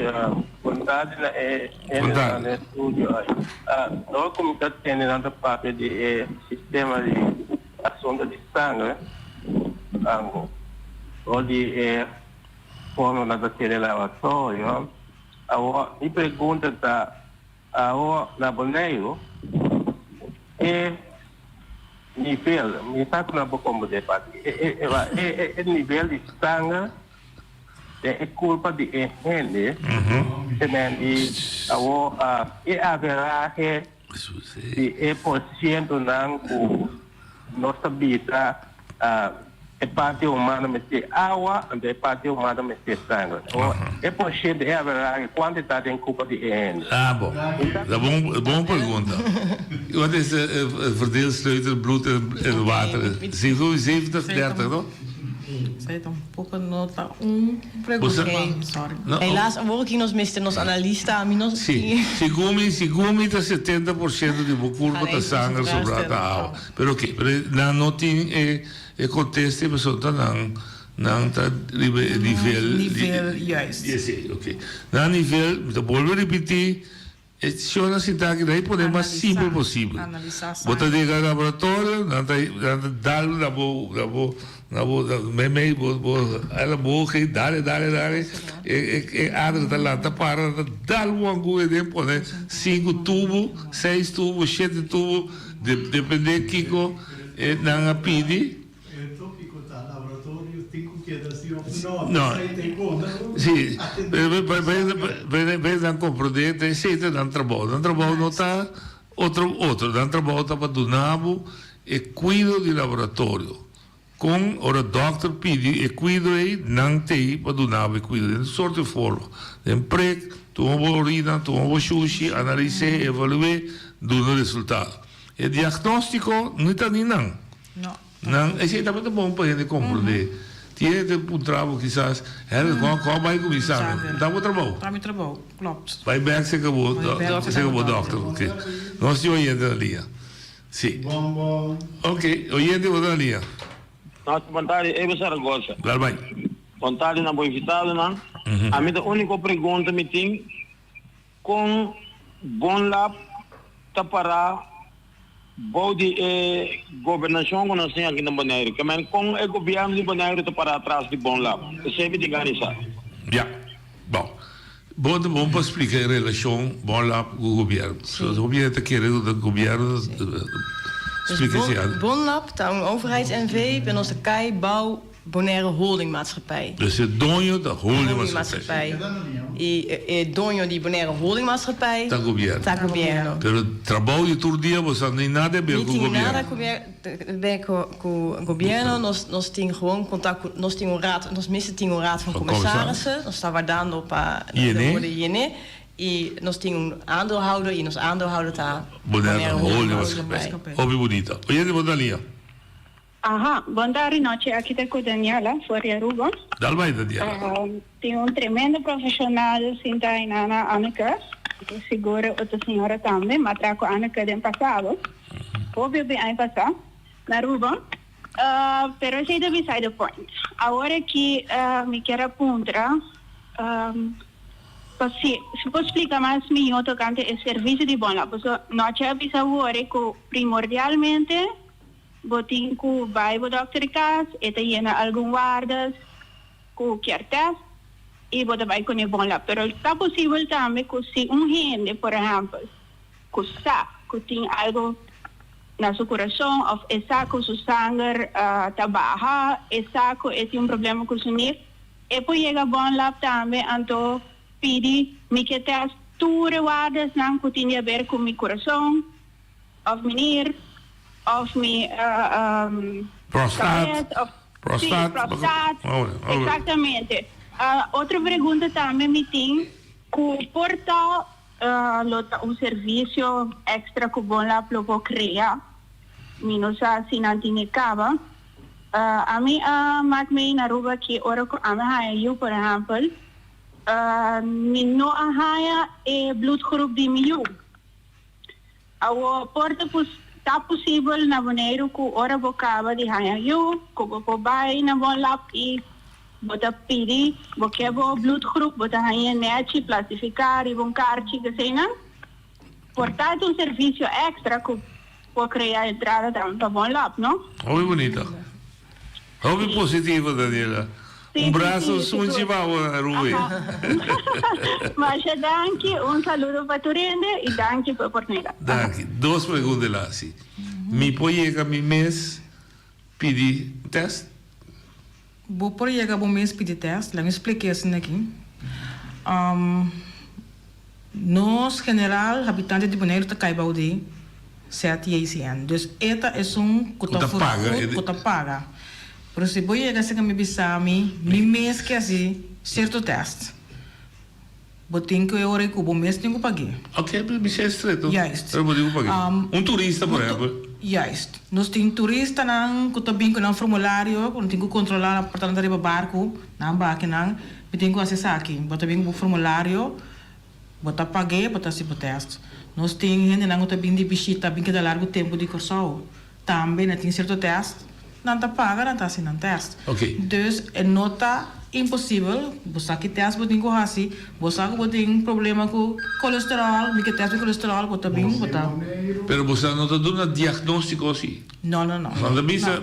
bon tardi na e hendenan den studio ai. No kuminsá tende nan ta papia di e sistema di asunto di sanger, ango, o di e forma nan ta tene laboratorio. Awor mi pregunta ta, awor na Boneiru e nivel, mi sa ku nan por komprende parti, e nivel di sanger den e kulpa di e hende, te men di awor e averahe di e porsientonan ku nos ta bisa e parti humano mester awa anto e parti humano mester sanger. E porsiento, e averahe, kuantu ta den kupa di e hende? Ah, bon. Ta bon, bon pregunta. Wat is de verdeelsleutel bloed en water? 70, 30, no? Esei tampoco no ta un pregunta, sorry. Helaas awor aki nos mester nos analista, ami no Si, segun mi, segun mi ta 70% di bo kurpa ta sanger, sobra ta awa. Pero oke, pero nan no tin e e konteste pasobra ta nan nan ta riba e nivel di Nivel, juist. di esei, oke. Nan nivel, mi ta bolbe ripiti, E shownan sinta aki nan e pone mas simpel posibel. Bo ta yega laboratorio, nan ta nan ta dal na bo na bo na bo meimei bo bo elleboog dale dale dale e e e ader ta lanta para nan ta dal bo angu aden pone sinku tubo, seis tubo, shete tubo depende kiko e nan a pidi. E tópiko ta laboratorio tin ku keda si òf no? No. Esei ta e konta ku Sí, atendé pero pero pero nan komprondé ta esei ta nan trabou. Nan trabou no ta otro otro. Nan trabou ta pa duna bo e kuido di laboratorio. Kon ora dòkter pidi e kuido ei, nan t'ei pa duna bo e kuido den tur sorto di forma. Den prek, tuma bo orina, tuma bo shushi, analis'é, evalu'é, duna resultado. E diagnóstiko no ta ni nan. No. Nan, esei tabata bon pa hende komprondé. Tin hende ta puntra bo kisas, Herman, kon kon a bai ku mi sanger? Ta bo trabou. Ta mi trabou, klopt. Bai bèk serka bo, serka bo dòkter, oke. Nos tin oyente na liña. Si. Bon, bon. Oke, oyente bo ta na liña. Nos bon tardi, Ebe Zaragoza. Dal bai. Bon tardi na bo invitadonan. Ami ta úniko pregunta mi tin, kon Bonlab ta pará? Bou di e gobernashon ku nos tin aki na Boneiru, ke men kon e gobièrnu di Boneiru ta pará atras di Bonlab? Esei mi tin gana di sa. Ya. Bon. Bo ta bon pa splika e relashon Bonlab ku gobièrnu. So hopi hende ta kere ku ta gobièrnu ta splika esei antes. Bonlab ta un overheids-NV, pero nos ta kai bou Bonaire Holding Maatschappij. Dus e doño ta Holding Maatschappij. I e doño di Bonaire Holding Maatschappij. Ta gobierno. Ta gobierno. Pero trabou di tur dia bo sa ni nada ber ku gobierno. Ni tin nada ber ku gobierno. Nos nos tin gewoon contact ku nos tin un raad nos mester tin un raad van commissarissen. Nos ta wardando pa de yene. I nos tin un aandeelhouder i nos aandeelhouder ta Bonaire Holding Maatschappij. Hopi bunita. Oyente bo ta lia. Aha, bon tardi nochi, aki ta cu Daniela for di Aruba. Dal bai Daniela. Tin un tremendo profesional sinta ainana Anneke, sigur otro señora tambe, m'a traha cu Anneke den pasado, hopi hopi aña pasa, na Aruba. Pero esey ta beside the point. Awor aki mi kier a puntra pa si si por splica mas miho tocante e servicio di Bonlab, pasobra nochi a bisa awor cu primordialmente Bo tin ku bai bo dòkter kas, e ta yena algun wardas ku kier tèst i bo ta bai kuné bon lab. Pero ta posibel tambe ku si un hende, por ehèmpel, ku sa ku tin algu na su kurason òf e sa ku su sanger ta baha, e sa ku e tin un problema ku su nir, e por yega bon lab tambe anto pidi mi ke tèst tur e wardasnan ku tin di haber ku mi kurason. Of mi nir, of mi Prostaat. cabes, of Prostaat. Sí, prostaat. Oh, oh. Exactamente. Otro pregunta tambe mi tin, cu por ta lo ta un servicio extra cu Bonlab lo por crea? Mi no sa si nan tin e caba. Ami a mak mee na Aruba ki ora cu ami haya yu, por ehempel, mi no a haya e bloedgroep di mi yu. Awor por ta ta posibel na Boneiru ku ora bo kaba di haña yu, ku bo por bai na bon lab i bo ta pidi bo ke bo bloedgroep, bo ta hañ'é nèchi plasifiká riba un karchi keseinan. Por ta ta un servisio èkstra ku por krea entrada tambe pa bon lab, no? Hopi bunita. Hopi positivo Daniela. Un brazo sunchi pa bo Ruby. Masha danki, un saludo pa tur hende y danki pa e oportunidad. Danki. Dos pregunta el hasi. Mi por yega mi mes pidi test? Bo por yega bo mes pidi test. Laat mi splika esaki aki. Nos general habitante di Boneiru ta kai bou di ZJCN. Dus e ta esun ku ta vergoed, ku ta paga. Pero si bo yega esaki mi bisa mi, mi mes ke hasi sierto test. Bo tin ku e ora ei ku bo mes tin ku pag'é. Ok, mi bisa e streto. Juist. Pero bo tin ku pag'é. Un turista por ehempel. Juist. Nos tin turistanan ku ta bin ku nan formulario ku nan tin ku kontrolá nan por ta riba barku, nan baki nan. Mi tin ku hasi esaki. Bo ta bin ku bo formulario. Bo ta pag'é, bo ta hasi bo tèst. Nos tin hendenan ku ta bin di bishita, bin keda largu tempu di Kòrsou. Tambe nan tin sierto tèst, nan ta paga, nan ta hasi nan tèst. Dus e no ta imposibel, bo sa ki tèst bo tin ku hasi, bo sa ku bo tin problema ku kolesteròl, mi ke tèst mi kolesteròl, bo ta bin, bo ta. Pero bo sa no ta duna diagnóstiko si? No, no, no. Nan ta bisa,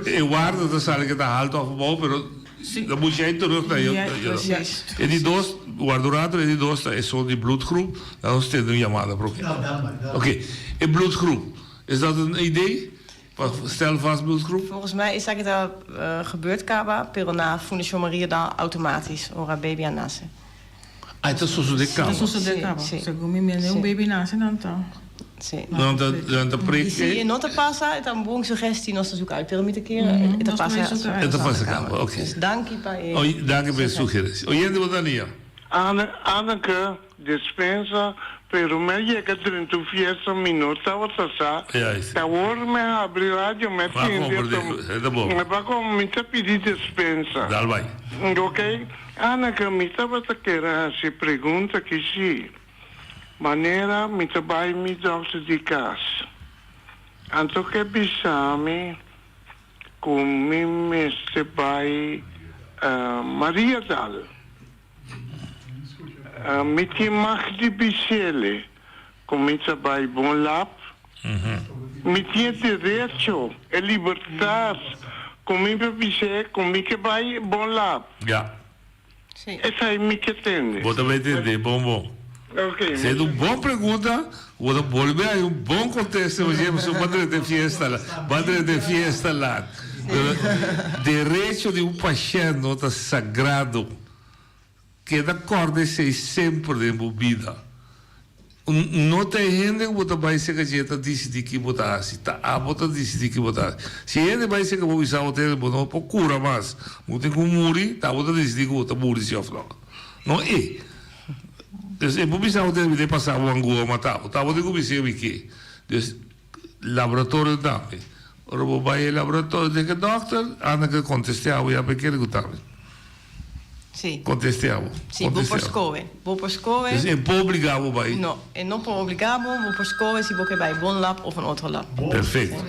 e warda ta sali ke ta haltu òf abou, pero. Dan moet jij terug naar je. E di dos, warda un rato, e di dos ta esun di bloedgroep. Dan nos tende un yamada prome. Oké, e bloedgroep, is dat een idee? Pa stel vast bloedgroep? Volgens mij is dat al gebeurd caba, pero na Fundacion Mariadal automatisch, ora baby a nace. Ah, e ta sosodé kaba. E ta sosodé kaba. Segun mi mende un baby nase nan ta. Sí. Nan ta nan ta prek I si e no ta pasa, e ta un bon sugesti nos ta zoek uit. Pero mi ta kere e ta pasa. E ta pasa kaba, oké. Dus danki pa e. Oye, danki pa e sugerensia. Oyente bo ta nia. Anne, Anneke, dispensa, pero mi a yega drenta un fiesta mi no tabata sa. Ta awor mi a habri radio mi a tende e to mi ba como mi ta pidi dispensa. Dal bai. Ok, Anneke mi tabata kere haci pregunta ki si manera mi ta bai mi dokter di cas anto ke bisa mi cu mi mester bai Mariadal. Mi tin mag di bisele ku mi ta bai bon lab? Mi tin e derecho, e libertat ku mi por bis'é ku mi ke bai bon lab. Ja. Esei mi ke tende. Bo ta bai tende, bon bon. Ok. Esei ta un bon pregunta, bo ta bolbe haña un bon kontesta oye pasobra bo a drenta e fiesta la, bo a drenta e fiesta laat. Derecho di un pashènt no ta sagrado. Keda kòrda esei semper den bo bida. No ta e hende ku bo ta bai serka dje ta disidí ki bo ta hasi, ta abo ta disidí ki bo ta hasi. Si e hende bai serka bo bisa bo tene bo no por kura mas, bo tin ku muri, ta abo ta disidí ku bo ta muri si òf nò. No e. Dus e por bisa bo tene mi ta pasa bo angua mata bo, ta abo tin ku bis'é mi ke. Dus laboratorio tambe. Ora bo bai e laboratorio den ke dòkter, anda ke kontest'é abo ya p'e kere ku tambe. Sí. Conteste abo. Sí, bo por scohe. Bo por scohe. Dus e por obliga bo bai? No, e no por obliga bo. Bo por scohe si bo ke bai bon lab of un otro lab. Perfecto.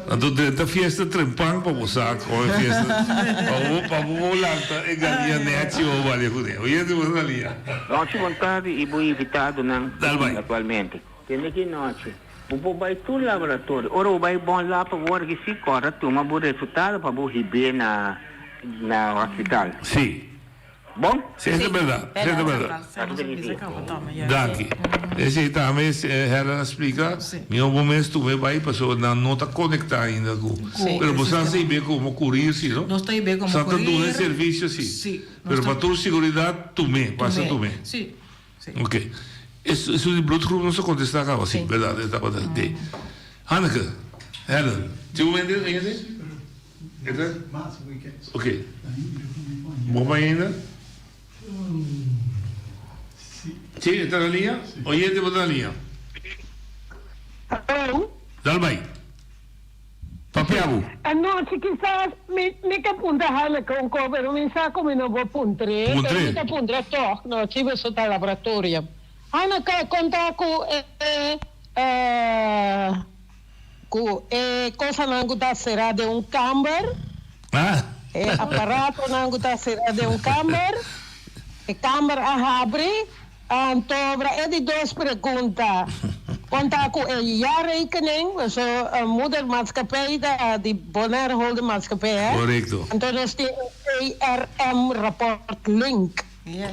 Anto drenta fiesta trempan pa bo sa con e fiesta. Pa bo pa bo por lanta e galia nechi bo balia cune. Oyente bo ta lia. Nochi bon tardi y bo invitadonan Dal bai. actualmente. Tende ki nochi. Bo por bai tur laboratorio. Ora bo bai bon lab pa bo wòrdu ki si kòrda tuma bo resultado pa bo hib'é na na hospital. Sí. Bon? Sí, esei ta bèrdat. Esei ta bèrdat. Danki. Esei tambe Helen a splika. Mihó bo mes tuma e bai pasobra nan no ta konektá ainda ku. Pero bo sa hib'é komo kurir si, no? Nos ta hib'é komo Sa ta kurir. duna e servisio si. Sí. Pero pa tur siguridat tum'é, pasa tum'é. Sí. Ok. Esun di bloedgroep nos a contesta caba, si, berdad, e tabata di. Hanneke, Helen, tin un hende ainda? E ta? Ok. Bo pa ainda? Si, e ta na liña? Oyente bo ta na liña? Hallo? Dal bai. Papia bo. Anochi kisas mi mi ke puntra Hanneke un ko pero mi sa ku mi no por puntr'é pero mi ta puntra tòg no chi boso ta laboratorio. Hanneke konta ku e ku e kosanan ku ta será den un kamber e aparatonan ku ta será den un kamber e kamber a habri Anto bra e di dos pregunta, Kon ta ku e jaarrekening, so moedermaatschappij ta di Bonaire Holding Maatschappij hè? Korekto. Anto nos tin e CRM rapport link.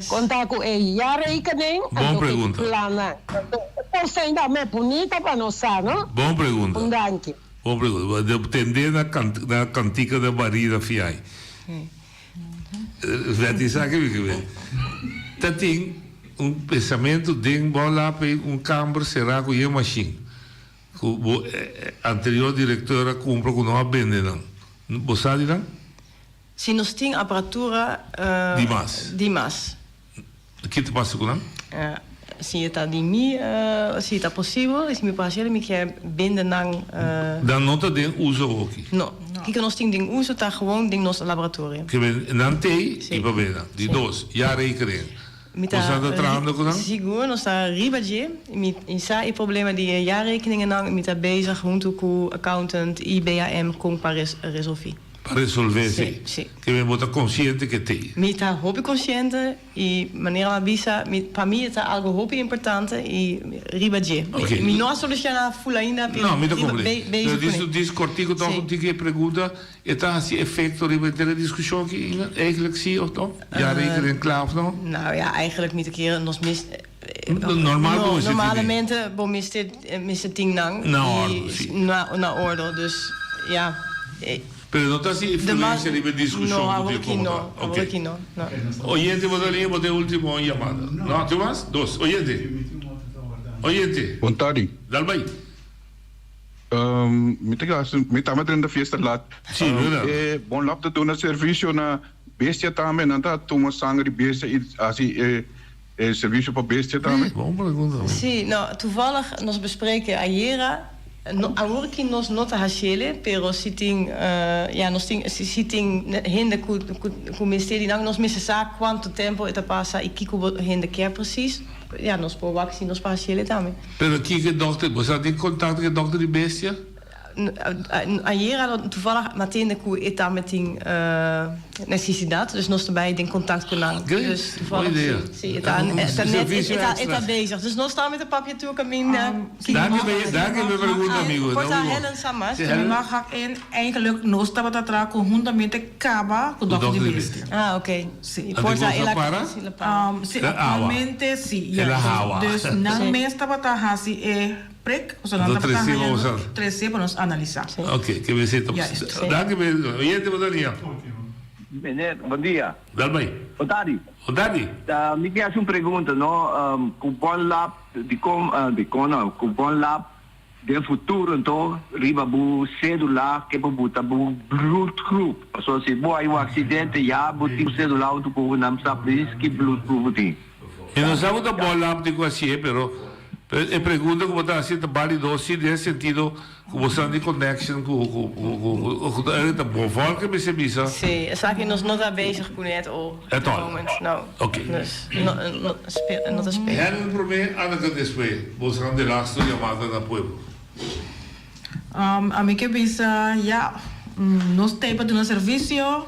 Kon ta ku e jaarrekening Bon anto ku e pregunta. plannan. Anto e kos ta me bunita pa nos sa no. Bon pregunta. Un danki. Bon pregunta. Bo tende na na kantika na barí na fiai. Wet esaki mi ke wet. Ta tin un pensamentu den bo lape un kamber será ku yen mashin ku bo anterior direktor a kumpra ku no a bende nan. Bo sa di nan? Si nos tin aparatura Di mas. di mas. Ki ta pasa ku nan? Si e ta di mi, si ta posibel, si mi por hasiel, mi kier bende nan. Dan no ta den uso awoki? No. Kiko nos tin den uso ta gewoon den nos laboratorio. Ke men nan tei i pa bende nan. Di dos, ya rekenen. Boso ta trahando ku nan? Sigur, nos ta riba dje. Mi sa e problema di e jaarrekeningennan i mi ta bezig huntu ku accountant i BAM kon pa resolvi. Pa resolve esei. Sí, sí. Ke men bo ta konsiente ke tei. Mi ta hopi konsiente i manera mi a bisa, mi, pa mi e ta algo hopi importante i riba dje. Oké. Mi no a solushoná ful ainda, pero No, mi ta riba, komprende. be, bezig Pero kuné. dis, dis kòrtiku tòg Sí. un tiki e pregunta, e ta hasi efekto riba henter e diskushon aki ainda? Eigenlijk sí òf no? Ya rekenen kla òf no? Nou ja, eigenlijk mi ta kere nos mis, Normal bo no, mester tene. normalmente bo mester, mester tin nan. Na i òrdu, sí. Na, na òrdu, dus ja. Pero no ta hasi influencia riba e discusion No, cu tin awor ki como no, ta. awor Ok. ki no, no. Oyente bo ta liña bo ta e ultimo yamada. No, tin mas? Dos. Oyente. Oyente. Bon tardi. Dal bai. Mi ta gasta, mi tambe ta den fiesta lat. Sí, verdad. E Bon Lab ta duna servicio na bestia tambe, nan ta tuma sanger di bestia y haci e e servicio pa bestia tambe. Bon pregunta. Sí, no, toevallig nos bespreken ayera, no, awor ki nos no ta haciele, pero si tin, ja, nos tin, si, si tin hende cu, cu, cu mester di nan, nos mester sa cuanto tempo e ta pasa y kico bo hende kier precies, ja, nos por wak si nos por haciele tambe. Pero kiko e dokter, bo sa tin contacto cu e dokter di bestia? Ayera toevallig m'a tende ku e tambe tin nesesidat, dus nos ta bai den kontakt ku nan. Great, bon idea. Si, e ta net, e ta bezig. Dus nos tambe ta papia tur kaminda. Danki pa e, danki pa e pregunta amigo. Por ta Helen sa mas. Si mi mag hak in, eigenlijk nos tabata traha konhuntamente kaba ku Dòkter di Bestia. Ah, oké. Si. Por ta el a para? Si, aktualmente si. El a hawa. Dus nan mes tabata hasi e Prik, pasobra nan tabata haña trese pa nos analisá. Ok, ke mester ta. Danki pe oyente bo ta nia. Meneer, bon dia. Dal bai. Bon tardi. Bon tardi. Mi ke hasi un pregunta no, ku Bon Lab dikon dikon no, ku Bon Lab den futuro anto riba bo cedula ke bo buta bo bloedgroep, pasobra si bo hay un accidente ya bo tin bo cedula hunto ku bo nan sa precies ki bloedgroep bo tin. Mi no sa ku ta Bon Lab tin ku hasié pero Pero e pregunta ku bo ta hasi ta bálido si den e sentido ku bo sa di connection ku ku ku ku ta ta bo volke mester bisa. Sí, esaki nos no ta bezig ku net o At the all. moment, no. Oké. Dus no no speel no ta speel. Helen promé, Anneke despues. Bo san de laatste yamada na pueblo. Ami ke bisa ya, nos ta ei pa duna servisio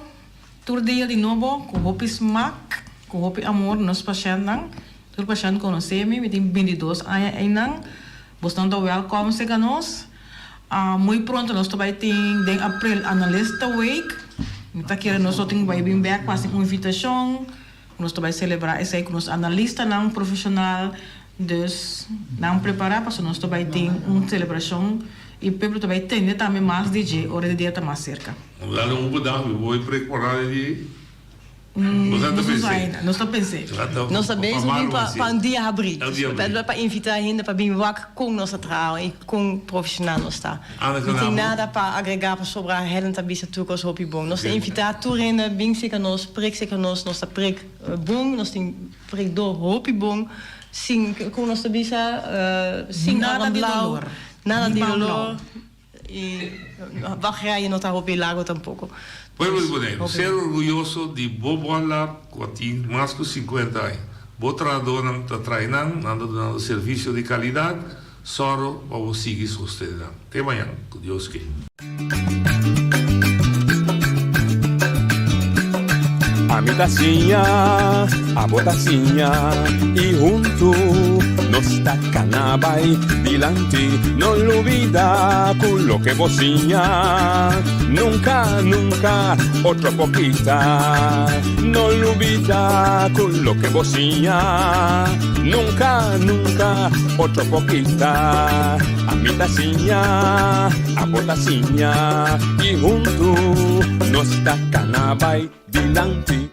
tur dia di nobo ku hopi smak, ku hopi amor nos pashèntnan. Tur pashènt konosé mi, mi tin bintidos aña einan. Bosnan ta wèlkòm serka nos. Muy pronto nos ta bai tin den aprel Analista Week. Mi ta kere nos lo tin bai bin bèk pa hasi un invitashon. Nos ta bai selebrá esei ku nos analistanan profeshonal. Dus nan prepará pasobra nos ta bai tin un selebrashon i pueblo ta bai tende tambe mas di dje ora di dia ta mas serka. Dale un bedankt, mi bo prepará di. Nos ta pens'é. Nos ta bezig bin pa un dia habrí. Pa invitá hende pa bin wak kon nos ta traha i kon profeshonal nos ta. Mi tin nada pa agregá pasobra Helen ta bisa tur kos hopi bon. Nos ta invitá tur hende bin serka nos, prik serka nos. Nos ta prik bon, nos tin prikdó hopi bon, sin, kon nos ta bisa, sin Nada di dolor. Nada di dolor. I wachtrij no ta hopi largo tampoko. Pueblo di Boneiru, ser orguyoso di bo bon lab ku a tin mas ku sinkuenta aña. Bo trahadónan ta trae nan, nan ta dunando servisio di kalidat, sòru pa bo sigui sostene nan. Te mañan, ku Dios ke. Ami ta siña, abo ta siña y huntu nos ta cana bay dilanti. No lubida cu loke bo siña nunca, nunca otro por kita. No lubida cu loke bo siña nunca, nunca otro por kita. Ami ta siña, abo ta siña y huntu nos ta cana bay dilanti.